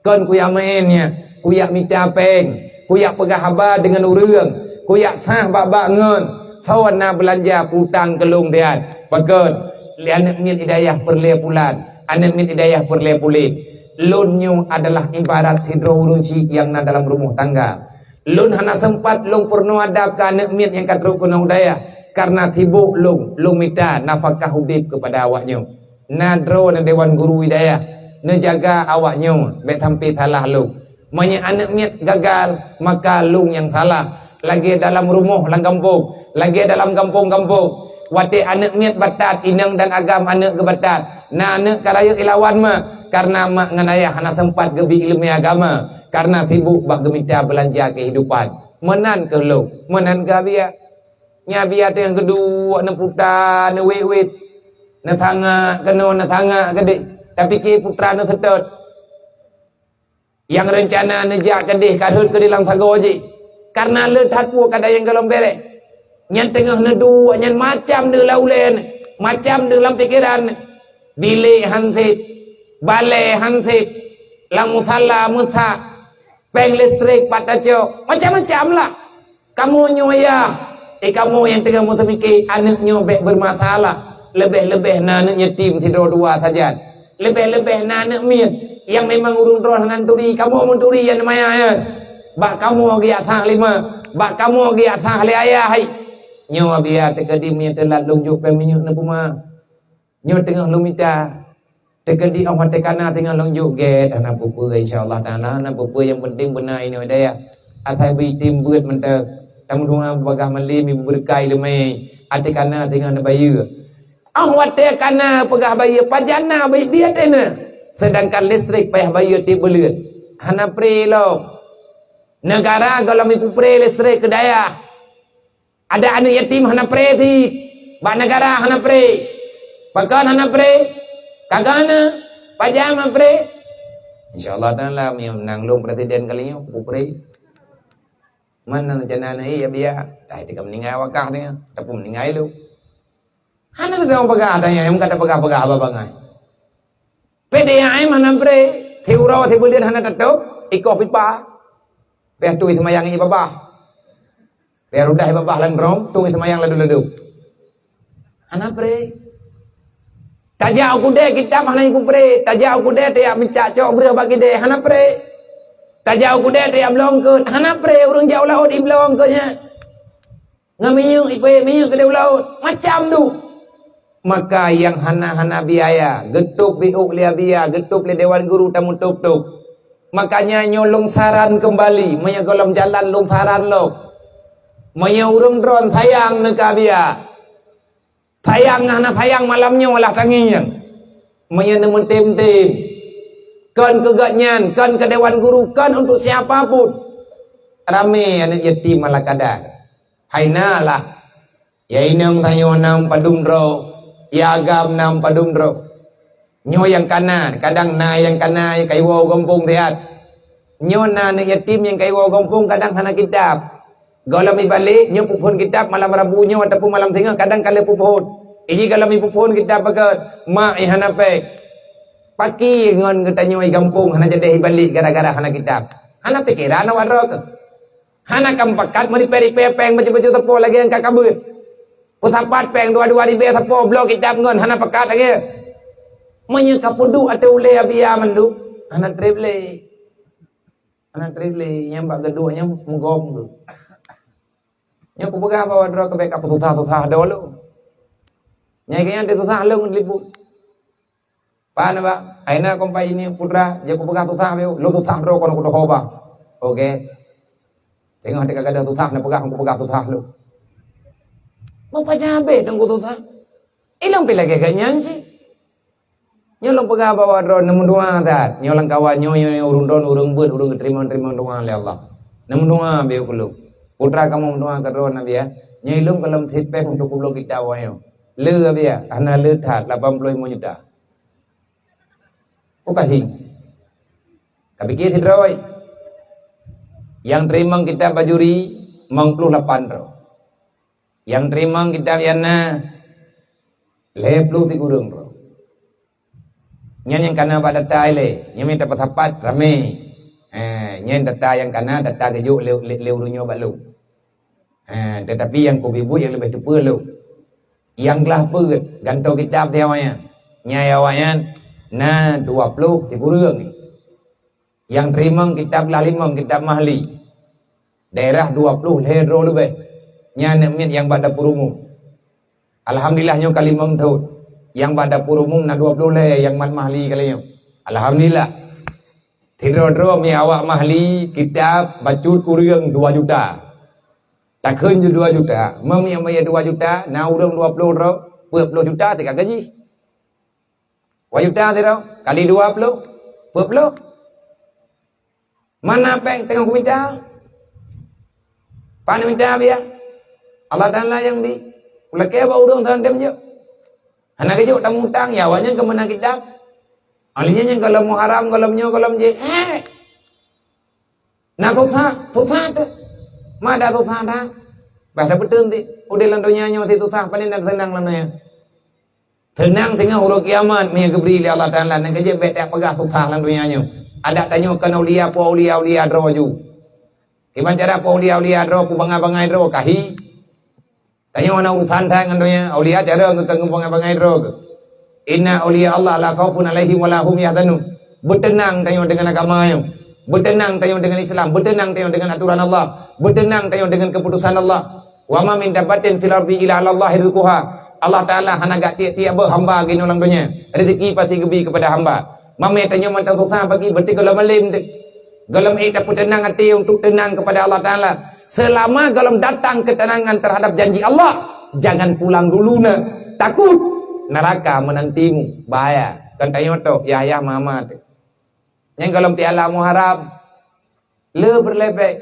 Kon kujak maén nyan, kujak mita péng, kujak peugah haba deungon ureuëng, kujak sah bak-bak ngon, soe na beulanja, kutang keu lôn siat. Pakon? Lé aneuëk miet i dayah peureulée pulan, aneuëk miet i dayah peureulée pulen. Lôn nyoe adalah ibarat sidroe ureuëng syik nyang na dalam rumoh tangga. Lôn hana seumpat lôn peurunoe adab keu aneuëk miet nyang ka trok keunoe u dayah, karena sibok lôn, lôn mita nafakah udeb keupada awaknyoe. Na droe neudewan guru i dayah, neujaga awaknyoe bèk sampoe salah lôn. Meunyoe aneuëk miet gagal, maka lôn nyang salah. Lagée dalam rumoh lam gampông, lagée dalam gampông-gampông. Watée aneuëk miet batat, inong dan agam aneuëk geubatat, na aneuëk ka rayeuk ilawan mak, karena mak ngon ayah hana seumpat geubri iéleumé agama, karena sibok bak geumita beulanja keuhidupan. Meunan keuh lôn, meunan keuh Abiya. Nyan Abiya teungoh geuduek neuputa, neuwét-wét, neusangak keunoe, neusangak keudeh, tapike putra neuseutôt. Nyang reuncana neujak keudeh ka rhot keudeh lam sagoe jih, karena le that peue keuadaan nyang gohlom bèrèh. Nyan teungoh neuduek nyan macam deuh lam ulée, macam deuh lam pikeran. Bilék han sép, balée han sép, lam musala meusak, péng listrik pat tacok, macam-macam lah. Kamoe nyoe yah, eh, kamoe nyang teungoh meuteumike aneuëk nyoe bèk beumasalah, leubeh-leubeh na aneuëk yatim sidroe dua sajan. Leubeh-leubeh na aneuëk miet nyang memang ureuëng droe hana turi, kamoe meuturi nyang maya nyan. Bak kamoe geujak sah lé mak, bak kamoe geujak sah lé ayah hai. Nyoe Abiya teukeudi meunyoe teulat lôn jok péng minyeuk neupeuma. Nyoe teungoh lôn mita. Teukeudi óh watée kana teungoh lôn jok gét, hana peue-peue, insya Allah Taala hana peue-peue, nyang penting beuna inoe dayah. Asai beuitem beuet mantong. Tameudoa bagaih malem ibu beureukai leumé. Atée kana teungoh neubayeue. Óh watée kana peugah bayeue, pajan na beuibiet na. Sedangkan listrik payah bayeue tieb buleuen. Hana pre lom. Neugara gohlom ipeupré listrik keu dayah. Ada aneuëk yatim hana pre cit, bak neugara hana pre. Pakon hana pre? Ka gana, pajan hana pre? Insya Allah Taala, meunyoe nang lôn presiden kali nyoe, kupre. Mana rencana aneuk, eh, Abiya? Dah teuka meuninggai awak kah teuka, ataupun meuninggai lôn. Hana teuka peugah, ada nyang ka teupeugah-peugah haba bangai. P D A M hana pre. Siuroe sibuleuen hana tatôb, ikoh pipa. Payah tueng seumayang ié babah. Payah rudah ié babah lam drom, tueng seumayang ladôm-ladôm. Hana pré. Tajak u keudè kitab hana ipeupré. Tajak u keudè tajak mita cok breueh bak keudè, hana pré. Tajak u keudè tajak bloe eungkôt, hana pré. Ureueng jak u laôt ibloe eungkôt nyan. Ngon minyeuk, ipeuék minyeuk keudéh u laôt, macam tu. Maka nyang hana-hana biaya, geutôb beuôk lé Abiya, geutôb lé dewan guru tameutôb-tôb. Makanya nyoe lôn saran keumbali, meunyoe gohlom jalan lôn saran lom. Meunyoe ureueng droen sayang neu keu Abiya, sayang hana sayang malam nyoe lah tangieng. Meunyoe neumeutem-tem, kon keu gobnyan, kon keu dewan guru, kon untuk siapa pun. Ramé aneuk yatim ala kadar. Hai na lah. Ya inong tanyoe nam padum droe, ya agam nam padum droe. Nyoe nyang kana, kadang na nyang kana nyang kaiwoe u gampông siat. Nyoe na aneuk yatim nyang kaiwoe u gampông kadang hana kitab. Gohlom ibalek, nyoe peuphon kitab malam Rabu nyoe ataupun malam singoh kadang ka lheueh peuphon. Iji gohlom ipeuphon kitab pakat, mak i hana péng. Paki ngon geutanyoe i gampông hana jadeh ibalek gara-gara hana kitab. Hana pikeran awak droe keuh. Hana kam pakat meuripée-ripée péng bacut-bacut sapo lagée nyang ka kabeuet. Peusapat péng dua-dua ribée sapo bloe kitab ngon hana pakat lagée. Meunyoe ka peuduek ateueh ulée Abiya mandum, hana treb lé. Hana treb lé, nyang bak geuduek nyan meugom geuh. Nyoe kupeugah bahwa droe keuh bék ka peususah-susah droe lom. Nyang keu nyan teususah lom diliput. Pan ba, aina kompai ini putra, jak kupeugah susah beu, lôn susah droe kon kudoho ba. Oke. Tengah teuka gadoh susah, na peugah, kupeugah susah lôn. Mau pajan habéh teungku susah. Ilong pi lagée gét nyan sih. Nyoe lôn peugah bahwa droe neumeudoa that. Nyoe lam kawan nyoe, nyoe, nyoe ureuëng droe, ureuëng beuet, ureuëng geuteurima-teurima doa lé Allah. Neumeudoa beu keu lôn. Putra kamoe meudoa keu droe Nabi ya. Nyoe ilong gohlom sipéh untuk kubloe kitab awak nyoe. Le Abiya, hana le that, lapan ploh limong juta. Peue ka hieng? Ka pike sidroe. Nyang teurimong kitab bajuri limong ploh lapan droe. Nyang teurimong kitab nyang na lhée ploh sikureueng droe. Nyan nyang kana bak data ilée, nyan mita peusapat ramé. Eh, nyan data nyang kana, data geujok lé, lé, lé ureuëng nyoe bak lôn. Ha, teutapi nyang kubiet-buet nyang leubeh teupeue lom. Nyang glah peuet gantoe kitab di awaknyan. Nyang awaknyan na dua ploh sikureueng. Nyang teurimong kitab glah limong, kitab Mahli. Daerah dua ploh lhée droe leubeh. Nyan aneuk miet nyang bak dapur umum. Alhamdulillah nyoe ka limong thon. Nyang bak dapur umum na dua ploh lhée nyang mat Mahli kali nyoe. Alhamdulillah. Sidroe-droe mi awak Mahli kitab bacut kureueng dua juta. Takheun ju dua juta. Meunyoe meuye dua juta, na ureuëng dua ploh droe, peuet ploh juta teuka gaji. Dua juta sidroe, kali dua ploh, peuet ploh. Mana péng teungoh kumita? Pan mita biaya? Allah Taala nyang bi. Lakée bak ureuëng santem jok. Hana geujok tamutang, ya awaknyan keu meunan kitab. Ahli nyan nyang gohlom Muharram, gohlom nyoe, gohlom jih. Eh! Na susah, susah teuh. Ma ada susah that. Bah dah beuteueng ti. Udeb lam donya nyoe si susah, paling dan seunang lam donya. Seunang singoh uroe kiamat meunyoe geubri lé Allah Taala, nyan keuh jeuet bék tapeugah susah lam donya nyoe. Adak tanyoe kon aulia, po aulia-aulia droe ju. Kiban cara po aulia-aulia droe, po bangai-bangai droe, kahi. Tanyoe hana urusan that ngon donya, aulia cara ngon bangai-bangai droe keuh. Inna aulia Allah la khaufun alaihim wa la hum yahzanun. Beuteunang tanyoe deungon agama nyoe. Beuteunang tanyoe deungon Islam, beuteunang tanyoe deungon aturan Allah, beuteunang tanyoe deungon keuputusan Allah. Wa ma min dabbatin fil ardi illa 'alallahi rizquha. Allah Taala hana gak tiep-tiep beuh hamba geunoe lam donya. Rezeki pasti geubi keupada hamba. Mamé tanyoe mantong susah bagi beutôi gohlom malem teuh. Gohlom ék tapeuteunang até untuk teunang keupada Allah Taala. Seulama gohlom datang keuteunangan teuhadap janji Allah, jangan pulang dulu na. Takot neraka menantimu. Bahaya. Kon tanyoe tok, yah-yah mama teuh. Nyang gohlom piala Muharram. Le peureulée bék.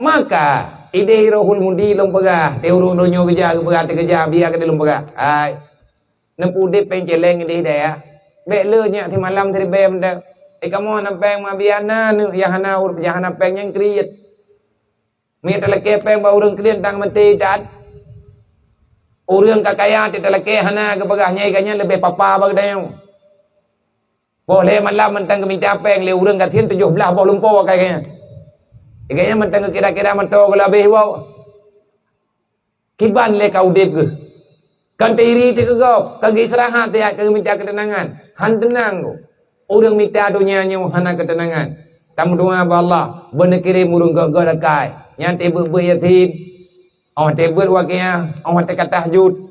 Maka, ideh Rohul Mudi lôn peugah, teu ureuëng donya geuja geupeugah teukeujah biya keudeh lôn peugah. Hai. Neupudeb péng céléng ideh dayah. Bék le nyak simalam siribée meuda. Eh kamoe hana péng ma biya na neuk nyang hana ureuëng nyang hana péng nyang kriet. Meutalakée péng bak ureuëng kriet tang meuti that. Ureuëng ka kaya teutalakée hana geupeugah nyai ka nyan leubeh papa bak geutanyoe. Boh lhèe malam mantong geumita péng lé ureueng gasien tujoh blaih boh lumpo akai geuh nyan. Geuh nyan mantong geukira-kira mantong geulabeh woe. Kiban lé ka udeb geuh. Kan teuri teuh keu gob, kan geuistirahat teuh, kan geumita keuteunangan. Han teunang geuh. Ureueng mita donya nyoe hana keuteunangan. Tameudoa bak Allah, beuneukirém ureueng gét-gét akai. Nyan teuh beuet-beuet yatim. Óh teuh beuet wakiah, óh teuh ka tahajud.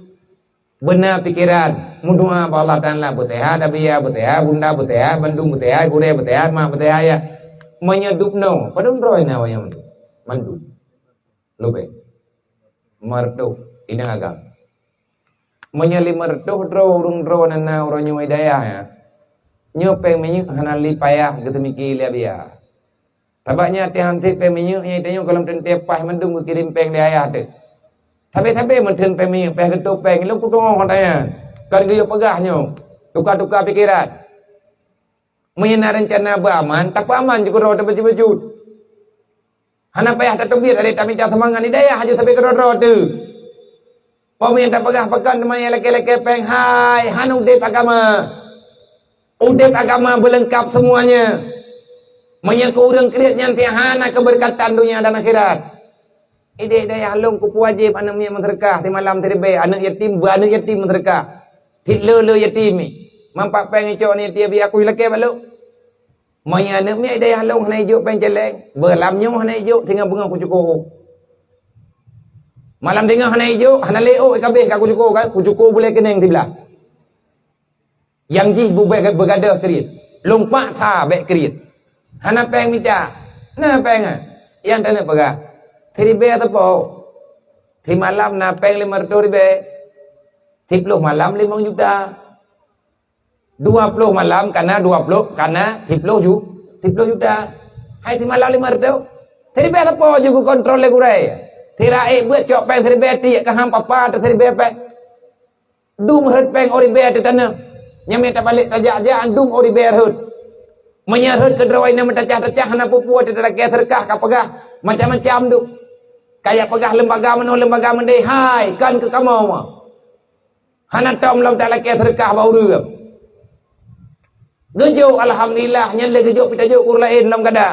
Beuna pikeran, meudoa bak Allah Taala, beuseuhat Abiya, beuseuhat Bunda, beuseuhat bandum, beuseuhat gurée, beuseuhat mak, beuseuhat ayah. Meunyoe dub noe, padum droe na awaknyan mandum? Leubeh. Meureutoh inong agam. Meunyoe lima reutôh droe ureueng droe na, na uroe nyoe i dayah nyan, nyoe péng minyeuk hana lé payah geuteumiki lé Abiya. Sabab nyan até han sép péng minyeuk, nyan tanyoe gohlom teuntée paih mandum geukirém péng lé ayah teuh. Sabe-sabe meutheun péng minyeuk, payah geutôp péng, lôn kudeungoe ngon tanyan. Kon geuyue peugah nyoe, tuka-tuka pikeran. Meunyoe na reuncana beuaman, tapeuaman ju keudroe teuh bacut-bacut. Hana payah tateubiet, adak tamita seumangat di dayah aju sabe keudroe-droe teuh. Peue nyang tapeugah pakon teuma nyang lakée-lakée péng, hai, hana udeb agama. Udeb agama beuleungkab seumuanya. Meunyoe keu ureueng kriet nyan pih hana keubeureukatan donya dan akhirat. Idéh dayah lôn kupeue wajéb aneuk miet meuseudeukah, simalam siribée, aneuk yatim beu aneuk yatim meuseudeukah. Cit le-le yatim. Mampak péng icok aneuk yatim, bie aku lakée bak lôn. Meunyoe aneuk miet dayah lôn hana ijok péng céléng, beulam nyoe hana ijok singoh beungoh kucuko. Malam singoh hana ijok, hana lé ôk kabeh ka kucuko kan, kucuko bulée keuneng siblah. Nyang jih bubé beugadôh kriet, lôn paksa bék kriet. Hana péng mita, na péng ah. Nyang taneuk peugah, siribée sapo? Simalam na péng limong reutôh ribée, siploh malam limong juta. Dua ploh malam kana dua ploh, kana siploh ju-, siploh juta. Hai simalam limong reutôh. Siribée sapo ju geukontrol lé gurée? Sira ék beuet cok péng siribée tiek ka ham papa atau siribée péng. Dum rhot péng óh ribée ateueh tanoh. Nyang mita balek tajak-jak dum óh ribée rhot. Meunyoe rhot keudroe na meutacah-tacah hana peue-peue teuh lakée seudeukah ka peugah macam-macam dum. Kaya peugah lembaga meunoe lembaga meudeh hai kan keu kamoe. Hana tom lom talakée seudeukah bak ureuëng. Geujok alhamdulillah, nyan lé geujok pih tajok ureuëng laén lom gada.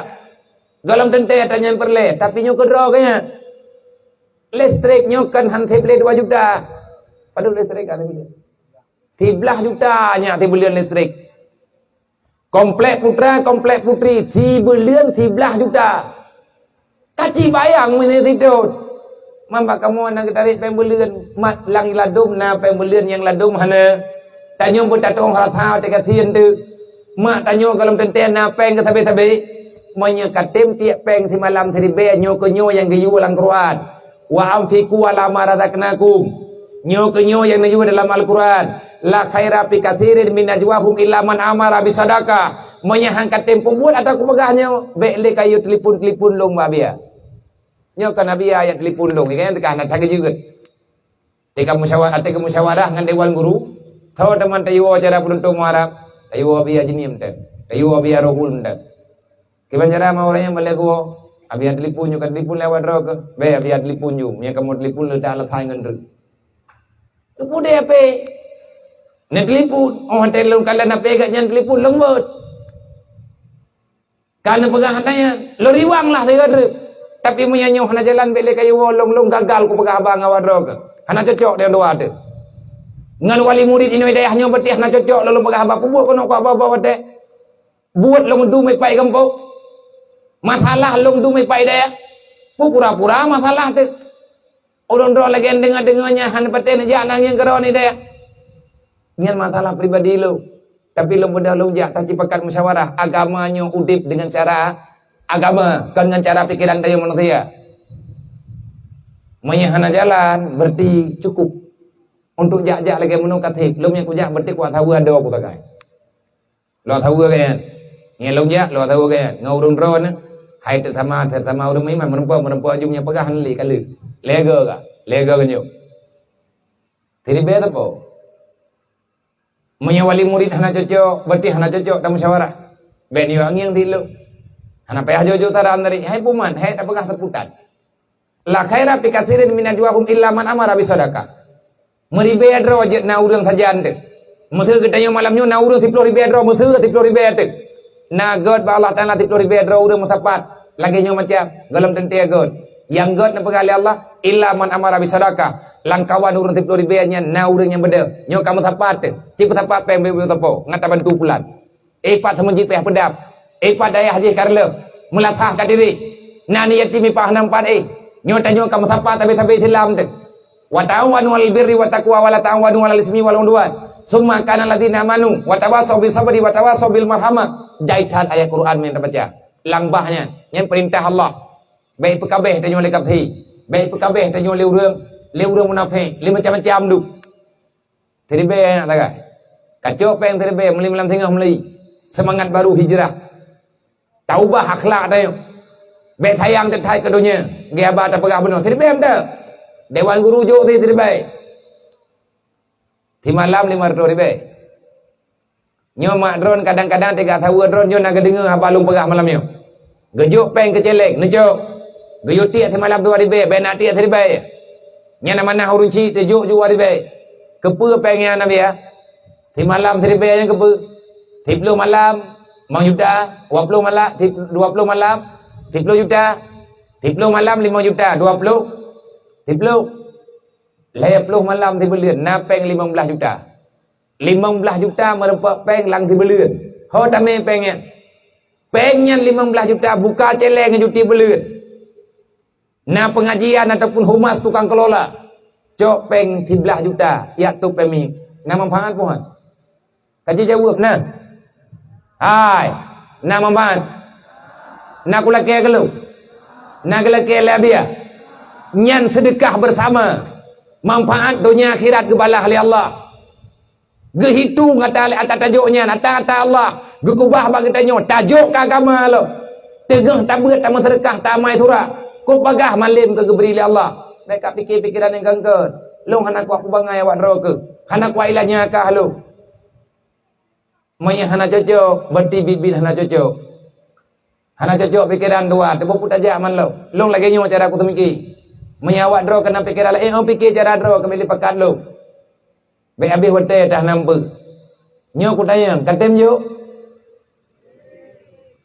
Gohlom teuntée ata nyan peureulée, tapi nyoe keudroe geuh nyan. Listrik nyoe kan han sép lé dua juta. Padub listrik ka siblah juta nyan sibuleuen listrik. Komplek putra, komplek putri, sibuleuen siblah juta. Kaci bayang meunyoe sidroe. Mamba kamoe na geutarek péng buleuen, mat lam ladom na péng buleuen nyang ladom hana. Tanyoe beutatueng rasa teugasien teuh. Mak tanyoe gohlom teuntée na péng keu sabe-sabe. Meunyoe katem tiek péng simalam siribée nyoe keu nyoe nyang geuyue lam Quran. Wa anfiqu ala ma razaqnakum. Nyoe keu nyoe nyang neuyue dalam Al-Quran. La khaira fi katsirin min najwahum illa man amara bisadaqah. Meunyoe han katem peubuet ata kupeugah nyoe, bék lé kayue telepon-telepon lôn bak Abiya. Nyoe kan Abiya nyang telepon lôn, kan teuka hana that geujeuet. Teuka musyawarah, teuka musyawarah ngon dewan guru. Tho teuma tayue cara peunutong Muharram, tayue Abiya Jeunieb teuh. Tayue Abiya Rohul teuh. Kiban cara ma ureuëng nyang balek geuwoe, Abiya telepon nyoe ka telepon lé awak droe keuh. Bék Abiya telepon ju, nyang kamoe telepon leutak lasai ngon treuk. Teupudeh H P. Neutelepon, oh watée lôn kalon H P gata nyan telepon lôn beuet. Ka neupeugah hana nyan, lôn riwang lah sigoe treuk. Tapi meunyoe nyoe hana jalan bék lé kayue woe lôn, lôn gagal kupeugah haba ngon awak droe keuh. Hana cocok deungon dua teuh. Ngon wali murit inoe dayah nyoe beutih hana cocok lôn peugah haba, peubuet keunoe ku haba-haba watée. Buet lôn dum ipai gampông. Masalah lôn dum ipai dayah. Peue pura-pura masalah teuh. Ureuëng droe lagée deungoe-deungoe nyan hana patéh neujak nanggieng keudroe nideh. Nyan masalah pribadi lôn. Tapi lôn beudôh lôn jak tacipakat musyawarah. Agama nyoe udeb deungon cara agama, kon ngon cara pikeran tanyoe manusia. Meunyoe hana jalan, berarti cukup. Untuk jak-jak lagée meunoe ka treb. Lôn nyang kujak berarti kuat saweue adoe kusagai. Lôn saweue geuh nyan. Nyan lôn jak, lôn saweue geuh nyan. Ngon ureuëng droe nyan. Hai teuk sama, teuk sama ureuëng meuiman, meureumpok, meureumpok aju nyang peugah hana lé ka lheueh. Lhée goe ka, lhée goe ka nyoe. Siribée sapo? Meunyoe wali murit hana cocok, berarti hana cocok tamusyawarah. Bék niyok angieng di lôn. Hana payah jojo taran tadi. Hai puman, hai tapeugah teuputan. La khaira fi katsirin min najwahum illa man amara bisadaqah. Meuribée droe jeuet na ureuëng sajan teuh. Meuseu geutanyoe malam nyoe na ureuëng siploh ribée droe, meuseu siploh ribée teuk. Na gét bak Allah Taala siploh ribée droe ureuëng meusapat. Lagée nyoe macam golom teuntée gét. Nyang gét neupeugah lé Allah, "Illa man amara bisadaqah." Lamkawan ureuëng siploh ribée nyan na ureuëng nyang beudeuh. Nyoe ka meusapat teuk. Cit peusapat péng beu-beu topo, ngat tabantu pulan. Eh, pat seumeujit payah peudab. Eh, pat dayah jih ka reuloh. Meulasah ka tirih. Na aneuk yatim ipah nam pat eh. Nyoe tanyoe ka meusapat sabe-sabe Islam teuh. "Wa ta'awanu 'alal birri wat taqwa wa la ta'awanu 'alal ismi wal 'udwan. Tsumma kana alladzina amanu wa tawasau bis sabri wa tawasau bil marhamah." Jai that ayat Quran nyang tabaca. Lam bah nyan, nyan peurintah Allah. Bék peukabeh tanyoe lé kafé. Bék peukabeh tanyoe lé ureuëng, lé ureuëng munafék, lé macam-macam duek. Siribée nyang tagai. Kacok péng siribée meuli malam singoh meuli. Seumangat baru hijrah. Taubah akhlak tanyoe. Bék sayang teuthai keu donya. Geuhaba tapeugah bunoe. Siribée meuteuk. Dewan guru jok si siribée. Simalam limong reutôh ribée. Nyoe mak droen kadang-kadang teuga saweue droen nyoe na geudeungoe haba lôn peugah malam nyoe. Geujok péng keu céléng, neucok. Geuyue tiek simalam dua ribée, bék na tiek siribée. Nyan na manah ureuëng chik teujok ju dua ribée. Keupeue péng nyan Nabi ya? Simalam siribée nyan keupeue? Siploh malam, limong juta, dua ploh malam, sip-, dua ploh malam, siploh juta. Siploh malam limong juta, dua ploh, siploh. Lhée ploh malam sibuleuen na péng limong blaih juta. Limong blaih juta meureumpok péng lam sibuleuen. Ho tamé péng nyan? Péng nyan limong blaih juta buka céléng ngon juti buleuen. Na peungajian ataupun humas tukang keulola. Cok péng siblaih juta, jak tôb péng miet. Na manfaat peue han? Ka jijaweueb na? Hai, na manfaat? Na kulakée keu lôn? Na geulakée lé Abiya? Nyan seudeukah beusama. Manfaat donya akhirat geubalah lé Allah. Geuhitong ata, ata tajok nyan, ata-ata Allah. Geukubah bak geutanyoe, tajok keu agama lom. Teungoh tabeuet, tameuseudeukah, taamai surat. Kok bagaih malém ka geubri lé Allah. Bék ka pike-pikeran nyang kangkon. Lôn hana kuat kubangai awak droe keuh. Hana kuat ilanya kah lôn. Meunyoe hana cocok, berarti biet-biet hana cocok. Hana cocok pikeran dua, teuboh peutajak man lom. Lôn lagée nyoe cara kuteumiki. Meunyoe awak droe keunong pikeran laén, oh pike cara droe keumiet pakat lôn. Bék habéh watée tah nam beu. Nyoe kutanyong, ka tem jok?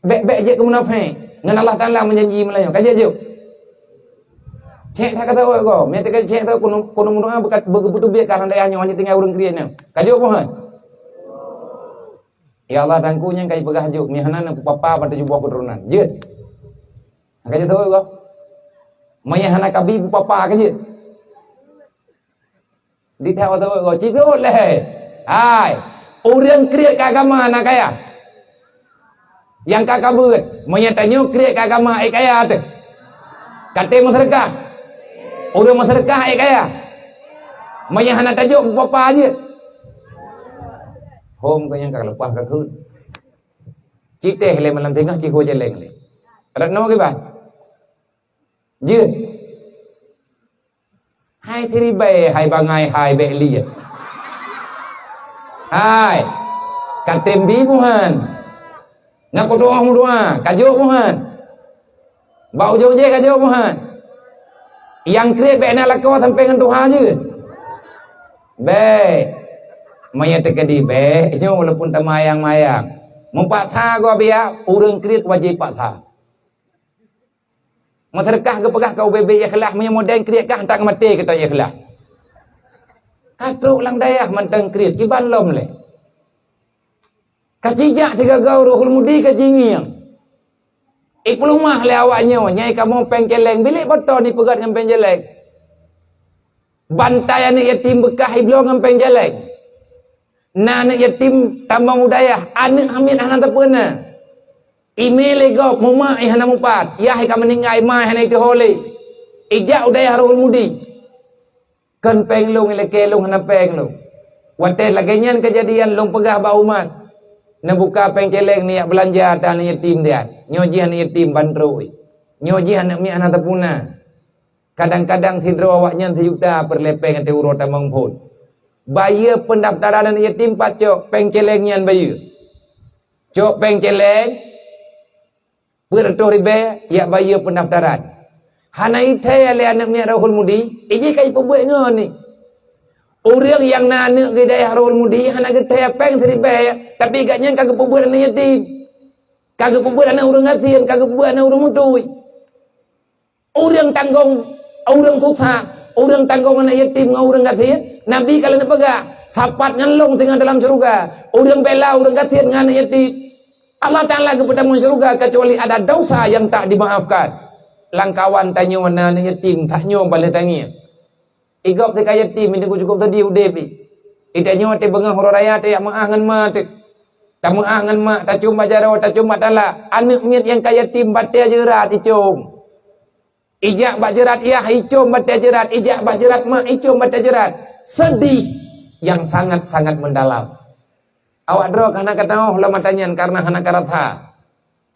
Bék-bék jeuet keu munafék. Ngon Allah Taala meujanji meulayeue. Ka jeuet jok? Cék that ka tawök gob. Meunyoe teuka cék tawök keuneuk, keuneuk meudoá beuka-, beugeubeutubiet ka lam dayah nyoe hana tinggai ureuëng kriet nyoe. Ka jok boh han? Ya Allah, Teungku nyang ka jipeugah jok. Meunyoe hana, neupapa bak tujoh boh keuturonan. Jeuet. Ka jeuet tawök gob. Meunyoe hana kabi, papa ka jeuet. Di that watée goe, "Ci rhot lé." Hai, ureuëng kriet keu agama na kaya. Nyang ka kabeuet, meunyoe tanyoe kriet keu agama, ék kaya teuh. Ka tem meuseudeukah. Ureuëng meuseudeukah ék kaya. Meunyoe hana tajok, papa jeuet. Hom keu nyang ka leupah ka kheun. Ci teh lé malam singoh, ci ho céléng lé. Rot nyoe kiban. Jeuet. Hai siribée, hai bangai, hai bék liet. Hai, ka tem bi boh han. Ngon kudoa meudoa, ka jok boh han. Bak ujong jih ka jok boh han. Nyang kriet bék na lakoe sampoe ngon tuha jeuet. Bék. Meunyoe teukeudi bék, nyoe walaupun tamayang-mayang. Meupaksa goe biak, ureuëng kriet wajéb paksa. Meuseudeukah geupeugah ka ubé-bé ikhlas, meunyoe modern kriet kah, hantom maté keu toh ikhlas. Ka trok lam dayah mantong kriet, kiban lom lé. Ka jijak sigoe-goe Ruhul Mudi ka jingieng. Ipeuleumah lé awak nyoe, nyai kamoe péng céléng, bilék botol ipeugét ngon péng céléng. Bantai aneuëk yatim beukah ibloe ngon péng céléng. Na aneuëk yatim tamong u dayah, aneuëk hamiet hana teupeu na. Imé lé gob, mumak hana mupat, yah ka meuninggai, ma hana iteuho lé. Ijak u dayah Ruhul Mudi. Kon péng lôn, ilakée lôn hana péng lôn. Watée lagée nyan keujadian lôn peugah bak umas, neubuka péng céléng neujak beulanja ata aneuëk yatim diat. Nyoe jih aneuëk yatim ban trok. Nyoe jih aneuëk miet hana teupeu na. Kadang-kadang sidroe awaknyan sijuta peureulée péng ateueh uroe tamong phon. Bayeue peundaftaran aneuëk yatim pat cok péng céléng nyan bayeue. Cok péng céléng, peuet reutôh ribée, jak bayeue peundaftaran. Hana ithée lé aneuëk miet Ruhul Mudi, ijih ka jipeubuet ngon ni. Ureuëng nyang na aneuëk geuh di dayah Rohul Mudi hana geutée péng siribée, tapi gobnyan ka geupeubuet aneuëk yatim. Ka geupeubuet aneuëk ureuëng gasien, ka geupeubuet aneuëk ureuëng mutui. Ureuëng tanggong ureuëng susah, ureuëng tanggong aneuëk yatim ngon ureuëng gasien, Nabi ka lheueh neupeugah, sapat ngon lôn singoh dalam syeuruga, ureuëng bela ureuëng gasien ngon aneuëk yatim. Allah Taala geupeutamong syeuruga keucuali ada dosa nyang tak dimaafkan. Lamkawan tanyoe na aneuëk yatim, sak nyoe ban lheueh tangieng. Igob teuka yatim, itu cukup sedih udeb jih. Itanyoe teubeungoh uroe raya teuyak meuáh ngon ma teuh. Tameuáh ngon mak, tacôm bak jaroe, tacôm bak talak. Aneuëk miet nyang ka yatim batée jeurat icôm. Ijak bak jeurat yah, icôm batée jeurat, ijak bak jeurat mak, icôm batée jeurat. Sedih yang sangat-sangat mendalam. Awak droe ka hana katanoh lom ata nyan kareuna hana karasa.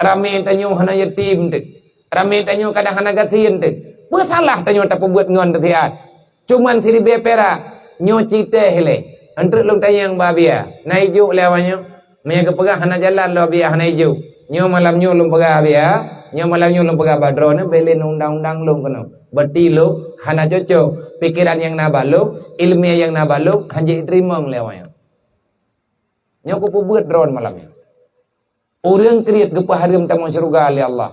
Ramé tanyoe hana yatim teuh. Ramé tanyoe kadang hana gasien teuh. Peue salah tanyoe tapeubuet ngon teusiat? Cuman siribée pirak, nyoe citée lé. Enteuk lôn tanyong bak Abia, na ijok lé awaknyoe? Meunyoe geupeugah hana jalan lom Abia, hana ijok. Nyoe malam nyoe lôn peugah Abia, nyoe malam nyoe lôn peugah bak droeneuh, bèk lé undang-undang lôn keunoe. Berarti lôn hana cocok. Pikeran nyang na bak lôn, iéleumé nyang na bak lôn, hana jiteurimong lé awaknyoe. Nyoe kupeubuet droeneuh malam nyoe. Ureuëng kriet geupeuhareuem tamong syeuruga lé Allah.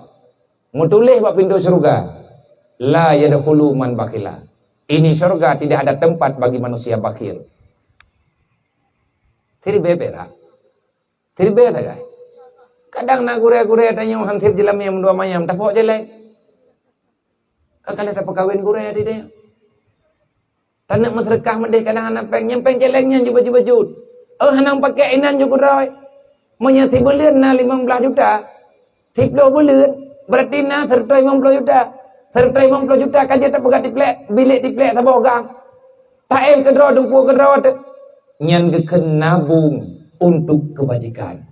Meutuléh bak pintoe syeuruga, "La yadkhulu man bakhila." Ini syeuruga tidak ada tempat bagi manusia bakhil. Siribée pirak. Siribée sagai. Kadang na gurée-gurée tanyoe han sép jeulamé meudua manyam, tapok jeuléng. Ka kalheueh tapeukawen gurée di deh. Taneuk meuseudeukah meudeh kadang hana péng, nyang péng céléng nyan jeuet bacut-bacut. Oh, hana pakèk inan jeuet keudroe. Meunyoe sibuleuen na limong blaih juta, siploh buleuen, berarti na seureutôh limong ploh juta. Seureutôh limong ploh juta ka jeuet tapeugah tiplek, bilék tiplek saboh gang. Taéh keudroe, dumpeue keudroe teuh. Nyan geukheun nabung untuk kebajikan.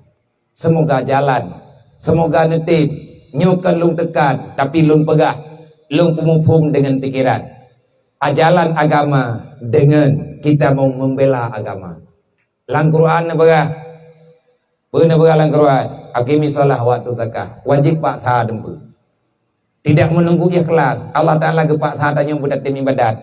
Semoga jalan, semoga neutem. Nyoe kon lôn teukan, tapi lôn peugah, lôn peumuphom deungon pikeran. Ajalan agama deungon kita mau membela agama. Lam Quran neupeugah, peue neupeugah lam Quran? Aqimis shalah wa atuz zakah. Wajéb paksa dumpeue. Tidak menunggu ikhlas. Allah Taala geupaksa tanyoe beutatem ibadat.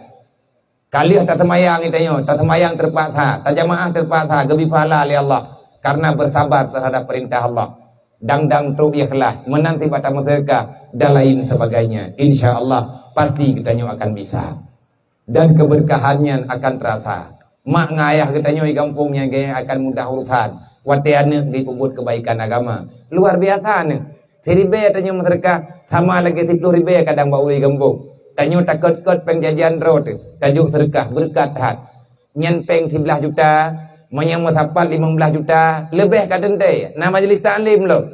Ka lheueh taseumayang geutanyoe, taseumayang teupaksa, tajamaah teupaksa, geubri pahala lé Allah karena bersabar terhadap perintah Allah. Dang-dang trok ikhlas, meunan tieb bak tameuseudeukah dan lain sebagainya. Insya Allah, pasti geutanyoe akan bisa. Dan keberkahannya akan terasa. Mak ngon ayah geutanyoe di gampông nyan gaya akan mudah urusan. Watée aneuëk geupeubuet keubaikan agama. Luar biasa aneuëk. Siribée tanyoe meuseudeukah sama lagée siploh ribée kadang bak ureuëng gampông. Tanyoe takot-kot péng jajan droe teuh, tajok seudeukah, beureukat that. Nyan péng siblaih juta, meunyoe meusapat limong blaih juta, leubeh ka teuntée. Na majelis taklim lom.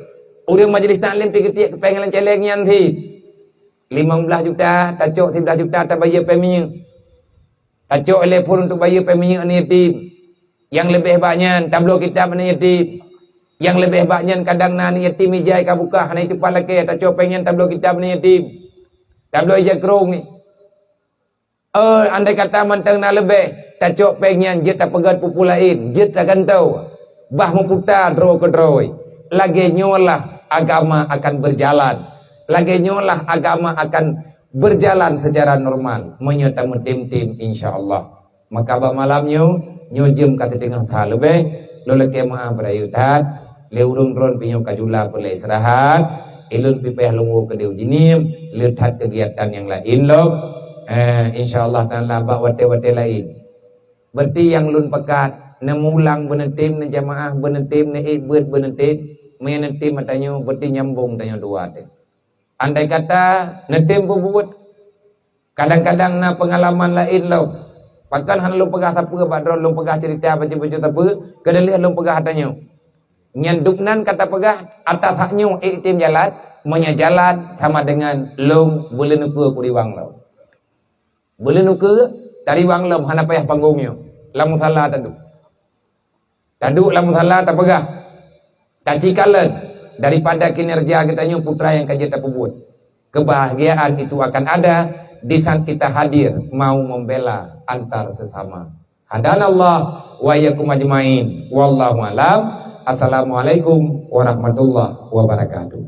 Ureuëng majelis taklim pih geutiek keu péng lam céléng nyan cit. Limong blaih juta, tacok siblaih juta tabayeue péng minyeuk. Tacok lé phon untuk bayeue péng minyeuk aneuëk yatim. Nyang leubeh bak nyan tabloe kitab aneuëk yatim. Nyang leubeh bak nyan kadang na aneuëk yatim ijai ka bukah, hana jiteupat lakée, tacok péng nyan tabloe kitab aneuëk yatim. Tabloe ijai krông ni. Eh, andai kata mantong na leubeh, tacok péng nyan jeuet tapeugét peue-peue laén, jeuet tagantoe, bah meuputa droe keudroe. Lagée nyoe lah agama akan berjalan. Lagée nyoe lah agama akan berjalan secara normal meunyoe tameutem-tem, insya Allah. Maka bak malam nyoe, nyoe jeuem ka siteungoh that leubeh, lôn lakée meuáh beurayeuk that, lé ureuëng droe pih nyoe ka jula peureulée istirahat, ilôn pih payah lôn woe keudeh u Jeunieb, le that keugiatan nyang laén lom. Eh, insya Allah taala bak watée-watée laén. Berarti nyang lôn pakat, neumulang beuneutem, neujamaah beuneutem, neuék beuet beuneutem, meunyoe neutem ata nyoe, berarti nyambong tanyoe dua teuh. Andai kata neutem peubuet, kadang-kadang na peungalaman laén lom. Pakon hana lôn peugah sapeue bak droe, lôn peugah ceurita bacut-bacut sapeue, keudeh lheueh lôn peugah ata nyoe. Nyan dubnan ka tapeugah, ata sak nyoe ék tem jalan, meunyoe jalan sama deungon lôn beuleunukeue kuriwang lom. Beuleunukeue tariwang lom hana payah panggong nyoe. Lam musala taduek. Taduek lam musala tapeugah, tacikalon daripada kinerja geutanyoe putra nyang ka jeuet tapeubuet. Kebahagiaan itu akan ada di saat kita hadir mau membela antar sesama. Hadanallah wa iyyakum ajmain. Wallahu alam. Assalamualaikum warahmatullahi wabarakatuh.